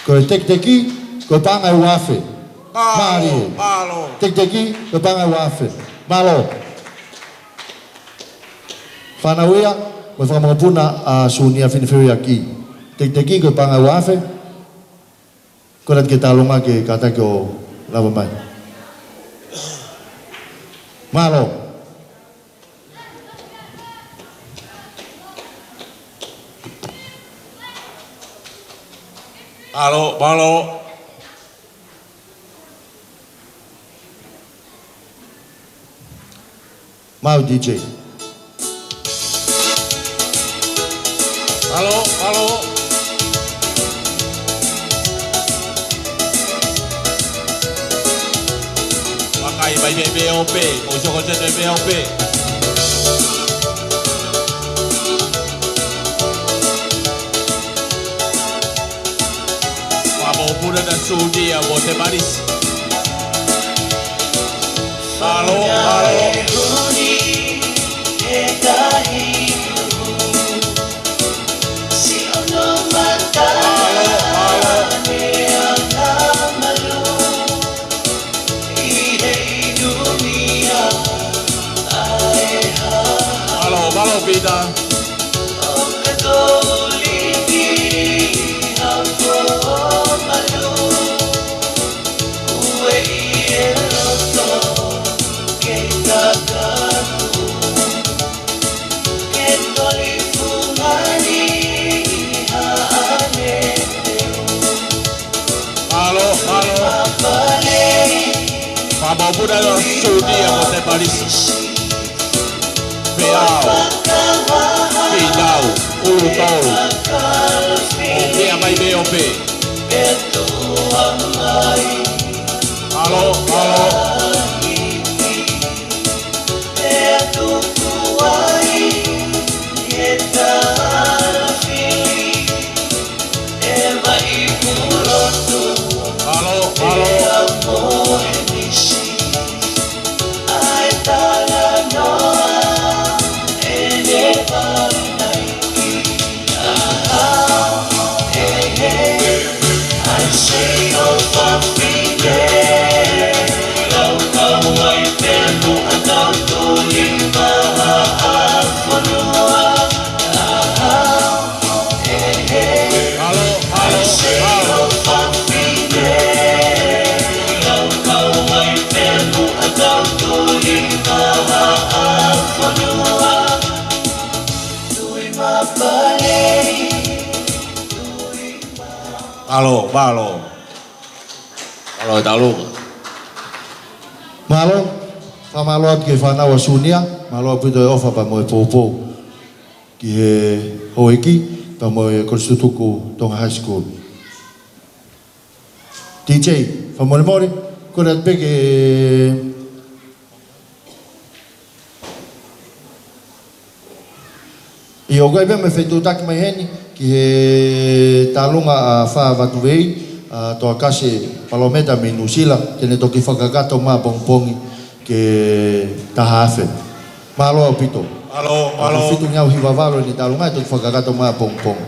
Ko e tekiteki, ko e paʻanga ʻe ua afe. Mālō, mālie. Mālō. Tekiteki, ko e paʻanga ʻe ua afe. Mālō. Fānau ia, mo e fanga mokopuna ʻa Sunia Finefeuiaki. Tekiteki, ko e paʻanga ʻe ua afe. Ko ʻenau tālunga ke kātaki ʻo lava mai. Mālō. Mālō, mālō. Mālō D J. Mālō, mālō. Vakai mai pē pē ʻo pē, ʻo soko tete pē ʻo pē. Fanga mokopuna ʻa Sunia mo Temalisi. Mālō, mālō. Mālō, mālō. Mālō, mālō, Pita. Mālō, mālō. Fanga mokopuna ʻa Sunia mo Temalisi. Peau. Pinau. ʻUlutolu. ʻO pē mai pē ʻo pē. Mālō, mālō. Mālō, mālō. Mālō, mālō, mālō. Mālō, mālō. Mālō e tālunga. Mālō, fakamālō atu ki he fānau ʻa Sunia, mālō ʻaupito e ʻofa pea mo e poupou ki he houʻeiki, pea mo e kolisi tutuku Tonga High School. D J, fakamolemole, kole atu pē ke ʻIo, ʻoku ʻi ai pē mo e fetuʻutaki mai heni ki he tālunga ʻa Fā Vatuvei, ʻa Toakase Palōmeta mei Nuʻusila, te ne toki fakakakato mai ʻapongipongi ki he taha afe. Mālō ʻaupito. Mālō, mālō. ʻOku fitungeau hiva valu ʻene tālunga ʻe toki fakakakato mai ʻapongipongi.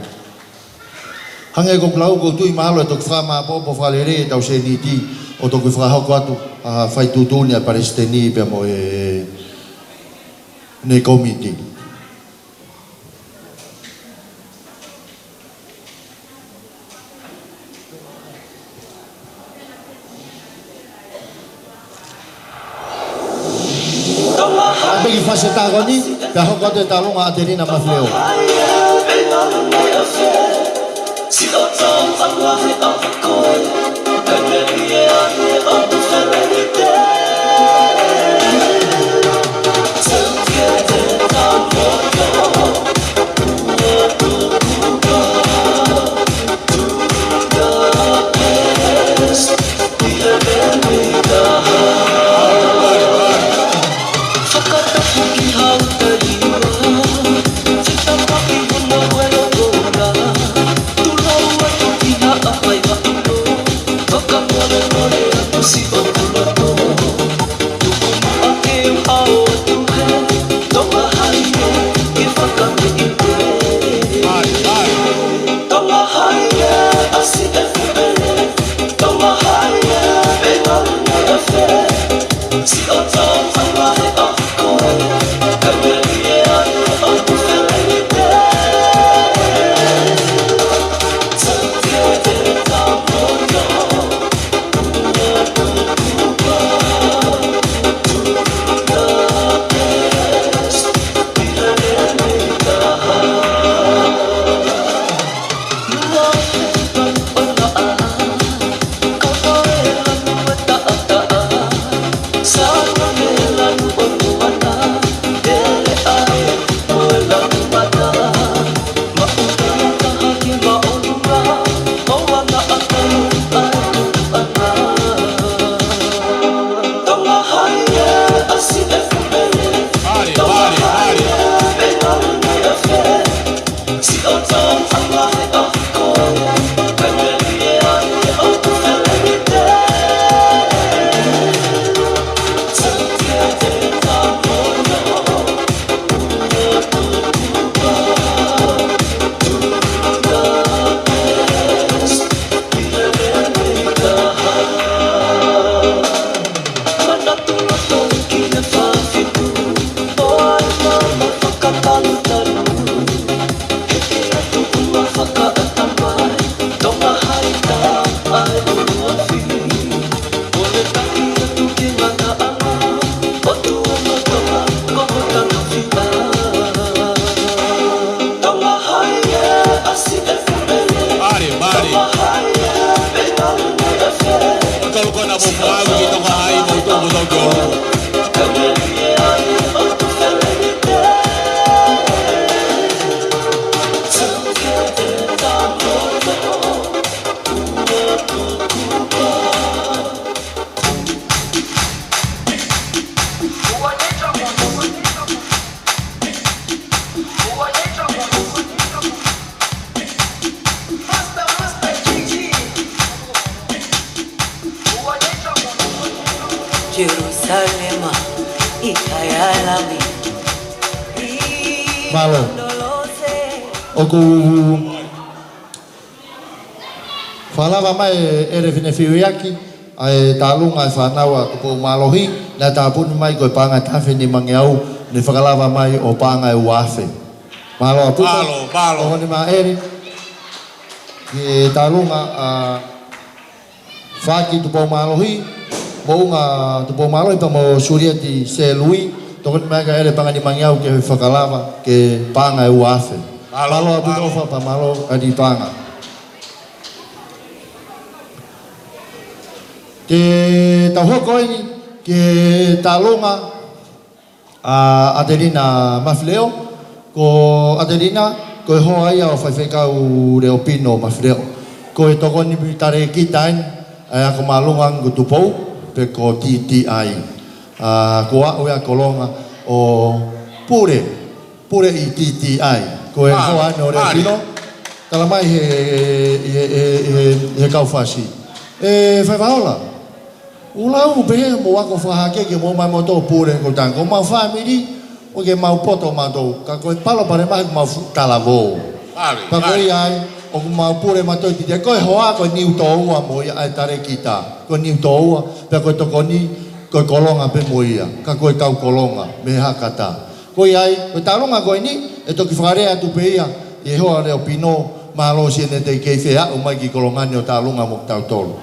Hangē ko ʻeku lau, ʻoku ou tui mahalo ʻe toki fakamāʻopoʻopo fakalelei ʻetau sēniti ʻo toki fakahoko atu ʻa e fai tuʻutuʻuni ʻa e palesiteni pea mo e, ʻene kōmiti. Pea ki he fasi ʻe taha ko eni, pea hoko atu e tālunga ʻa ʻAtelina Mafileo. Kona mo fāu ki toka ai mo tō mo tō ki olo. Jerusalema, ikayalami. Mālō. ʻOku fakalava mai ʻe ʻElefine Fiuiaki ʻa e tālunga ʻa e fānau ʻa Tupou Mālohi, naʻe tāpuni mai ko e paʻanga ʻe taha afe nima ngeau, ne fakalava mai ʻo paʻanga ʻe ua afe. Mālō ʻaupito. Mālō, mālō. ʻOku ne maʻeli ki he tālunga ʻa Faki Tupou Mālohi, Moʻunga Tupou Mālohi pea mo Sulieti Selui, tokoni mai ʻa ʻEle paʻanga ʻe nima ngeau ke fakalava ki he paʻanga ʻe ua afe. Mālō, mālō ʻaupito, mālō. ʻOfa pea mālō ʻa e paʻanga. Ke tau hoko eni ki he tālunga ʻa ʻAtelina Mafileʻo. Ko ʻAtelina, ko e hoa ia ʻo Faifekau Leopino Mafileʻo. Ko e tokoni talēkita eni ʻa e Ako Māʻolunga ʻa Tupou, pe ko T T I. ʻA, ko au ia Kolonga ʻo pule, pule ʻi T T I. Ko e hoa eni ʻo Leopino. Tala mai he, he, he, he, he kau fasi. ʻE Faifekau Ola, ʻoku lau pē he mou ako fakahake ke mou mai mo tō pule ko tang ko mau fāmili, ʻoku mau poto mautolu, ka ko e palopalema he ʻoku mau fuʻu talavou. Pea ko ia ai, ʻoku mau pule mautolu ʻi T T I, ko e hoa ko e niutōua mo ia ʻa e talēkita, ko e niutōua, pea ko e tokoni, ko e Kolonga pē mo ia, ka ko e kau Kolonga, mei Hakata. Ko ia ai, ko e tālunga ko eni, ʻe toki fakalea atu pē ia, ʻi he hoa Leopino, mālō siʻene teʻeki fie aʻu mai ki Kolonga ni ʻo tālunga mo kitautolu.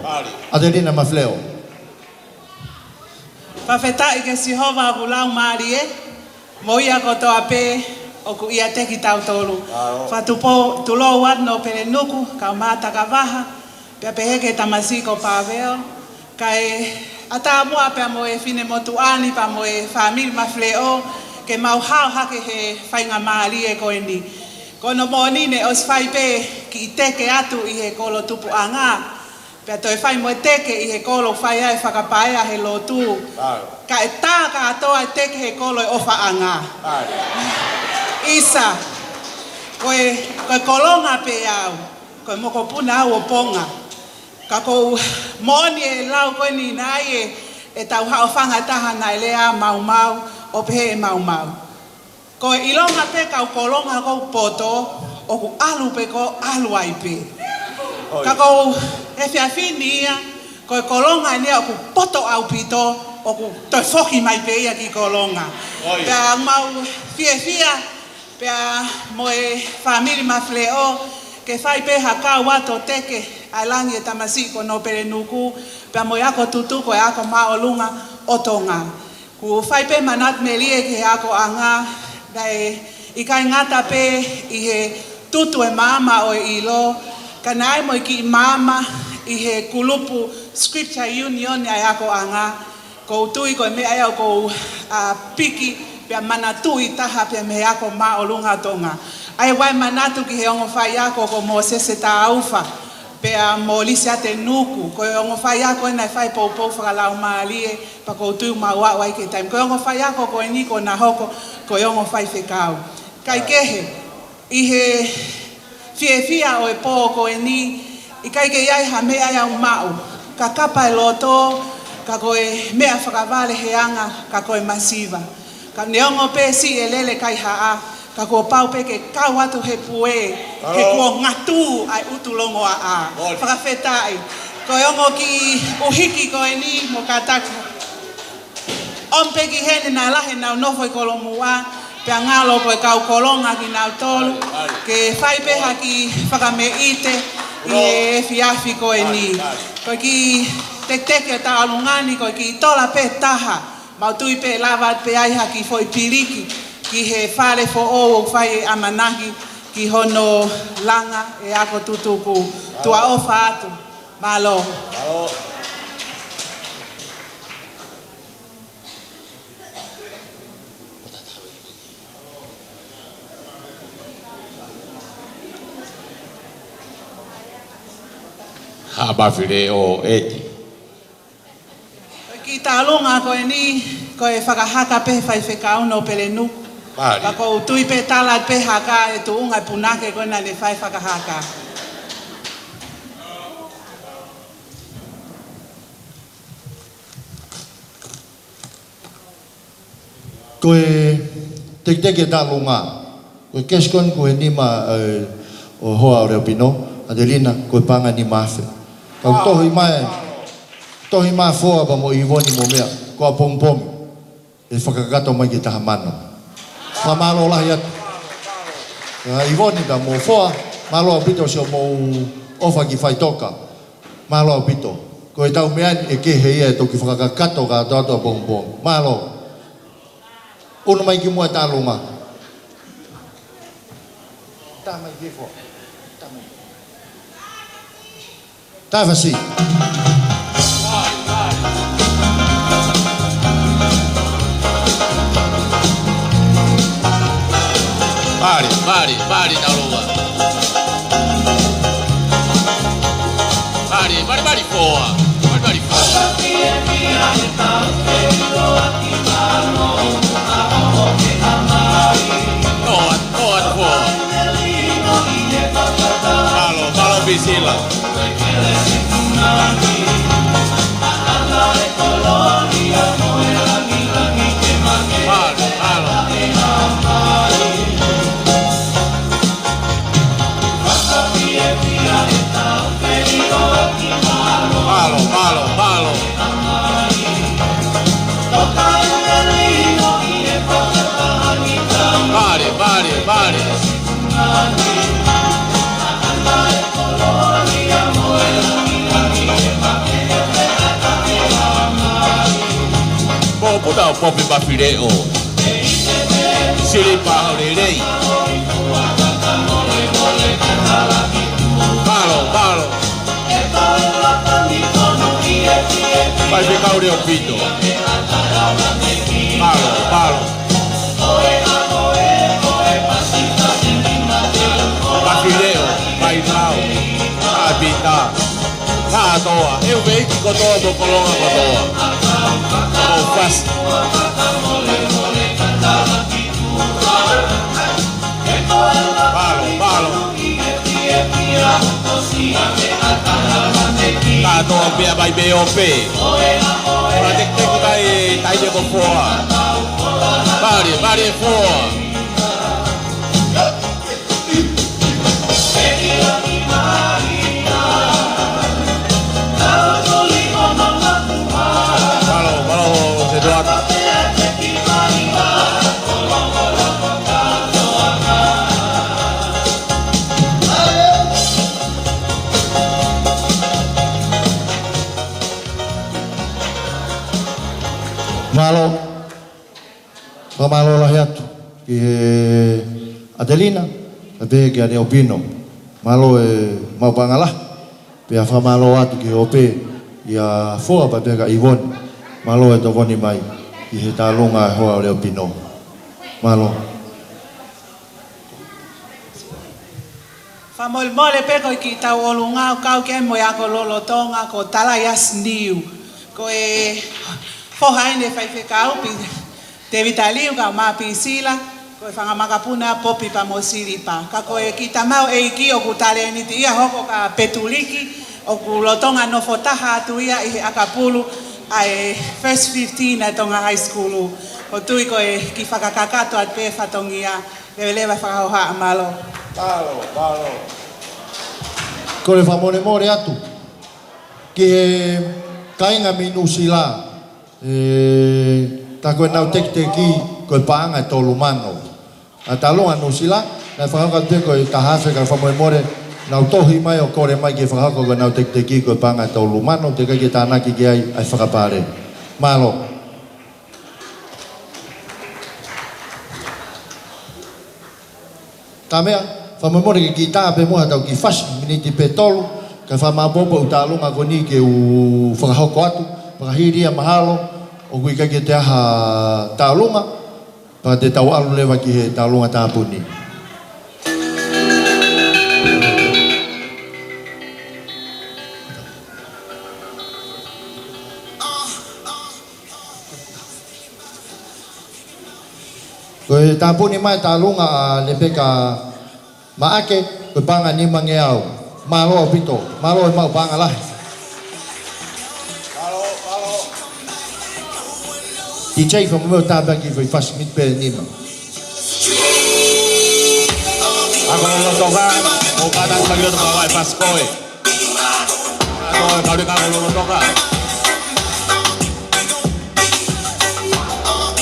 ʻAtelina Mafileʻo. Fakafetaʻi kia Sihova ʻoku laumālie, mo ia kotoa pē ʻoku ʻiate kitautolu. Fakatupou, tulou atu Nōpele Nuku, kau Mātaka Vaha, pea pehē ki he tamasiʻi ko Pāveo, kae ʻatā muʻa pea mo e finemotuʻa ni pea mo e fāmili Mafileʻo, ke mau hao hake he faingamālie ko eni. Ko hono moʻoni ne ʻosi fai pē kiʻi teke atu ʻi he kolo tupuʻanga, pea toe fai mo e teke ʻi he kolo fai ai fakapaea he lotu. Kae tā kātoa e teke he kolo ʻo e ʻofaʻanga. ʻIsa, ko e, ko e Kolonga pē au, ko e mokopuna au ʻo Ponga. Ka ʻoku moʻoni e lau ko eni naʻe ʻi ai e, ʻetau haʻofanga ʻe taha naʻe lea maumau, ʻo pehē ʻe maumau: Ko e ʻilonga pē kau Kolonga ʻoku poto, ʻoku ʻalu pē ʻoku ʻalu ai pē. Ka ʻoku ou efiafi ni ia, ko e Kolonga eni ia ʻoku poto ʻaupito, ʻoku toe foki mai pē ia ki Kolonga. Pea mau fiefia, pea mo e fāmili Mafileʻo, ke fai pē ha kau atu ʻo teke ʻa e langi ʻo e tamasiʻi ko Nōpele Nuku, pea mo e ako tutu ko e Ako Māʻolunga ʻo Tonga. ʻOku fai pē manatu melie ki he akoʻanga, naʻe ʻikai ngata pē ʻi he tutu e maama ʻo e ʻilo, ka naʻe ʻi ai mo e kiʻi maama ʻi he kulupu Scripture Union ʻa e akoʻanga. ʻOku ou tui ko e meʻa ia ʻoku ou, ʻa, piki pea manatuʻi taha pea mei he Ako Māʻolunga ʻo Tonga. ʻA ia ʻoku ou manatu ki he ongo faiako ko Mōsese Taufa, pea mo Lisiate Nuku, ko e ongo faiako ena ʻe fai poupou fakalaumālie, pea ʻoku ou tui ʻoku mau aʻu ai ki he taimi. Ko e ongo faiako ko eni kuo na hoko ko e ongo faifekau. Kae kehe, ʻi he fiefia ʻo e pō ko eni, ʻikai ke ʻi ai ha meʻa ia ʻoku maʻu, ka kapa e loto, ka ko e meʻa fakavale he anga, ka ko e masiva. Ka neongo pē siʻi e lele kaihaʻa, ka kuo pau pē ke kau atu he pue, he kuo ngatū ʻa e ʻutu longoaʻa. Fakafetaʻi. Ko e ongo kiʻi ʻuhiki ko eni mo kātaki. ʻOmi pē ki heni naʻa lahi ʻenau nofo ʻi Kolomuʻa, pea ngalo ko e kau Kolonga kinautolu, ke fai pē ha kiʻi fakameʻite ʻi he efiafi ko eni. Ko e kiʻi teketeke ʻo e tauʻolunga ni, ko e kiʻi tola pē taha. Mau tui pē lava pē ai ha kiʻi foʻi piliki ki he fale foʻou ʻoku fai e ʻamanaki ki hono langa e ako tutuku. Tuʻa ʻofa atu. Mālō. Haʻa Mafileʻo ʻEiki. Ko e kiʻi taʻalunga ko eni, ko e fakahaka pē ʻe he faifekau Nōpele Nuku. Mālie. Ka ʻoku ou tui pē tala pē haka e tuʻunga e punake ko ē naʻa ne fai fakahaka. Ko e tekiteki e taʻalunga. Ko e cash ko eni ko e nima, ē, ʻo e hoa ʻo Leopino, ʻAtelina, ko e paʻanga ʻe nima afe. Kau tohi mai, tohi mai Foa pea mo ʻIvoni mo meʻa, ko ʻapongipongi ʻe fakakakato mai ki he taha mano. Fakamālō lahi atu. ʻA ʻIvoni pea mo Foa, mālō ʻaupito siʻomou ʻofa ki faʻitoka. Mālō ʻaupito. Ko ʻetau meʻa ni ʻe kehe ia ʻe toki fakakakato kātoa ʻapongipongi. Mālō. ʻUnu mai ki muʻa e taʻalunga. Tā mai ki Foa. Tā mai. Tafasi. Mālie, mālie, mālie taʻalunga. Mālie, mālie, mālie Foa. Mālie, mālie Foa. Toa, toa, toa. Mālō, mālō Pisila. Mālō, mālō. Mālō, mālō, mālō. Mālie, mālie, mālie. Pōpula ʻo Popi Mafileʻo. Silipa ʻo lelei. Mālō, mālō. Faifekau Leopino. Mālō, mālō. Mafileʻo, Painao, ʻApita. Kātoa, ʻEuveiki kotoa, mo Kolonga kotoa. Mo Fasi. Mālō, mālō. Kātoa pea mai pē ʻo pē. Ka tekiteki mai e taimi ko Foa. Mālie, mālie Foa. Mālō, mālō, Setuata. Mālō. Fakamālō lahi atu ki he ʻAtelina, pea pehē kia Leopino. Mālō e maʻu paʻanga lahi. Pea fakamālō atu ki he ʻope ʻia Foa pea pehē kia ʻIvoni. Mālō e tokoni mai ki he taʻalunga e hoa ʻo Leopino. Mālō. Fakamolemole pē ko e kiʻi tauʻolunga ʻoku kau ki ai mo e ako lolotonga ko Talaiasi Niu. Ko e foha eni e faifekau Pi-, Tēvita Liu kae ʻumaʻā Pisila, ko e fanga makapuna Popi pea mo Silipa. Ka ko e kiʻi tamaioʻeiki ʻoku talēniti ia hoko kia Petuliki, ʻoku lolotonga nofo taha atu ia ʻi he ʻakapulu ʻa e First Fifteen ʻa e Tonga High School. ʻOku ou tui ko e kiʻi fakakakato atu pē fatongia, leveleva fakahohaʻa, mālō. Mālō, mālō. Kole fakamolemole atu ki he kāinga mei Nuʻusila. Ē, tā ko ʻenau tekiteki ko e paʻanga ʻe tolu mano. ʻA e taʻalunga Nuʻusila, naʻe fakahoko atu pē ko e taha afe ka fakamolemole, nau tohi mai ʻo kole mai ke fakahoko ko ʻenau tekiteki ko e paʻanga ʻe tolu mano, teʻeki ke tānaki ki ai ʻa e fakapale. Mālō. Ka meʻa, fakamolemole ke kiʻi tā pē muʻa haʻatau kiʻi fasi, miniti pē tolu, kae fakamāopoopo ʻeku taʻalunga ko eni ke u fakahoko atu, fakahili ia mahalo, ʻoku ʻikai ke toe ʻi ai ha taʻalunga, pea te tau ʻalu leva ki he taʻalunga tāpuni. Ko e tāpuni mai tālunga ʻa Lepeka Maʻake, ko e paʻanga nimangeau. Mālō ʻaupito, mālō e maʻu paʻanga lahi. Mālō, mālō. D J, fakamolemole, tāpuaki e foʻi fasi miti pē ʻe nima. Ako lolotonga, ʻo kātaki pagi o toka vai fasi koe. Ako e kau leka ako lolotonga.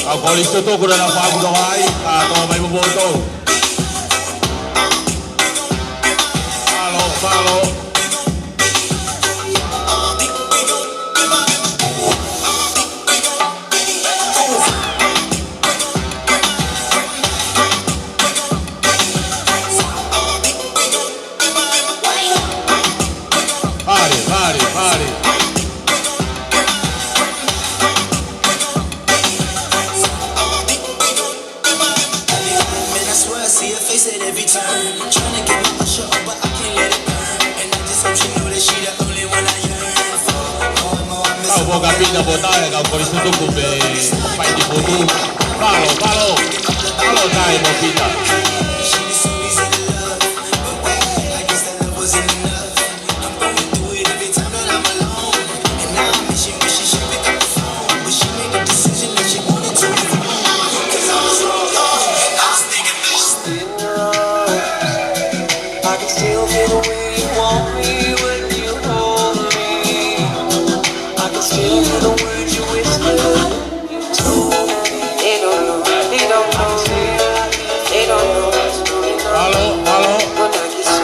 Kau kolisi tutuku na na faku no ai, ka to mai mo boto. Mālō, mālō. Pare, pare, pare. Man, I swear I see her face at every turn. Tryna get my usher up, but I can't let it burn. And I just hope she know that she the only one I yearn for. More and more I miss her. Kau mo ka pina mo tae, kau kolisi tutuku pē, fai ni putu. Palo, palo. Palo tae mo pina. She was so easy to love, but wait, I guess that love wasn't enough. I'm going through it every time that I'm alone. And now I miss you when she should pick up the phone. But she made the decision that she wanted to move on. 'Cause I was wrong, and I was thinking this. I can still feel the way you want me when you hold me. I can still hear the words you whisper. They don't know, they don't know, they don't know what's going on. Hello, hello. Kona kisu,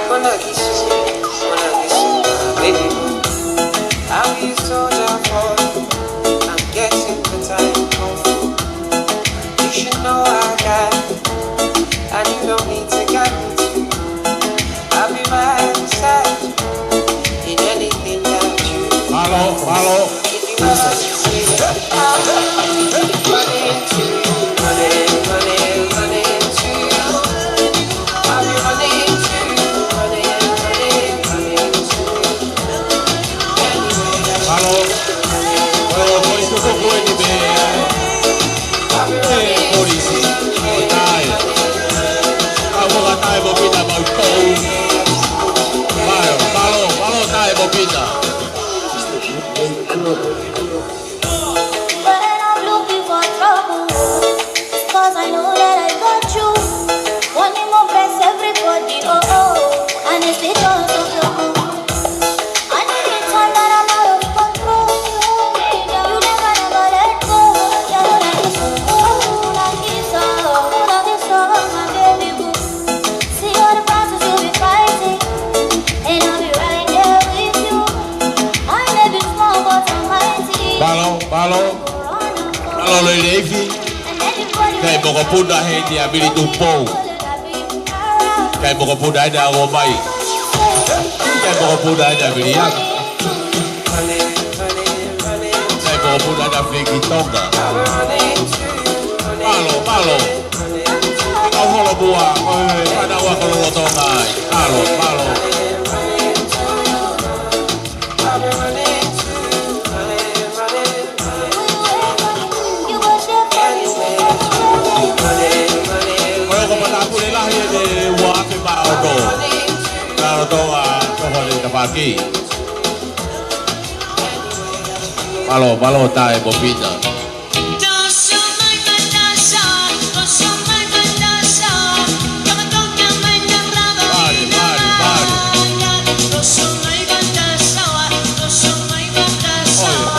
kona kisu, kona kisu, baby. I'll be your soldier for you. I'm getting the time. You should know I got you, and you don't need to guide me to. I'll be right beside you in anything that you. Hello, hello. If you ever say that I'm running to you, running, running, running to you. I'll be running to you, running, running, running to you. Anywhere that you. Hello. Hello, kolisi tutuku eni pē. I'll be running to you. Ē, kolisi. Ko e tae. Kau mo ka tae mo pina mau tou. Mālō, mālō, mālō tae mo pina. But I'm not looking for trouble, 'cause I know that I got you. One in my face, everybody, oh, oh. And it's because of your love. I know the time that I'm out of control. You never, never let go. Yeah, like this, oh, like this, oh, like this, oh, my baby boo. See all the battles you'll be fighting, and I'll be right there with you. I may be small, but I'm mighty. Palo, palo. Palo lei leifi. Kai mokopuna heni a Vili Tupou. Kai mokopuna heni a Ngomai. Kai mokopuna heni a Vili Aka. Kai mokopuna heni a Feki Tonga. Palo, palo. Kau holo pua, ko e fānau ako lolotonga ai. Palo, palo. Ko e oko matāpule lahi ʻe ua afe mā ono. Lolotonga, toko ni tafaʻaki. Palo, palo tae mo pina. Pare, pare, pare.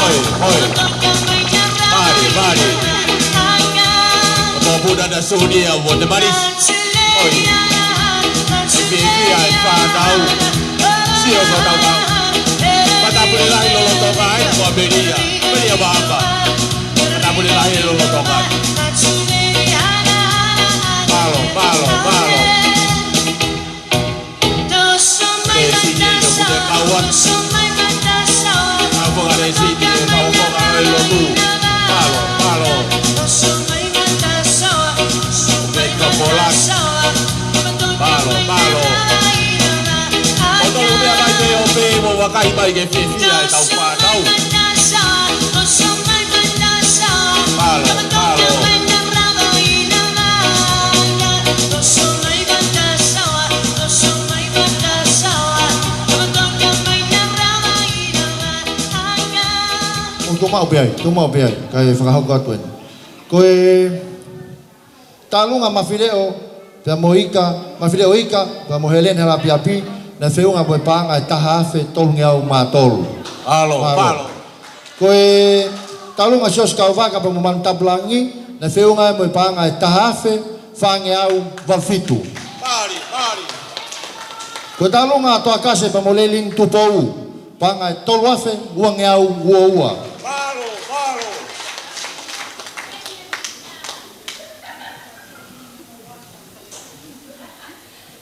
Oi, oi, oi. Pare, pare. Ko e puna na suni a mo te maris. Oi. Fiefia e fānau. Sio ko tau kau. Matāpule lahi lolotonga ai, ko Amelia. Amelia Mahapa. Matāpule lahi lolotonga ai. Palo, palo, palo. Te sini e ka pute kauan. Au ko ka te sini e kau ko ka e lotu. Palo, palo. Palo, palo. ʻO tolu meʻa mai pē ʻo pē mo vakai mai ke fiefia e tau fānau. Palo, palo. Tuʻu maʻu pē ai, tuʻu maʻu pē ai, kae fakahoko atu eni. Ko e Tālunga Mafileʻo, pea mo Ika, Mafileʻo Ika, pea mo Helene Halaʻapiʻapi, naʻe feʻunga mo e paʻanga ʻe taha afe tolungeau mā tolu. Mālō, mālō. Mālō. Ko e Tālunga Siaosi Kauvaka pea mo Manu Tapulangi, naʻe feʻunga mo e paʻanga ʻe taha afe fāngeau valu fitu. Mālie, mālie. Ko e Tālunga Toakase pea mo Lelini Tupou, paʻanga ʻe tolu afe uangeau ua ua. Mālō, mālō.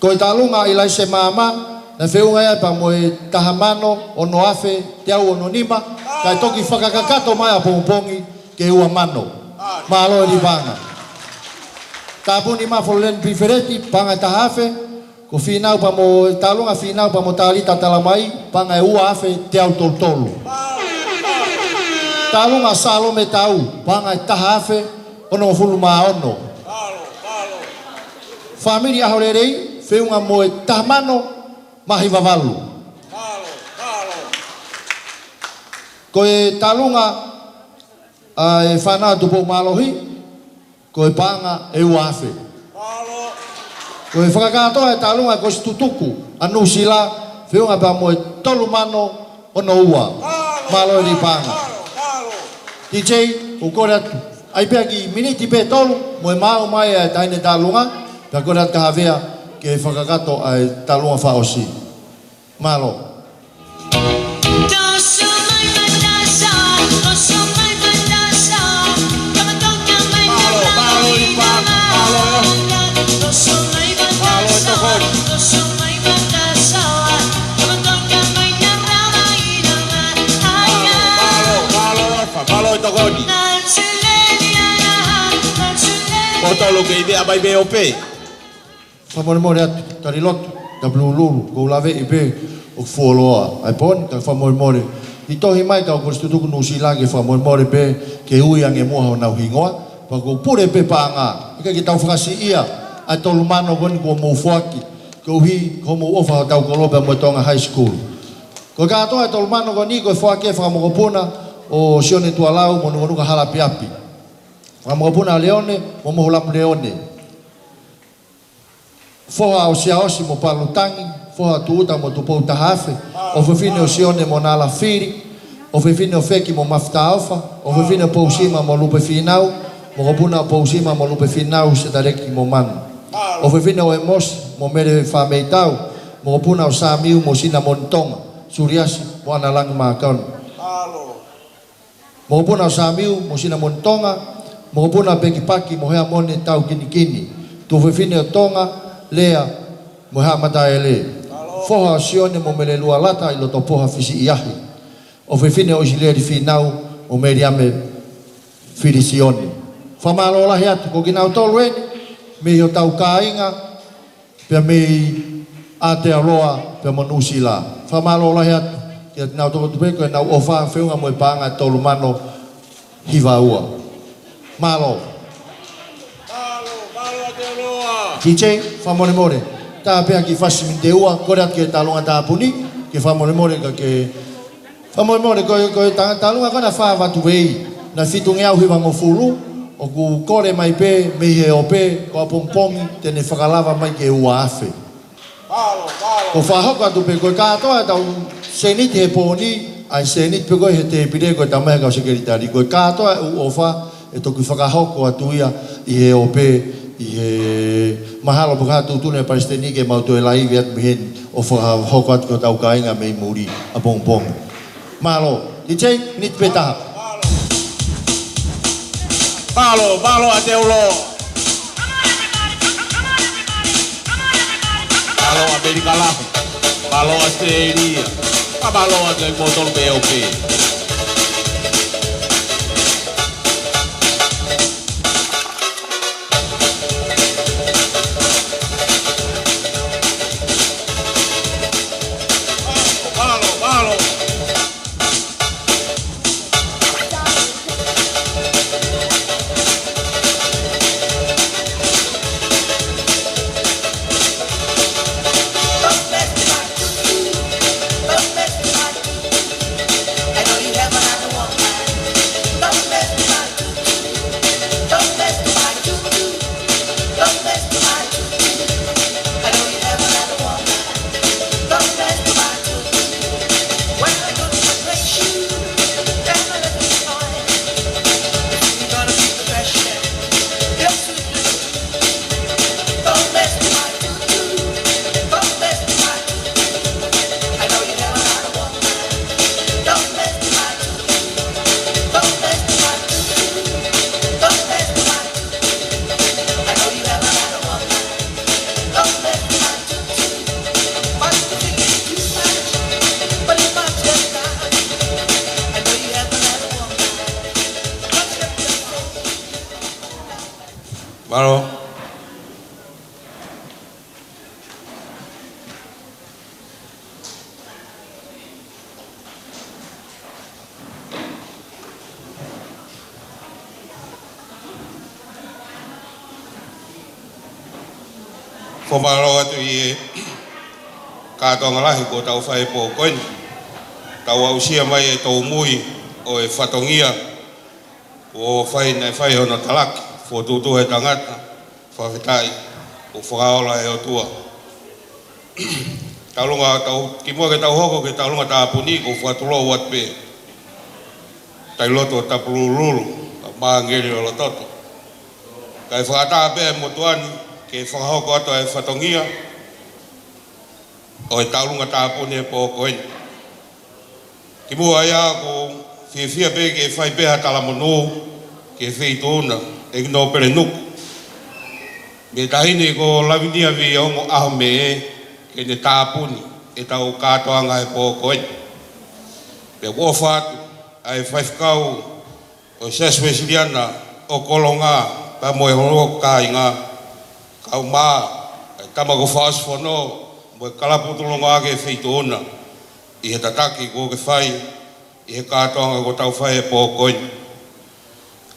Ko e Tālunga ʻIlaise Maama, naʻe feʻunga ia pea mo e taha mano ono afe teau ono nima, kae toki fakakakato mai ʻapongipongi ki he ua mano. Mālō e lī paʻanga. Tāpuni Mafoleni Pifeleti, paʻanga ʻe taha afe, ko Fīnau pea mo, Tālunga Fīnau pea mo Talita Talamai, paʻanga ʻe ua afe teau tolu tolu. Tālunga Salome Tau, paʻanga ʻe taha afe onongofulu mā ono. Fāmili ʻAholelei, feʻunga mo e taha mano mā hiva valu. Ko e Tālunga ʻa e Fānau Tupou Mālohi, ko e paʻanga ʻe ua afe. Ko e fakakātoa e Tālunga Kolisi Tutuku ʻa Nuʻusila, feʻunga pea mo e tolu mano ono ua. Mālō e lī paʻanga. D J, ʻoku ou kole atu, ʻai pē ha kiʻi miniti pē ʻe tolu, mo e maʻu mai ʻa e taʻahine Tālunga, pea kole atu kia Havea ke fakakakato ʻa e Tālunga fakaʻosi. Mālō. Mālō, mālō, Ipa, mālō. Mālō e tokoni. Mālō, mālō, mālō, mālō e tokoni. Ko tolu kei meʻa mai pē ʻo pē. Fakamolemole atu, tali lotu, tapulululu, ʻoku ou laveʻi pē ʻoku fuoloa ʻa e pō ni, ka fakamolemole. ʻI he tohi mai ʻa e kau Kolisi Tutuku Nuʻusila ke fakamolemole pē, ke ui ange muʻa honau hingoa, pea ʻoku ou pule pē paʻanga, ʻikai ke tau fakasiʻia ʻa e tolu mano ko eni kuo mou foaki, koeʻuhi ko hoʻomou ʻofa hotau kolo pea mo e Tonga High School. Ko e kātoa e tolu mano ko eni ko e foaki ʻe he fakamokopuna ʻo Sione Tuʻalau mo Nukanuka Halaʻapiʻapi. Fakamokopuna ʻa Leone mo Mohuʻalamu Leone. Foha ʻo Siaosi mo Palutangi, foha ʻo Tuʻuta mo Tupou Tahafe, ʻofefine ʻo Sione mo Nala Fili, ʻofefine ʻo Feki mo Mafuta ʻOfa, ʻofefine ʻo Pousima mo Lupe Fīnau, mokopuna ʻo Pousima mo Lupe Fīnau, Setaleki mo Manu. ʻOfefine ʻo ʻEmosi mo Mele Fameitau, mokopuna ʻo Samiu mo Sinamoni Tonga, Suliasi mo ʻAnalangi Makanu. Mokopuna ʻo Samiu mo Sinamoni Tonga, mokopuna ʻo Pekipaki mo Heamone Taukinikini, tuofefine ʻo Tonga, Lea mo Haʻamataele. Foha ʻo Sione mo Mele Lualata ʻi Lotopoha Fisiʻiahi. ʻOfefine ʻo ʻIsileli Fīnau mo Meliame Filisione. Fakamālō lahi atu, ko kinautolu eni, mei hotau kāinga, pea mei Aotearoa, pea mo Nuʻusila. Fakamālō lahi atu kia kinautolu atu pē ko ʻenau ʻofa feʻunga mo e paʻanga tolu mano hiva ua. Mālō. Mālō, mālō Aotearoa. D J, fakamolemole. Tā pē ha kiʻi fasi miniti ʻe ua, kole atu ki he Tālunga Tāpuni, ke fakamolemole ka ke Fakamolemole, ko e, ko e tā-, Tālunga ko ena Fā Vatu Vei, naʻe fitungeau hivangofulu, ʻoku kole mai pē, mei he ope, ko ʻapongipongi, te ne fakalava mai ki he ua afe. Ko e fakahoko atu pē, ko e kātoa ʻetau sēniti he pō ni, ʻa e sēniti pē ko ē he tēpile, ko e tamai ʻa e kau sekelitali, ko e kātoa e ʻū ʻofa, ʻe toki fakahoko atu ia ʻi he ope, ʻi he mahalo pē ka tuʻutuʻuni ʻe he Palesiteni ke mau toe laivi atu mei heni ʻo fakahoko atu ki hotau kāinga mei muli ʻapongipongi. Mālō, D J, miniti pē ʻe taha. Mālō, mālō Aotearoa. Mālō ʻAmelika Lahi. Mālō ʻAositelēlia. Ka mālō atu kimoutolu pē ʻo pē. Mālō, mālō. Mālō. Fakamālō atu ʻi he kātoanga lahi kuo tau fai he pō ko eni. Tau aʻusia mai e tōmui ʻo e fatongia kuo fai, naʻe fai hono talaki, fokotuʻutuʻu ʻe he tangata, fakafetaʻi, kuo fakaola ʻe he ʻOtua. Taulunga tau, kimuʻa ke tau hoko ki he taulunga tāpuni, ʻoku ou fakatulou atu pē tai loto tapulululu, ka māngeli ʻo lototo. Kae fakaʻatā pē ʻa e motuʻa ni ke fakahoko atu ʻa e fatongia ʻo e taulunga tāpuni he pō ko eni. Kimuʻa ia ʻoku ou fiefia pē ke fai pē ha talamonū ki he feituʻu na, ʻEiki Nōpele Nuku, mei he taʻahine ko Lavinia Viongo ʻAhomeʻe, ke ne tāpuni ʻetau kātoanga he pō ko eni. Pea ʻoku ʻofa atu ʻa e faifekau ʻo e Siasi Uēsiliana ʻo Kolonga, pea mo e houalotu kāinga, kaeʻumaʻā e tama ko Faʻaosi Fono mo e kalapu tulongaʻaki e feituʻu na, ʻi he tataki kuo ke fai ʻi he kātoanga kuo tau fai he pō ko eni.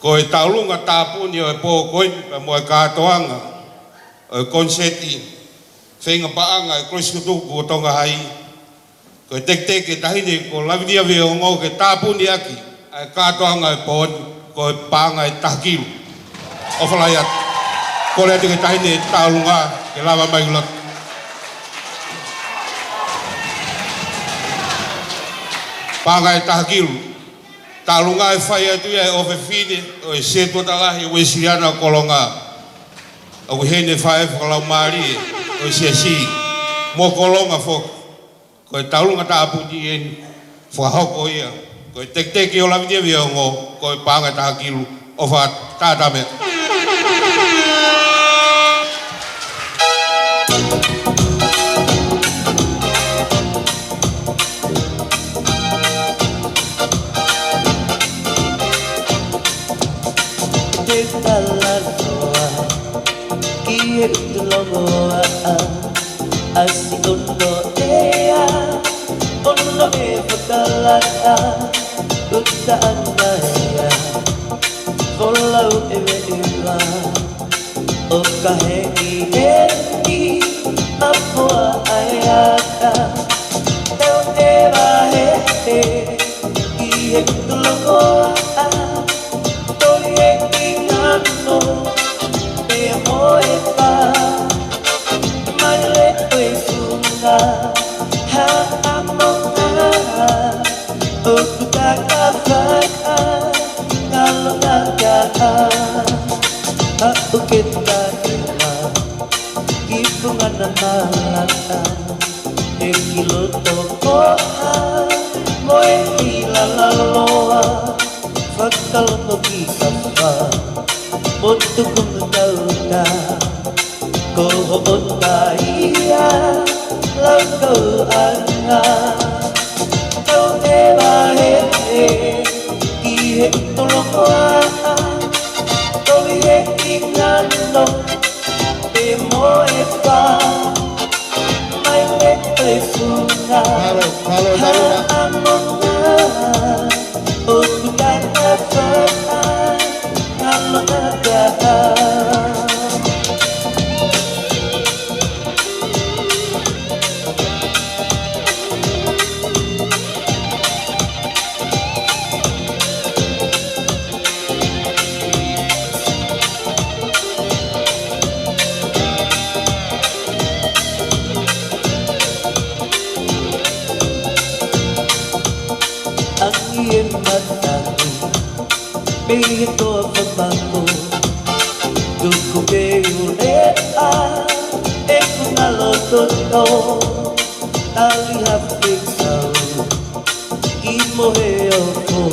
Ko e taulunga tāpuni ʻo e pō ko eni, pea mo e kātoanga ʻo e koniseti feinga paʻanga ʻa e Kolisi Tutuku ʻo Tonga Hai, ko e tekiteki ʻa e taʻahine ko Lavinia Viongo ke tāpuni ʻaki ʻa e kātoanga ʻo e pō ni, ko e paʻanga ʻe taha kilu. ʻOfa lahi atu. Kole atu ki he taʻahine taulunga ke lava mai ki loto. Paʻanga ʻe taha kilu. Taulunga ʻe fai atu ia ʻe he ʻofefine ʻo e Setuata Lahi Uēsiliana ʻo Kolonga, ʻoku ʻi heni e faʻē fakalaumālie ʻo e Siasi mo Kolonga foki. Ko e taulunga tāpuni eni, fakahoko ia. Ko e tekiteki ʻo Lavinia Viongo, ko e paʻanga ʻe taha kilu. ʻOfa atu, tātā meʻa. Te talanoa ki he ʻuta longoaʻa, ʻasi ʻo noʻea, ʻo noʻe fakalata, ʻuta ʻana ia, folau ʻeveʻeva, ʻo ka heni heni, mafoa ʻa e aka, tau ʻeva he he, ʻi he ʻuta longoaʻa, toli e ʻi ngano, pea mo e pā, mai le ʻo e funga, ha ʻamonga, ʻoku takafaka, ngalo ngata, ha ʻoku ke taʻeʻa, ʻi funga na malaka, ʻe ki loto koha, mo e ʻi lala loa, fakaloto ki kafa, mo tuku mutauta, ko hoʻo taia, lau kau anga, tau ʻeva he he, ʻi he ʻuta longoaʻa, toli he ʻi ngano, pea mo e pā, mai le ʻo e funga. Mālō, mālō, ha ʻamonga, ʻoku takafaka, ngalo ngata. ʻAngi e matangi, mei he toa fakamango, tuku pē ʻuleʻa, ʻeku ngalo toto, tali ha fekau, ki mohe ofo,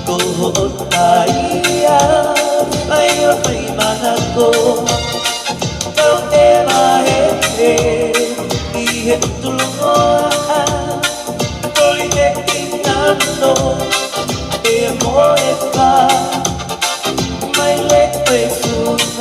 ko hoʻo taia, fai ʻo fai manako, tau ʻeva he he, ʻi he ʻuta longoaʻa, toli e ʻi ngano, pea mo e pā, mai le ʻo e funga.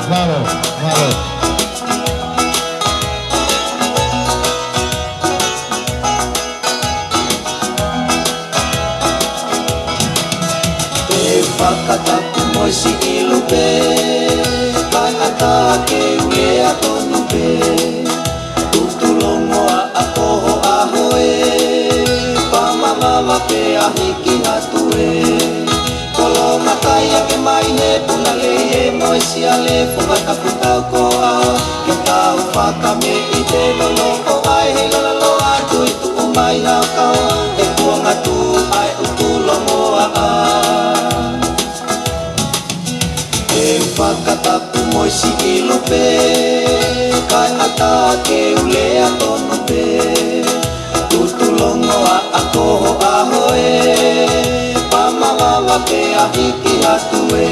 Mālō, mālō. ʻE fakatapu mo e siʻi lupe, kae ʻatā ke u lea tonu pē. Tutu longoaʻa ko ho ʻaho ē, pā mavava pē ʻa hiki atu ē. Kolo matai ake mai he puna lei ē mo e siale, fakatapu tau ko au, ke tau fakameʻite nonoʻo ai he lala loa atu ʻi tuʻu mai ha kaoa, he kuonga tuʻu ai ʻutu longoaʻa. ʻE fakatapu mo e siʻi lupe, kae ʻatā ke u lea tonu pē. Tutu longoaʻa ko ho ʻaho ē, pā mavava pē ʻa hiki atu ē.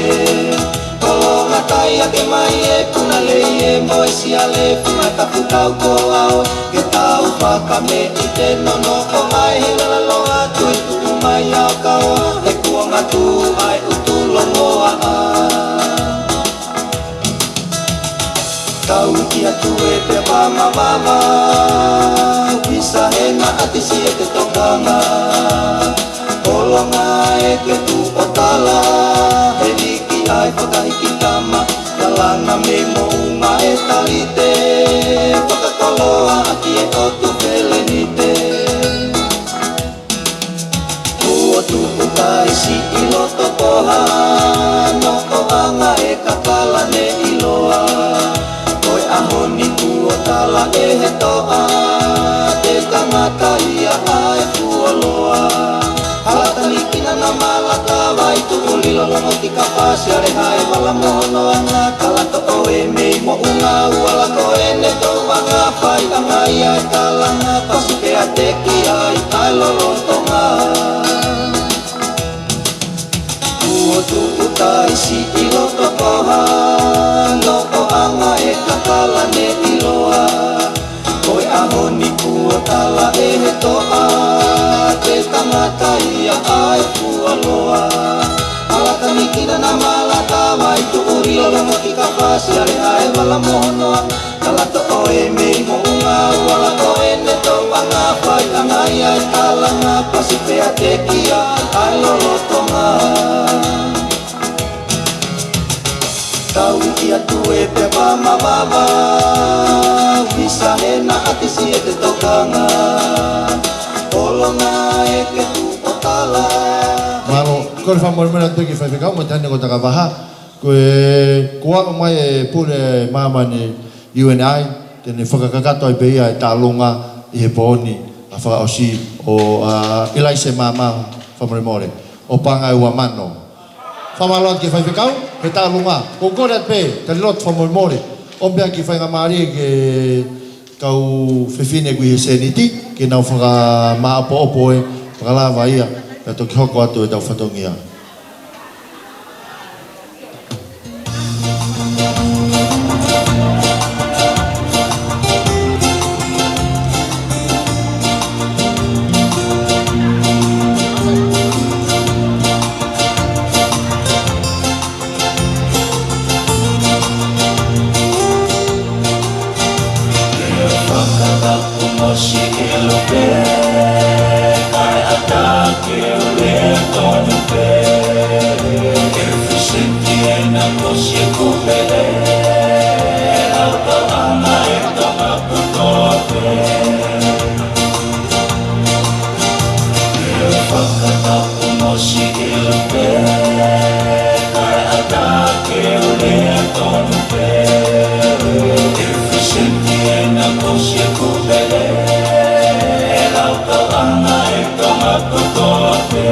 Kolo matai ake mai he puna lei ē mo e siale, fakatapu tau ko au, ke tau fakameʻite nonoʻo ai he lala loa atu ʻi tuʻu mai ha kaoa, he kuonga tuʻu ai ʻutu longoaʻa. Tau hiki atu ē pea pā mavava, visa he naʻa tisi ʻete tokanga. Kolonga ʻeke tuʻu ʻo tala, he liki ai fakahiki tama, kalanga mei moʻunga ʻe talite, fakakoloa ʻaki ʻe ʻOtu Felenite. Kuo tuʻu taisi ʻi loto poha, noʻoʻanga ʻe kakala ne ʻiloa. Ko e ʻaho ni kuo tala ʻe he toʻa, te tangata ia ʻa e fuoloa. Hala tanikina na mala tava ʻi tuʻu lilo longo ki kapa siale hae vala mo hono anga. Kala toʻo ē mei moʻunga, ua la ko ʻene toʻanga, faiʻanga ia e kalanga, pasi pea te ki ai ʻa e lolotonga. Kuo tuʻu taisi ʻi loto poha, noʻoʻanga ʻe kakala ne ʻiloa. Ko e ʻaho ni kuo tala ʻe he toʻa, te tangata ia ʻa e fuoloa. Hala tanikina na mala tava ʻi tuʻu lilo longo ki kapa siale hae vala mo hono anga. Kala toʻo ē mei moʻunga, ua la ko ʻene toʻanga, faiʻanga ia e kalanga, pasi pea te ki ai ʻa e lolotonga. Tau hiki atu ē pea pā mavava, visa he naʻa tisi ʻete tokanga. Kolonga ʻeke tuʻu ʻo tala. Mālō, kole fakamolemole atu ki he faifekau mo e taʻahine ko Takavaha. Ko e, kuo aʻu mai e pule māmani U N I, te ne fakakakato ai pē ia e taʻalonga ʻi he pō ni, ʻa fakaʻosi ʻo, ʻa, ʻIlaise Māmā, fakamolemole, ʻo paʻanga ʻe ua mano. Fakamālō atu ki he faifekau, he taʻalonga, ko u kole atu pē, tali lotu fakamolemole, ʻomi pē ʻa e kiʻi faingamālie ki he kau fefine ʻoku ʻi he sēniti, ke nau fakamāʻopoʻopo e, fakalava ia, ka toki hoko atu ʻetau fatongia. Fakatapu mo siʻi lupe, kae ʻatā ke u lea tonu pē. Ke fisiki ena ko siʻeku pele, ʻe lau tau ʻana e tau mapu kope. Fakatapu mo siʻi lupe, kae ʻatā ke u lea tonu pē. Ke fisiki ena ko siʻeku pele, ʻe lau tau ʻana e tau mapu kope.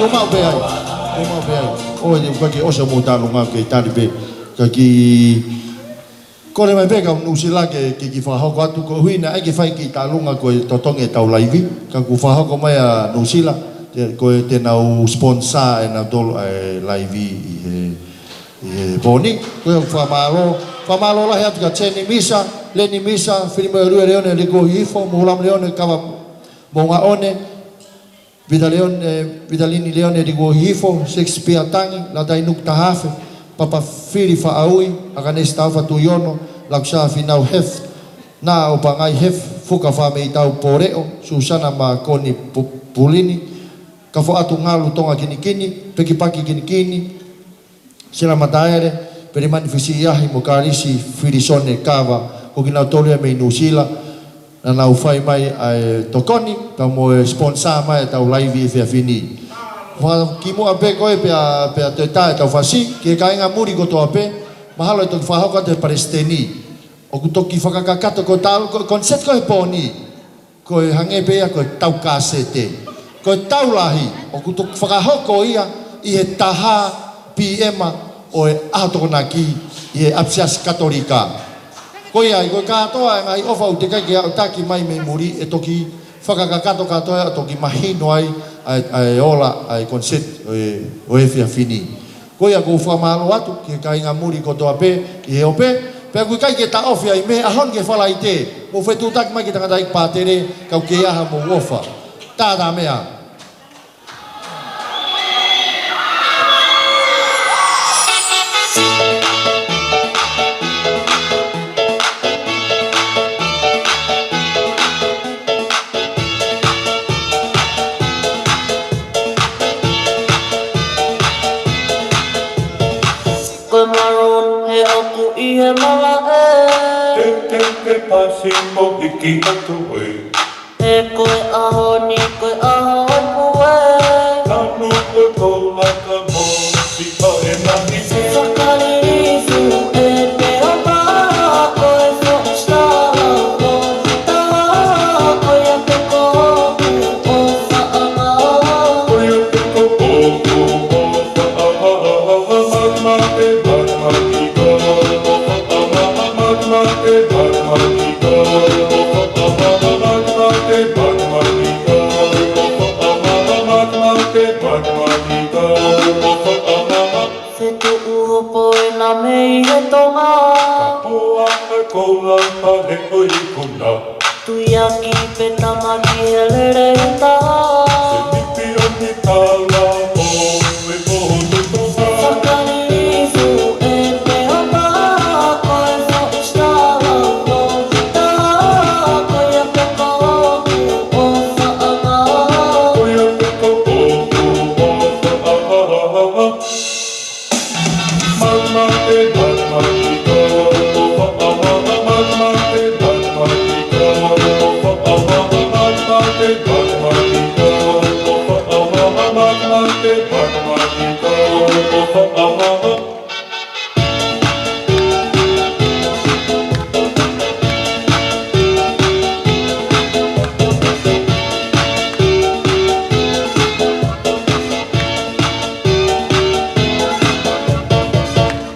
Tau maʻu pē ai. Tau maʻu pē ai. ʻOi, ʻikai ke ʻosi hoʻomou tālunga, ke tali pē. Ka kiʻi kole mai pē kau Nuʻusila ke, ke kiʻi fakahoko atu, koeʻuhi naʻe ʻikai ke fai kiʻi tālunga ko e totongi ʻetau laivi. Ka kuo fakahoko mai ʻa Nuʻusila, te, ko e te nau sponsor ʻenau tolu ʻa e laivi ʻi he ʻi he pō ni. Ko ia ʻoku fakamālō, fakamālō lahi atu kia Teni Misa, Leni Misa, Filimoe Lue Leone Likuohihifo, Moulama Leone Kava Moʻungaʻone, Vita Leone, Vitalini Leone Likuohihifo, Shakespeare Tangi, Latainuk Tahafe, Papa Fili Faʻaui, ʻAkanesi Taufa Tuiono, Lakusā Finau Hef, Naʻa ʻo Pangai Hef, Fuka Fameitau Poleʻo, Susana Makoni Pu-, Pulini, Kafoʻatu Ngalu Tonga Kinikini, Pekipaki Kinikini, Sila Mataele, Pelimani Fisiʻiahi mo Kalisi Filisone Kava, ko kinautolu ia mei Nuʻusila, naʻa nau fai mai ʻa e tokoni, pea mo e sponsor mai ʻetau laivi efiafi ni. Fakakimuʻa pē ko ē pea, pea toe tā ʻetau fasi, ki he kāinga muli kotoa pē, mahalo ʻe toki fakahoko atu ʻe he palesiteni. ʻOku toki fakakakato ko e tau, ko e concert ko ē he pō ni. Ko e hangē pē ia ko e tau kasete. Ko e tau lahi, ʻoku toki fakahoko ia ʻi he taha P M ʻo e ʻaho Tokonaki ʻi he ʻapisiasi Katolika. Ko ia ai, ko e kātoa e ngaahi ʻofa ʻoku teʻeki ai ke aʻutaki mai mei muli ʻe toki fakakakato kātoa ʻo toki mahino ai ʻa e, ʻa e ola ʻa e concert ʻo e, ʻo e efiafi ni. Ko ia ʻoku ou fakamālō atu ki he kāinga muli kotoa pē ʻi he ope, pea ʻoku ʻikai ke taʻofi ai mei he ʻaho ni ki he Falaite, mou fetuʻutaki mai ki he tangataʻeiki pātele, kau kei ʻaha mou ʻofa. Tātā meʻa. Ko e maroon he ʻoku ʻi he malaʻe. Te, te, te pasi mo hiki atu ē. He ko e ʻaho ni, ko e ʻaho ʻo e pue. Nanu ko e koula ka mo si pa e nani. Sakalilisu e peopa, ko e foʻi sala o taha, ko ia pē ko hoku ʻofaʻanga. Ko ia pē ko hoku ʻofaʻanga. Matemate, matemate, ko e ʻofaʻanga. Matemate, matemate, ko e ʻofaʻanga. Matemate, matemate, ko e ʻofaʻanga. Matemate, matemate, ko e ʻofaʻanga. Fetuʻu hopo ena mei he Tonga. Kapoa e koula pale ʻo ikuna. Tuiaki pē tama ki he lele ʻi taha. He nipi o ni tala o e potu Tonga. Sakalilisu e peopa, ko e foʻi sala o taha, ko ia pē ko hoku ʻofaʻanga. Ko ia pē ko hoku ʻofaʻanga.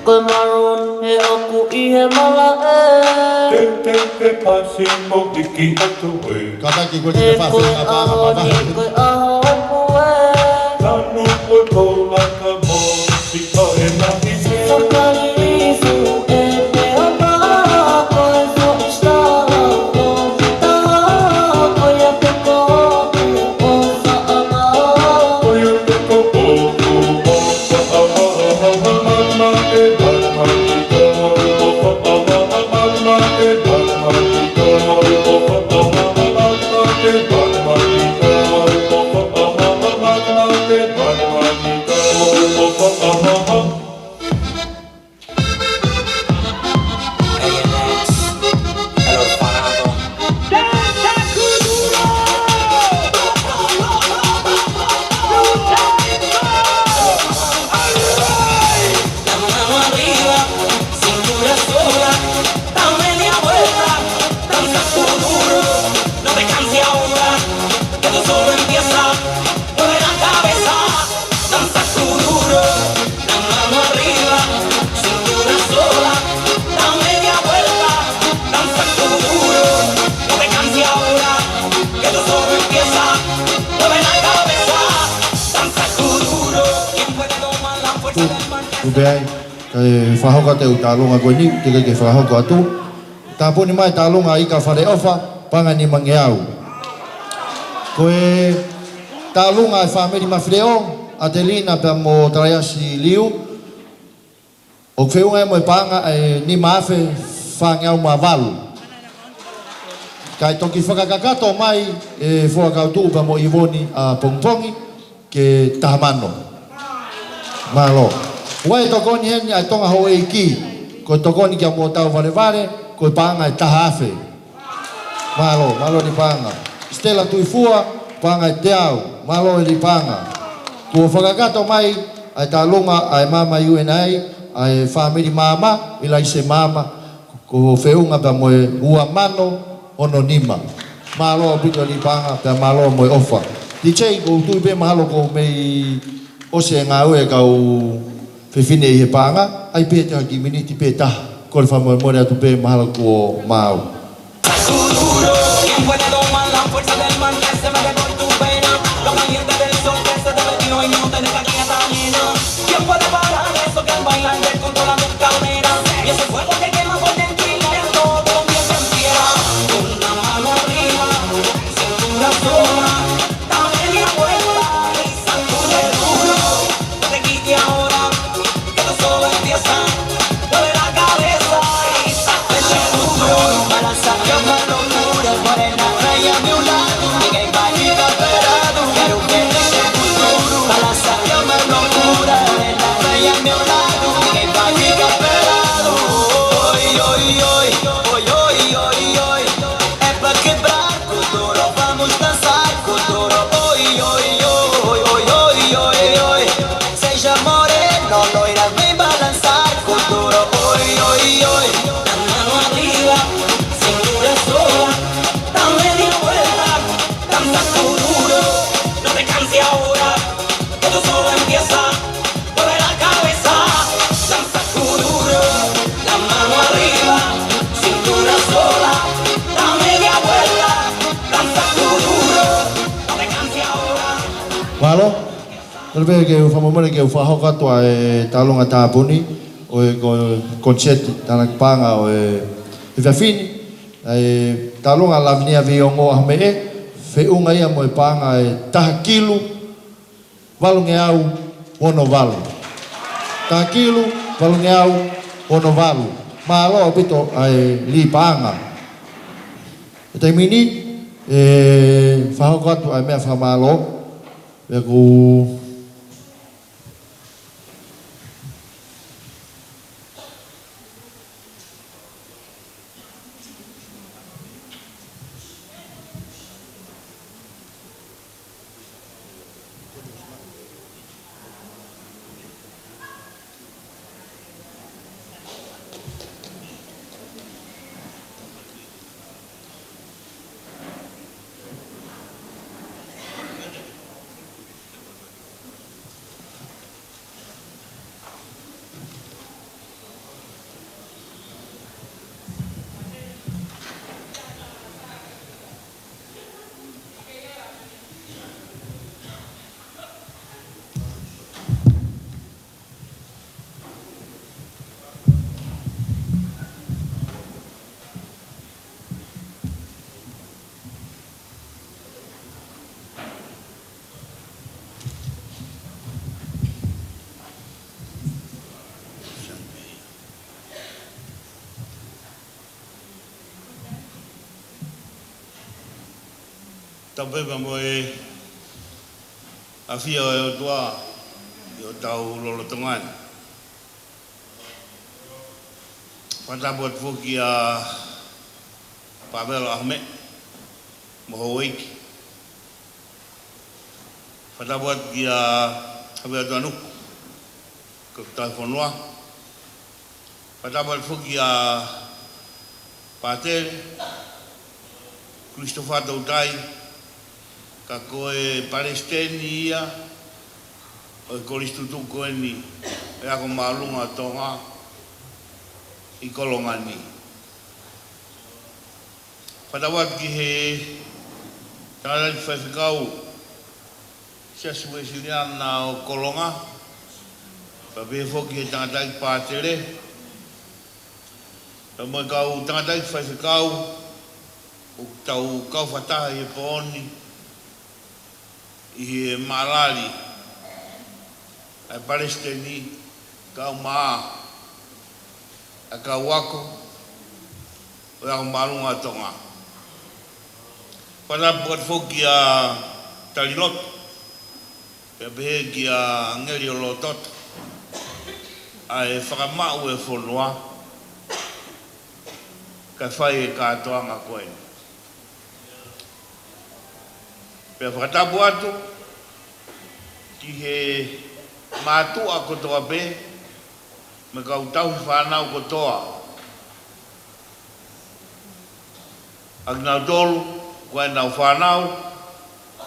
Ko e maroon he ʻoku ʻi he malaʻe. Te, te, te pasi mo hiki atu ē. Kātaki ko e te pasi mo hiki atu ē. He ko e ʻaho ni, ko e ʻaho ʻo e pue. Nanu ko e koula ka mo si pa e nani. Sakalilisu e peopa, ko e foʻi sala o taha, ko ia pē ko hoku ʻofaʻanga. Ko ia pē ko hoku ʻofaʻanga. Tupe ai, kae fakahoko atu e ʻū tālunga ko eni, teʻeki ke fakahoko atu. Tāpuni mai tālunga ʻa Ika Faleʻofa, paʻanga ʻe nimangeau. Ko e tālunga ʻa e fāmili Mafileʻo, ʻAtelina pea mo Talaiasi Liu. ʻOku feʻunga ia mo e paʻanga ʻe nima afe fāngeau mā valu. Kae toki fakakakato mai ʻe Fuakau Tuʻu pea mo ʻIvoni ʻa Pongipongi ke taha mano. Mālō. ʻOku ʻi ai e tokoni heni ʻa e Tonga Houʻeiki. Ko e tokoni kia Moʻotavalevale, ko e paʻanga ʻe taha afe. Mālō, mālō ʻEli Paʻanga. Stella Tuifua, paʻanga ʻe teau. Mālō ʻEli Paʻanga. Kuo fakakakato mai ʻa e tālunga ʻa e maama U N I, ʻa e fāmili maama, ʻIlaise Maama, ko e feʻunga pea mo e ua mano ono nima. Mālō ʻaupito ʻEli Paʻanga, pea mālō mo e ʻofa. D J, ʻoku ou tui pē mahalo kuo mei ʻosi e ngāue e kau fefine ʻi he paʻanga, ʻai pē ha kiʻi miniti pē taha, kole fakamolemole atu pē mahalo kuo maau. Seja morena o loira, vem balançar com duro. Oi, oi, oi. La mano arriba, cintura sola, dame media vuelta, danza tu duro, no te canses ahora, que esto solo empieza, mueve la cabeza, danza tu duro, la mano arriba, cintura sola, dame media vuelta, danza tu duro, no te canses ahora. Mālō. Tolu pē ke u fakamolemole ke u fakahoko atu ʻa e tālunga tāpuni ʻo e ko-, koniseti tānaki paʻanga ʻo e, e efiafi ni. ʻA e tālunga Lavinia Viongo ʻa Hameʻe, feʻunga ia mo e paʻanga ʻe taha kilu valungeau ono valu. Taha kilu valungeau ono valu. Mālō ʻaupito ʻa e lī paʻanga. ʻI he taimi ni, ʻe fakahoko atu ʻa e meʻa fakamālō. Pea ko Tapu pē mo e ʻafio ʻa e ʻOtua ʻi hotau lolotonga ni. Fakatapu atu foki ʻa Pavela ʻa Hameʻe mo Houʻeiki. Fakatapu atu kia Havea Tuʻanuku, ko e tauhi fonua. Fakatapu atu foki kia Pātele Christopher Toutai, ka ko e palesiteni ia ʻo e kolisi tutuku ko eni ʻo e Ako Māʻolunga ʻo Tonga ʻi Kolonga ni. Fakatapu atu ki he tangataʻeiki faifekau Siasi Uēsiliana ʻo Kolonga, Pea pehē foki he tangataʻeiki pātele, pea mo e kau tangataʻeiki faifekau, ʻoku tau kau fakataha ʻi he pooni ʻi he maʻalali ʻa e palesiteni, kae ʻumaʻā ʻa e kau ako ʻo e Ako Māʻolunga ʻo Tonga. Fakatapu atu foki kia Taliloto, pea pehē kia Ngeli ʻo Lototo, ʻa e fakamaʻu e fonua, kae fai e kātoanga ko eni. Pea fakatapu atu ki he mātuʻa kotoa pē, mo e kau tauhi fānau kotoa, ʻa kinautolu ko ʻenau fānau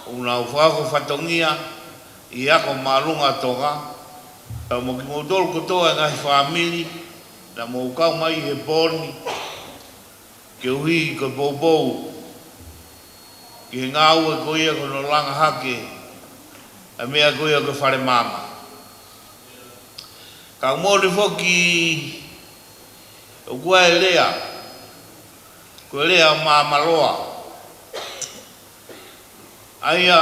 ʻoku nau fakahoko fatongia ʻi he Ako Māʻolunga ʻo Tonga, pea mo kimoutolu kotoa e ngaahi fāmili naʻa mou kau mai he pooni, koeʻuhi ko e poupou ki he ngāue ko ia ko hono langa hake ʻa e meʻa ko ia ko e fale maama. Ka ʻoku moʻoni foki ʻoku ʻi ai e lea, ko e lea ʻo Māmaloa, ʻa ia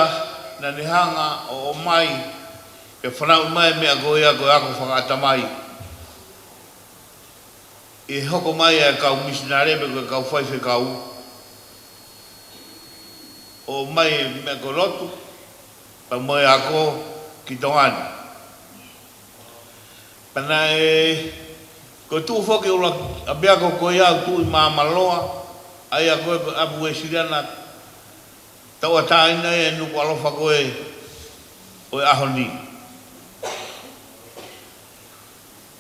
naʻa ne hanga ʻo ʻomai ke fanauʻi mai e meʻa ko ia ko e ako fakaʻatamai, ʻi he hoko mai ʻa e kau misinale pe ko e kau faifekau ʻo ʻomai e meʻa ko e lotu pea mo e ako ki Tonga ni. Pea naʻe, ko e tuʻu foki ʻuluaki ʻapiako ko ia ʻoku tuʻu ʻi Māmaloa, ʻa ia ko e, ko e ʻapi Uēsiliana tauʻatāina ia ʻi Nukuʻalofa ko ē ʻo e ʻaho ni.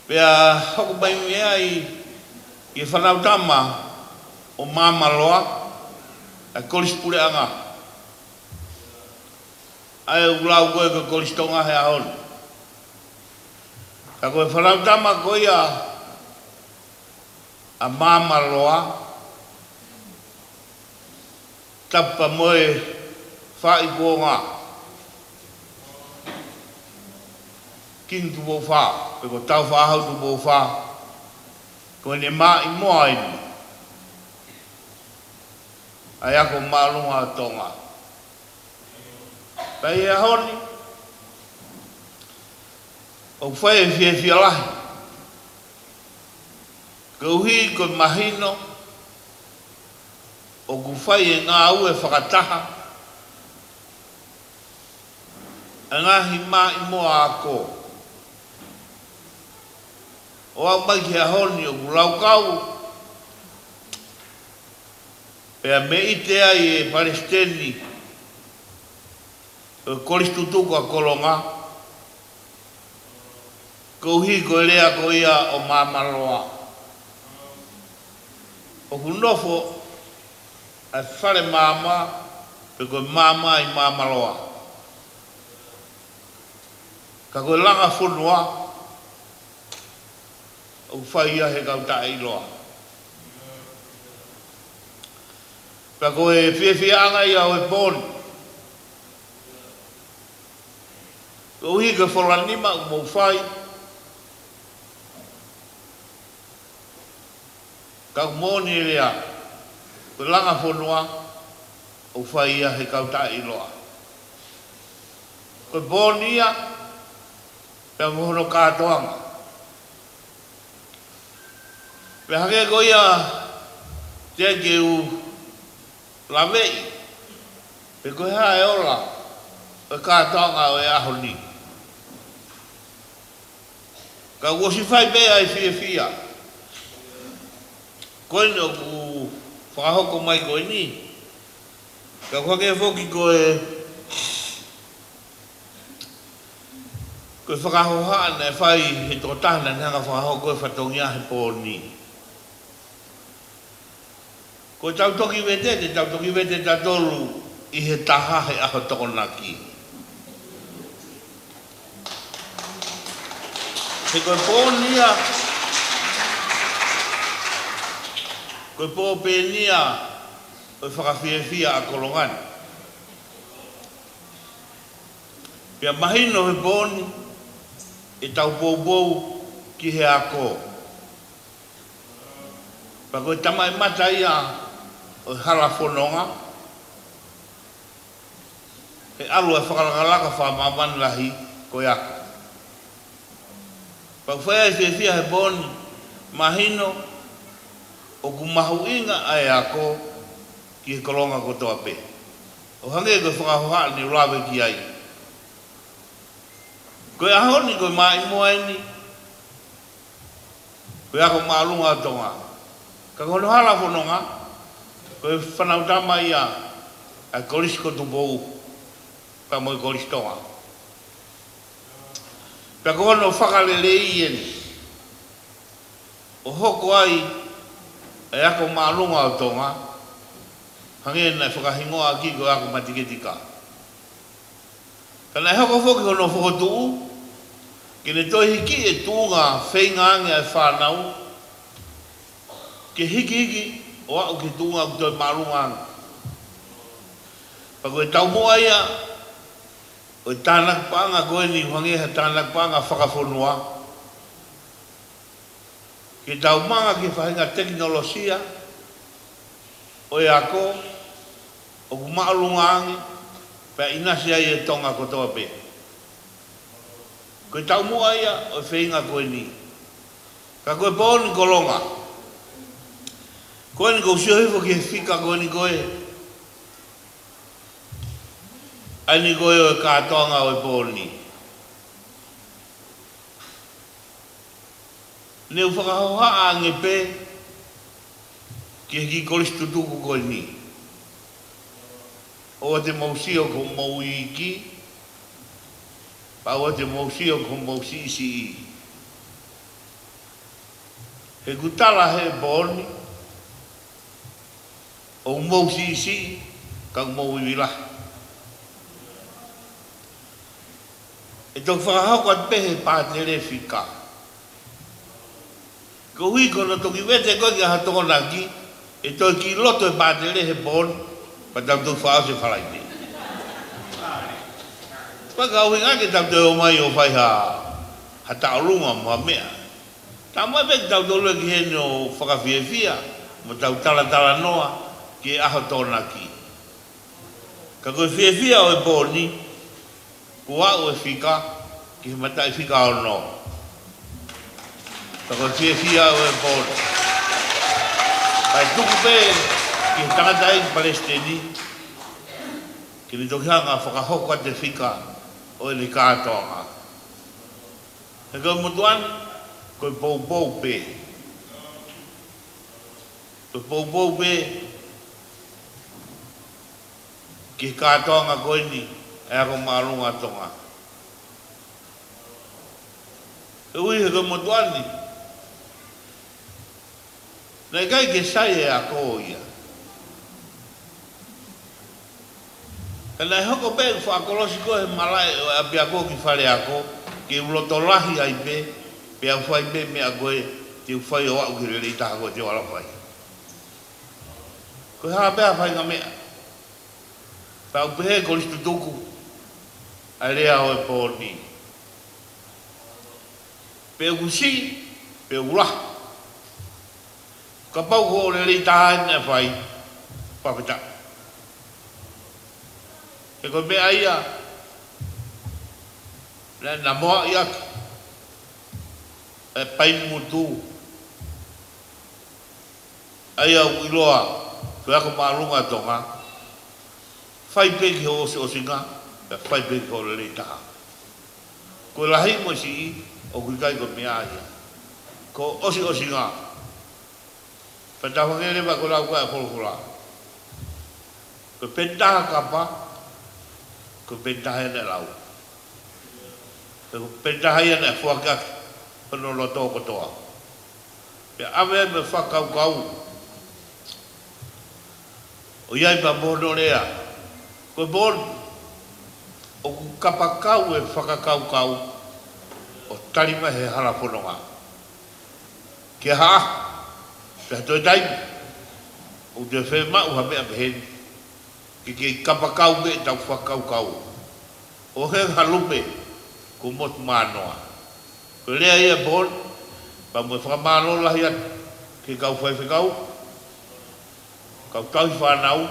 Pea hoko mai mei ai ʻa e Fānautama ʻo Māmaloa, ʻa e Kolisi Puleʻanga, ʻa ia ʻoku lau ko ē ko e Kolisi Tonga he ʻaho ni. Ka ko e Fānautama ko ia ʻa Māmaloa, tapu mo e faʻahikuonga Kingi Tupou Fā, pe ko Tāufaʻāhau Tupou Fā, ko ʻene maʻimoa eni ʻa e Ako Māʻolunga ʻo Tonga. Pea ʻi he ʻaho ni, ʻoku fai e fiefia lahi, koeʻuhi ko e mahino ʻoku fai e ngāue fakataha ʻa e ngaahi maʻimoa ako ʻo aʻu mai ki he ʻaho ni ʻoku laukau pea mei te ai e palesiteni ʻo e Kolisi Tutuku ʻa Kolonga, koeʻuhi ko e lea ko ia ʻo Māmaloa. ʻOku nofo ʻa e fale maama, pe ko e maama ʻi Māmaloa. Ka ko e langa fonua, ʻoku fai ia he kau taʻeʻiloa. Pea ko e fiefiaʻanga ia ʻo e pooni, koeʻuhi ko e fola nima ʻoku mou fai, ka ʻoku moʻoni e lea, ko e langa fonua, ʻoku fai ia he kau taʻeʻiloa. Ko e pooni ia, pea mo hono kātoanga. Pea hangē ko ia te ke u laveʻi, pe ko e hā e ola ʻo e kātoanga ʻo e ʻaho ni. Ka ʻoku ʻosi fai pē ʻa e fiefia ko eni ʻoku fakahoko mai ko eni. Ka ʻoku hangē foki ko e, ko e fakahohaʻa naʻe fai he tokotaha naʻa ne hanga fakahoko e fatongia he pooni. Ko e tau toki vete, te tau toki vete tautolu ʻi he taha he ʻaho Tokonaki. He ko e pooni ia, ko e pō pē eni ia ʻo e fakafiefia ʻa Kolonga ni. Pea mahino he pooni, ʻetau poupou ki he ako. Pea ko e tamaʻimata ia ʻo e hala fononga, he ʻalu e fakalakalaka fakamāmani lahi ko e ako. Pea ʻoku fai ai e fiefia he pō ni, mahino ʻoku mahuʻinga ʻa e ako ki he kolonga kotoa pē. ʻO hangē ko e fakahohaʻa ne u lave ki ai. Ko e ʻaho ni ko e Maʻimoa eni, ko e Ako Māʻolunga ʻo Tonga. Ka ko hono hala fononga, ko e Fānautama ia ʻa e Kolisi ko Tupou, pea mo e Kolisi Tonga. Pea ko hono fakalelei eni ʻo hoko ai e Ako Māʻolunga ʻo Tonga, hangē naʻe fakahingoa ʻaki ko e ako matiketika. Ka naʻe hoko foki hono fokotuʻu, ke ne toe hiki e tuʻunga feinga ange ʻa e fānau, ke hikihiki ʻo aʻu ki he tuʻunga ʻoku toe māʻolunga ange. Pea ko e taumuʻa ia ʻo e tānaki paʻanga ko eni, ʻoku hangē ha tānaki paʻanga fakafonua, ke tau manga ki he faʻahinga tekinolosia ʻo e ako ʻoku māʻolunga ange, pea ʻinasi ai e Tonga kotoa pē. Ko e taumuʻa ia ʻo e feinga ko eni. Ka ko e pō ni kolonga, ko eni ʻoku ou sio hifo ki he fika ko eni ko ē, ʻa eni ko ē ʻo e kātoanga ʻo e pō ni. Ne u fakahohaʻa ange pē ki he kiʻi kolisi tutuku ko eni. ʻOua te mou sio ki homou iiki, pea ʻoua te mou sio ki homou siʻisiʻi. He ʻoku tala he pō ni, ʻoku mou siʻisiʻi, ka ʻoku mou ivi lahi. ʻE toki fakahoko atu pē he pātele fika. Koeʻuhi ko hono toki vete ko ē ki ha Tokonaki, ʻe toe kiʻi loto e pātele he pō ni, pea tau toki fakaʻosi e Falaite. Pea ka ʻuhinga ke tau toe ō mai ʻo fai ha, ha tauʻolunga mo ha meʻa. Talamai pē ke tau toe ō ki heni ʻo fakafiefia, mo tau talatalanoa ki he ʻaho Tokonaki. Ka ko e fiefia ʻo e pō ni, kuo aʻu e fika ki he mataʻifika ono. Ka ko e fiefia ʻo e pō ni. Kae tuku pē ki he tangataʻeiki palesiteni, ke ne toki hanga ʻo fakahoko atu e fika ʻo ʻene kātoanga. He ko e motuʻa ni, ko e poupou pē. Ko e poupou pē ki he kātoanga ko eni ʻa e Ako Māʻolunga ʻo Tonga. Koeʻuhi he ko e motuʻa ni, naʻe ʻikai ke sai e ako ia. Ka naʻe hoko pē ʻeku fakakolosi ko ē he malaʻe ʻo e ʻapiako ki fale ako, ke u loto lahi ai pē, pea u fai pē meʻa ko ē te u fai ʻo aʻu ki he lelei taha ko ē te u ala fai. Ko e hā pē ha faʻahinga meʻa, pea u pehē, kolisi tutuku, ʻa e lea ʻo e pō ni. Pe ʻoku siʻi, pe ʻoku lahi. Kapau ko hoʻo lelei taha eni naʻe fai, fakafetaʻi. He ko e meʻa ia naʻe namoaʻi ʻaki e Paini Mutu, ʻa ia ʻoku ʻiloa ko e Ako Māʻolunga ʻo Tonga, fai pē ki hoʻo ʻosiʻosinga, pea fai pē ki hoʻo lelei taha. Ko e lahi mo e siʻi, ʻoku ʻikai ko e meʻa ia. Ko hoʻo ʻosiʻosinga. Pea tau hangē leva ko e lau ko ē ʻa e folofola. Ko e peni taha kapa, ko e peni taha ia naʻe lau. Ko e peni taha ia naʻe foaki ʻaki hono loto kotoa. Pea ʻave mo e fakakaukau. ʻO ʻi ai pē mo hono lea. Ko e pō ni, ʻoku kapakau e fakakaukau ʻo tali mai he hala fononga. Ke hā, pea toe taimi, ʻoku te fiemaʻu ha meʻa pehē ni. Ke kei kapakau pē ʻetau fakakaukau. ʻO hangē ha lupe, ko e motu mānoa. Ko e lea ia ʻa e pō ni, pea mo e fakamālō lahi atu ki he kau faifekau, kau tauhi fānau,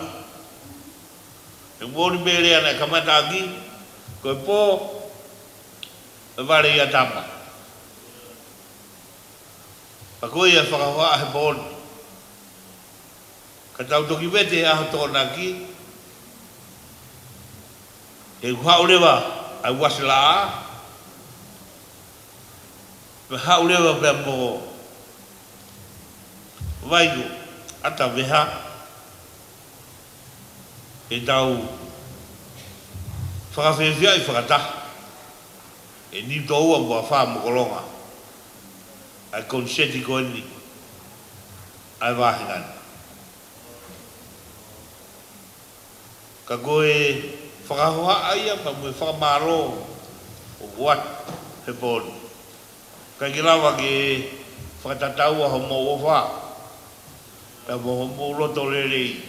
he moʻoni pē lea naʻe kamata ʻaki, ko e pō ʻe vale ia tama. Pea ko ia ʻe fakahohaʻa he pō ni. Ka tau toki vete he ʻaho Tokonaki, he ʻoku haʻu leva ʻa e uasi laʻā, pea haʻu leva pea mo e vai ko ʻAtaveha, ke tau fakafiefiaʻi fakataha ʻe Niutōua mo Afā mo Kolonga ʻa e koniseti ko eni ʻa e vāhenga ni. Ka ko e fakahohaʻa ia pea mo e fakamālō ʻoku ʻoatu he pō ni. ʻIkai ke lava ke fakatataua hoʻomou ʻofa, pea mo hoʻomou loto lelei.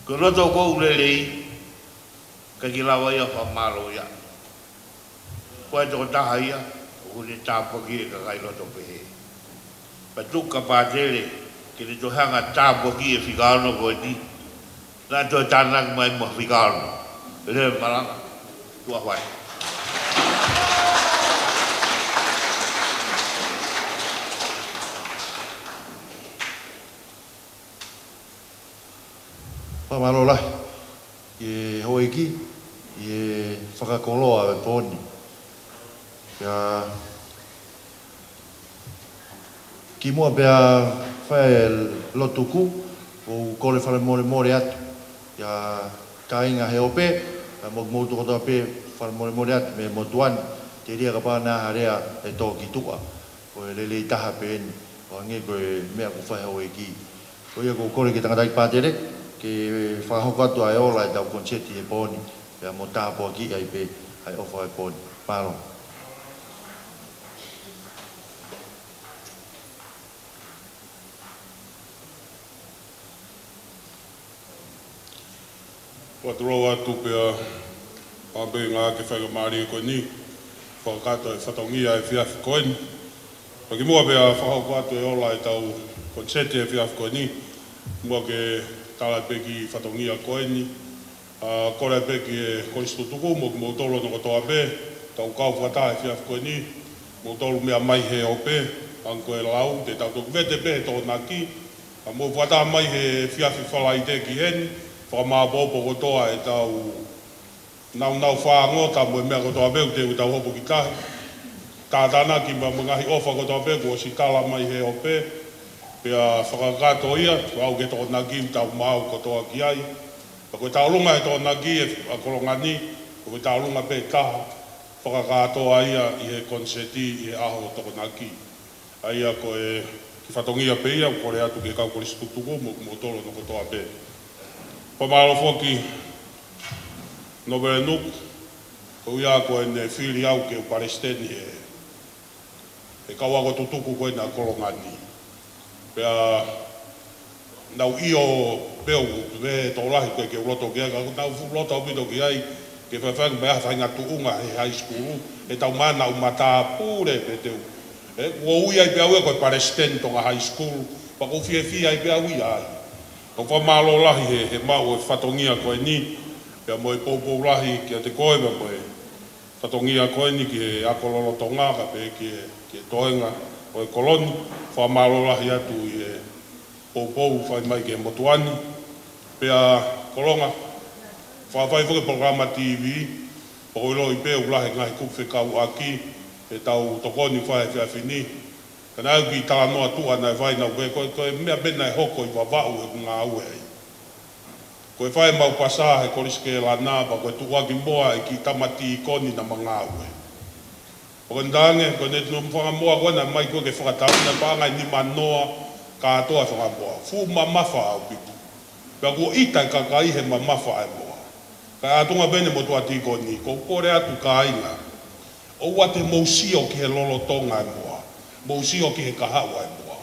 Ko e loto ʻoku lelei, ʻikai ke lava ia ʻo fakamālō ia. Ko e tokotaha ia ʻoku ne tāpuakiʻi e kakai loto pehē. Pea tuku kia Pātele ke ne toe hanga ʻo tāpuakiʻi e fika ono ko eni. Naʻa toe tānaki mai mo e fika ono. Leva malanga. Tuʻa fai. Fakamālō lahi ki he houʻeiki ʻi he fakakoloa ʻo e pō ni. Pea kimuʻa pea fai e lotu tuku, ʻoku ou kole fakamolemole atu ki he kāinga he ope, pea mo kimoutolu kotoa pē, fakamolemole atu mei he motuʻa ni, telia kapau naʻa ha lea ʻe tō ki tuʻa. Ko e lelei taha pē eni, ʻo hangē ko e meʻa kuo fai ʻe he houʻeiki. Ko ia ʻoku ou kole ki he tangataʻeiki Pātele ke fakahoko atu ʻa e ola ʻetau koniseti he pō ni, pea mo tāpuakiʻi ai pē ʻa e ʻofa ʻo e pō ni. Mālō. Fakalotolahi atu pea, pea pehē ange ki he faingamālie ko eni, fakakakato e fatongia he efiafi ko eni. Pea kimuʻa pea fakahoko atu e ola ʻetau koniseti he efiafi ko eni, muʻa ke tala pē ki he fatongia ko eni, ʻa, kole pē ki he kolisi tutuku mo kimoutolu hono kotoa pē, tau kau fakataha he efiafi ko eni, moutolu meʻa mai he ope, hangē ko e lau, te tau toki vete pē he Tokonaki, ʻa, mou fakataha mai he efiafi Falaite ki heni, fakamāopoopo kotoa ʻetau nāunau fāngota mo e meʻa kotoa pē, ʻoku teu tau hopo ki tahi. Tātānaki mo e ngaahi ʻofa kotoa pē, kuo ʻosi tala mai he ope, pea fakakakato ia, ʻo aʻu ki he Tokonaki, tau maʻu kotoa ki ai. Pea ko e tauʻolunga he Tokonaki, ʻa Kolonga ni, ko e tauʻolunga pē taha, fakakātoa ia ʻi he koniseti ʻi he ʻaho Tokonaki. ʻA ia ko e kiʻi fatongia pē ia, ʻoku kole atu ki he kau kolisi tutuku mo kimoutolu hono kotoa pē. Fakamālō foki Nōvele Nuku, ko ia ko ʻene fili au ke u palesiteni he, he kau ako tutuku ko ena ʻa Kolonga ni. Pea naʻa ku ʻilo pē ʻoku, ʻoku tokolahi ʻoku ʻikai ke u loto ki ai, ka naʻa ku fuʻu loto ʻaupito ki ai, ke faifai mai ha faʻahinga tuʻunga he high school, he taimi naʻa ku matāpule pē te u. ʻE, ʻoku ou ui ai pē au ia ko e palesiteni Tonga High School, pea ʻoku ou fiefia ai pē au ia ai. ʻOku ou fakamālō lahi he, he maʻu e fatongia ko eni, pea mo e poupou lahi kiate koe, pea mo e fatongia ko eni ki he ako lolotonga, kae pehē ki he, ki he toenga ʻo e kolo ni, fakamālō lahi atu ʻi he poupou fai mai ki he motuʻa ni. Pea Kolonga, faifai foki e polokalama TV, pea ʻoku ou ʻiloʻi pē ʻoku lahi e ngaahi kupu fekauʻaki, ʻetau tokoni fai he efiafi ni. Ka naʻe ʻi ai e kiʻi talanoa tuʻa naʻe fai naʻa ku pehē ko e, ko e meʻa pē naʻe hoko ʻi Vavaʻu ʻeku ngāue ai. Ko e fai ʻemau pasa he Kolisi Kēlana, pea ko e tuʻuaki moa e kiʻi tama tīkoni naʻa ma ngāue. Pea ko e talaange, ko ʻene tino fanga moa ko ē naʻe ʻomai ko ē ke fakatau naʻe paʻanga ʻe nimanoa kātoa e fanga moa. Fuʻu mamafa ʻaupito. Pea kuo ʻita e kakai he mamafa e moa. Kae ʻatunga pē ʻene motuʻa tīkoni, ʻoku ou kole atu kāinga, ʻoua te mou sio ki he lolotonga e moa, mou sio ki he kahaʻu e moa.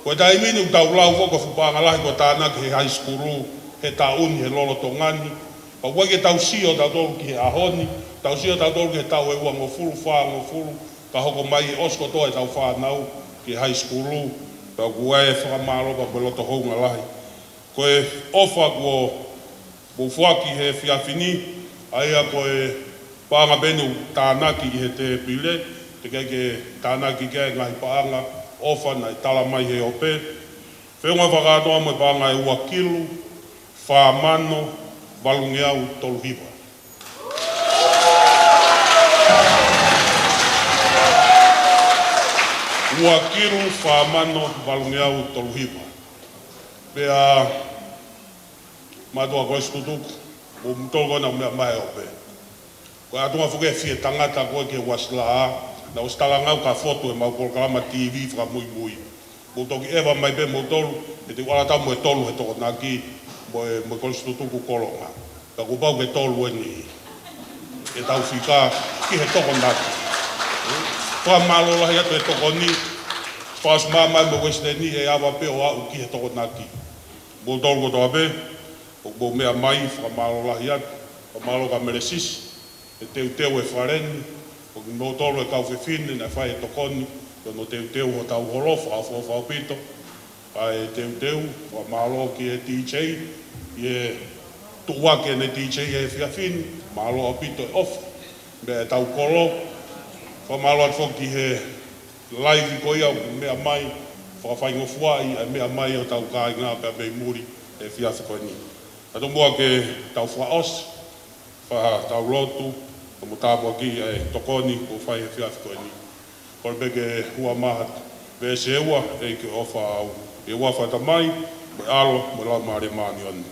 Ko e taimi ni ʻoku tau lau foki ko e fuʻu paʻanga lahi kuo tānaki he high school he taʻu ni he lolotonga ni. Pea ʻoua ke tau sio tautolu ki he ʻaho ni, Tau sio tautolu ki he taʻu ʻe uangofulu, fāngofulu, ka hoko mai ʻosi kotoa ʻetau fānau ki he high school, pea ʻoku ʻi ai e fakamālō pea mo e loto hounga lahi. Ko e ʻofa kuo mou foaki he efiafi ni, ʻa ia ko e paʻanga pē ʻoku tānaki ʻi he tēpile, teʻeki ke tānaki ki ai e ngaahi paʻanga ʻofa naʻe tala mai he ope. Feʻunga fakakātoa mo e paʻanga ʻe ua kilu, fā mano, valungeau tolu hiva. Ua kilu, fā mano, valungeau tolu hiva. Pea mātuʻa Kolisi Tutuku, mo moutolu ko ena meʻa mai ʻo pē. Ko e ʻatunga foki e fie tangata ko ē ki he Uāsilaʻā, naʻe ʻosi talangau ka fotu ʻemau polokalama TV fakamuimui. Mou toki ʻeva mai pē moutolu, he te u ʻalu atu mo e tolu he Tokonaki, mo e, mo e Kolisi Tutuku Kolonga. Ka kuo pau ke tolu eni ʻetau fika ki he Tokonaki. Fakamālō lahi atu he tokoni, fakaʻosi mai mo Uēsiteni ʻe ava pē ʻo aʻu ki he Tokonaki. Moutolu kotoa pē, ʻoku mou meʻa mai, fakamālō lahi atu, fakamālō kia Melesisi, he teuteu e fale ni, ʻo kimoutolu e kau fefine naʻe fai e tokoni, ki hono teuteu hotau holo, fakaʻofoʻofa ʻaupito ʻa e teuteu, fakamālō ki he DJ, ʻi he tuʻuaki ʻene DJ he efiafi ni, mālō ʻaupito e ʻofa, meʻa ʻetau kolo, fakamālō atu foki ki he live ko ia ʻoku meʻa mai, fakafaingofuaʻi ʻa e meʻa mai hotau kāinga pea mei muli he efiafi ko eni. Ka tomuʻa ke tau fakaʻosi, fai haʻatau lotu, mo tāpuakiʻi ʻa e tokoni kuo fai he efiafi ko eni. Kole pē ke huʻumaʻā atu, veesi ʻe ua, ʻEiki ʻofa au, ʻi he huafa ʻo e Tamai, mo e ʻAlo, mo e Laumālie Māʻoniʻoni.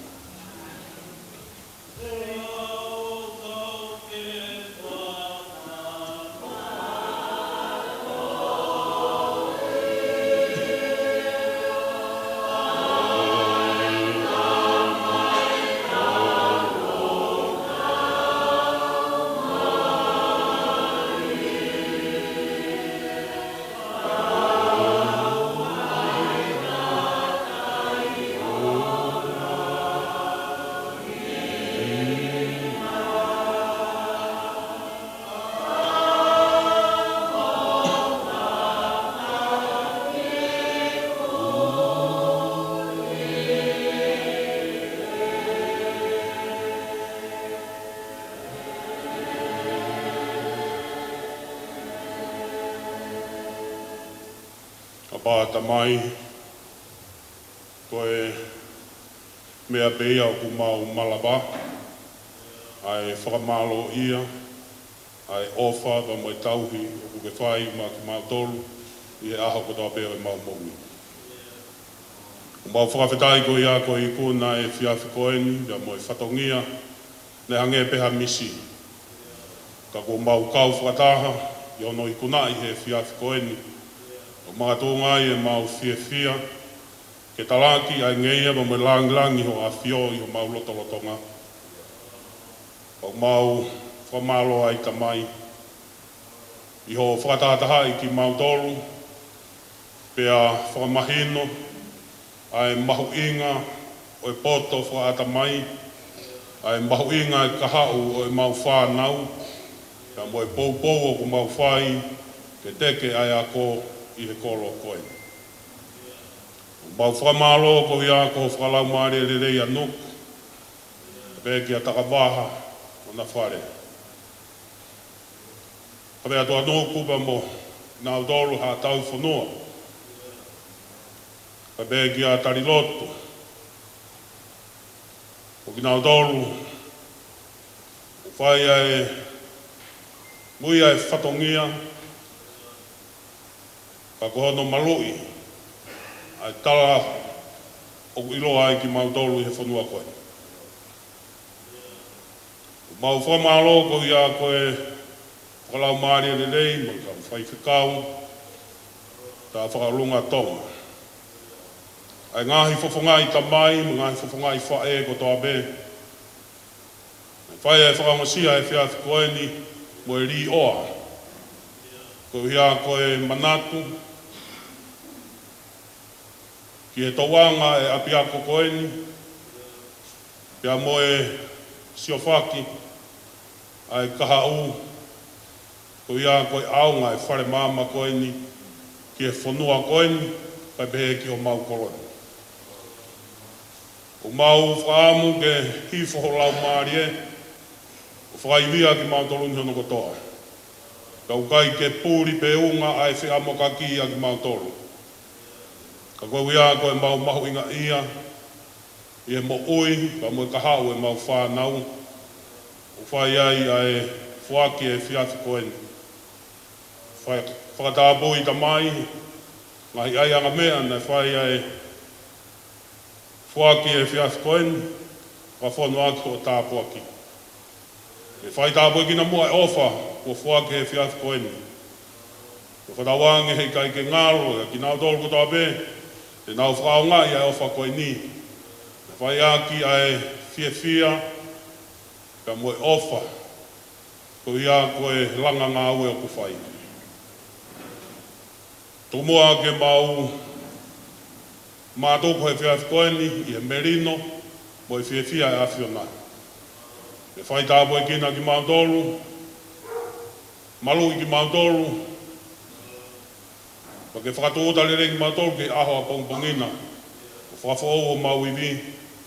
ʻApā Tamai, ko e meʻa pē ia ʻoku mau malava, ʻa e fakamālōʻia, ʻa e ʻofa, pea mo e tauhi, ʻoku ke fai maʻa kimautolu, ʻi he ʻaho kotoa pē ʻo ʻemau moʻui. ʻOku mau fakafetaʻi ko ia ko e ikuna ʻa e efiafi ko eni, pea mo e fatongia, naʻe hangē pē ha misi. Ka kuo mau kau fakataha, ʻi hono ikunaʻi he efiafi ko eni, ʻo makatuʻunga ai ʻemau fiefia, ke talaki ʻa e ngeia pea mo e langilangi ho ʻAfio ʻi homau lotolotonga. ʻOku mau fakamālō ai Tamai, ʻi hoʻo fakatahatahaʻi kimautolu, pea fakamahino ʻa e mahuʻinga ʻo e poto fakaʻatamai, ʻa e mahuʻinga e kahaʻu ʻo ʻemau fānau, pea mo e poupou ʻoku mau fai, ke teke ʻa e ako ʻi he kolo ko ē. Mau fakamālō koeʻuhi ko ho fakalaumālie lelei ʻa Nuku, pea kia Takavaha mo hona fale. Kavea atu ʻa Nuku pea mo kinautolu haʻa tauhi fonua. Pea kia Talilotu, ʻo kinautolu, ʻoku fai ʻa e, muiʻi ʻa e fatongia, ka ko hono maluʻi ʻa e tala ʻoku ʻiloa ai kimautolu ʻi he fonua ko ē. Mau fakamālō koeʻuhi ko e fakalaumālie lelei mo e kau faifekau, tā fakaʻolunga Tonga. ʻA e ngaahi fofongaʻi tamai, mo e ngaahi fofongaʻi faʻē kotoa pē. Fai e fakaongosia he efiafi ko eni mo e līʻoa. Koeʻuhi ko e manatu ki he tauʻanga e ʻapiako ko eni, pea mo e siofaki ʻa e kahaʻu, ko ia ko e ʻaonga ʻa e fale maama ko eni ki he fonua ko eni, kae pehē ki homau kolo ni. ʻOku mau fakaʻamu ke hifo ho Laumālie, ʻo fakaivia kimautolu ni hono kotoa. Ka ʻoku ʻikai ke puli pe unga ʻa e feʻamokaki ʻa kimautolu. Ka koeʻuhi ko ʻemau mahuʻingaʻia ʻi he moʻui, pea mo e kahaʻu ʻemau fānau, ʻoku fai ai ʻa e foaki ʻa e efiafi ko eni. Fai, fakatapui Tamai, ngaahi ʻaiʻanga meʻa naʻe fai ʻa e foaki ʻa e efiafi ko eni, fakafonu ʻaki hoʻo tāpuaki. Ke fai tāpuekina muʻa e ʻofa kuo foaki he efiafi ko eni. Ke fakatauange heʻikai ke ngalo ʻia kinautolu kotoa pē te nau fakaʻaongaʻi ʻa e ʻofa ko eni. Ke fai ʻaki ʻa e fiefia, pea mo e ʻofa, koeʻuhi ko e langa ngāue ʻoku fai. Tomuʻa ke mau mātuku he efiafi ko eni ʻi he melino mo e fiefia ʻa e ʻAfiona. Ke fai tāpuekina kimautolu, maluʻi kimautolu, pea ke fakatūʻuta lelei kimautolu ki he ʻaho ʻapongipongi na, ʻo fakafoʻou homau ivi,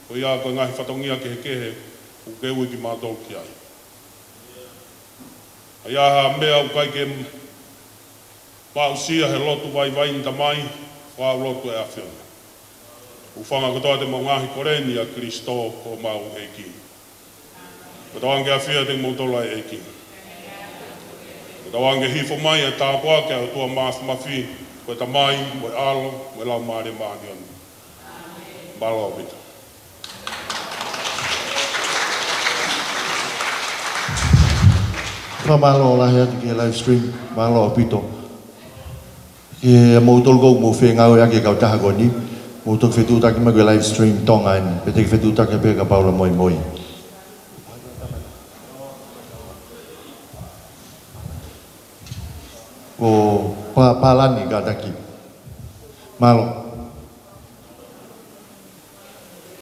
koeʻuhi ko e ngaahi fatongia kehekehe ʻoku ke ui kimautolu ki ai. ʻA ia ha meʻa ʻoku ʻikai ke maʻusia he lotu vaivai ni Tamai, fakaʻau lotu ʻa e ʻAfiona. Hūfanga kotoa ʻetau ngaahi kole ni ʻia Kalaisi ko homau ʻEiki. Fakatauange ke ʻafio ʻiate kimoutolu ʻa e ʻEiki. Fakatauange ke hifo mai ʻa e tāpuaki ʻa e ʻOtua Māfimafi, ko e Tamai, mo e ʻAlo, mo e Laumālie Māʻoniʻoni. Mālō ʻaupito. Fakamālō lahi atu ki he live stream, mālō ʻaupito. Kiate kimoutolu ʻoku mou fengāueʻaki e kautaha ko eni, mou toki fetuʻutaki mai ki he live stream Tonga eni, pea te ke fetuʻutaki pē kapau ʻoku moimoi. Ko Pa-, Palani kātaki. Mālō.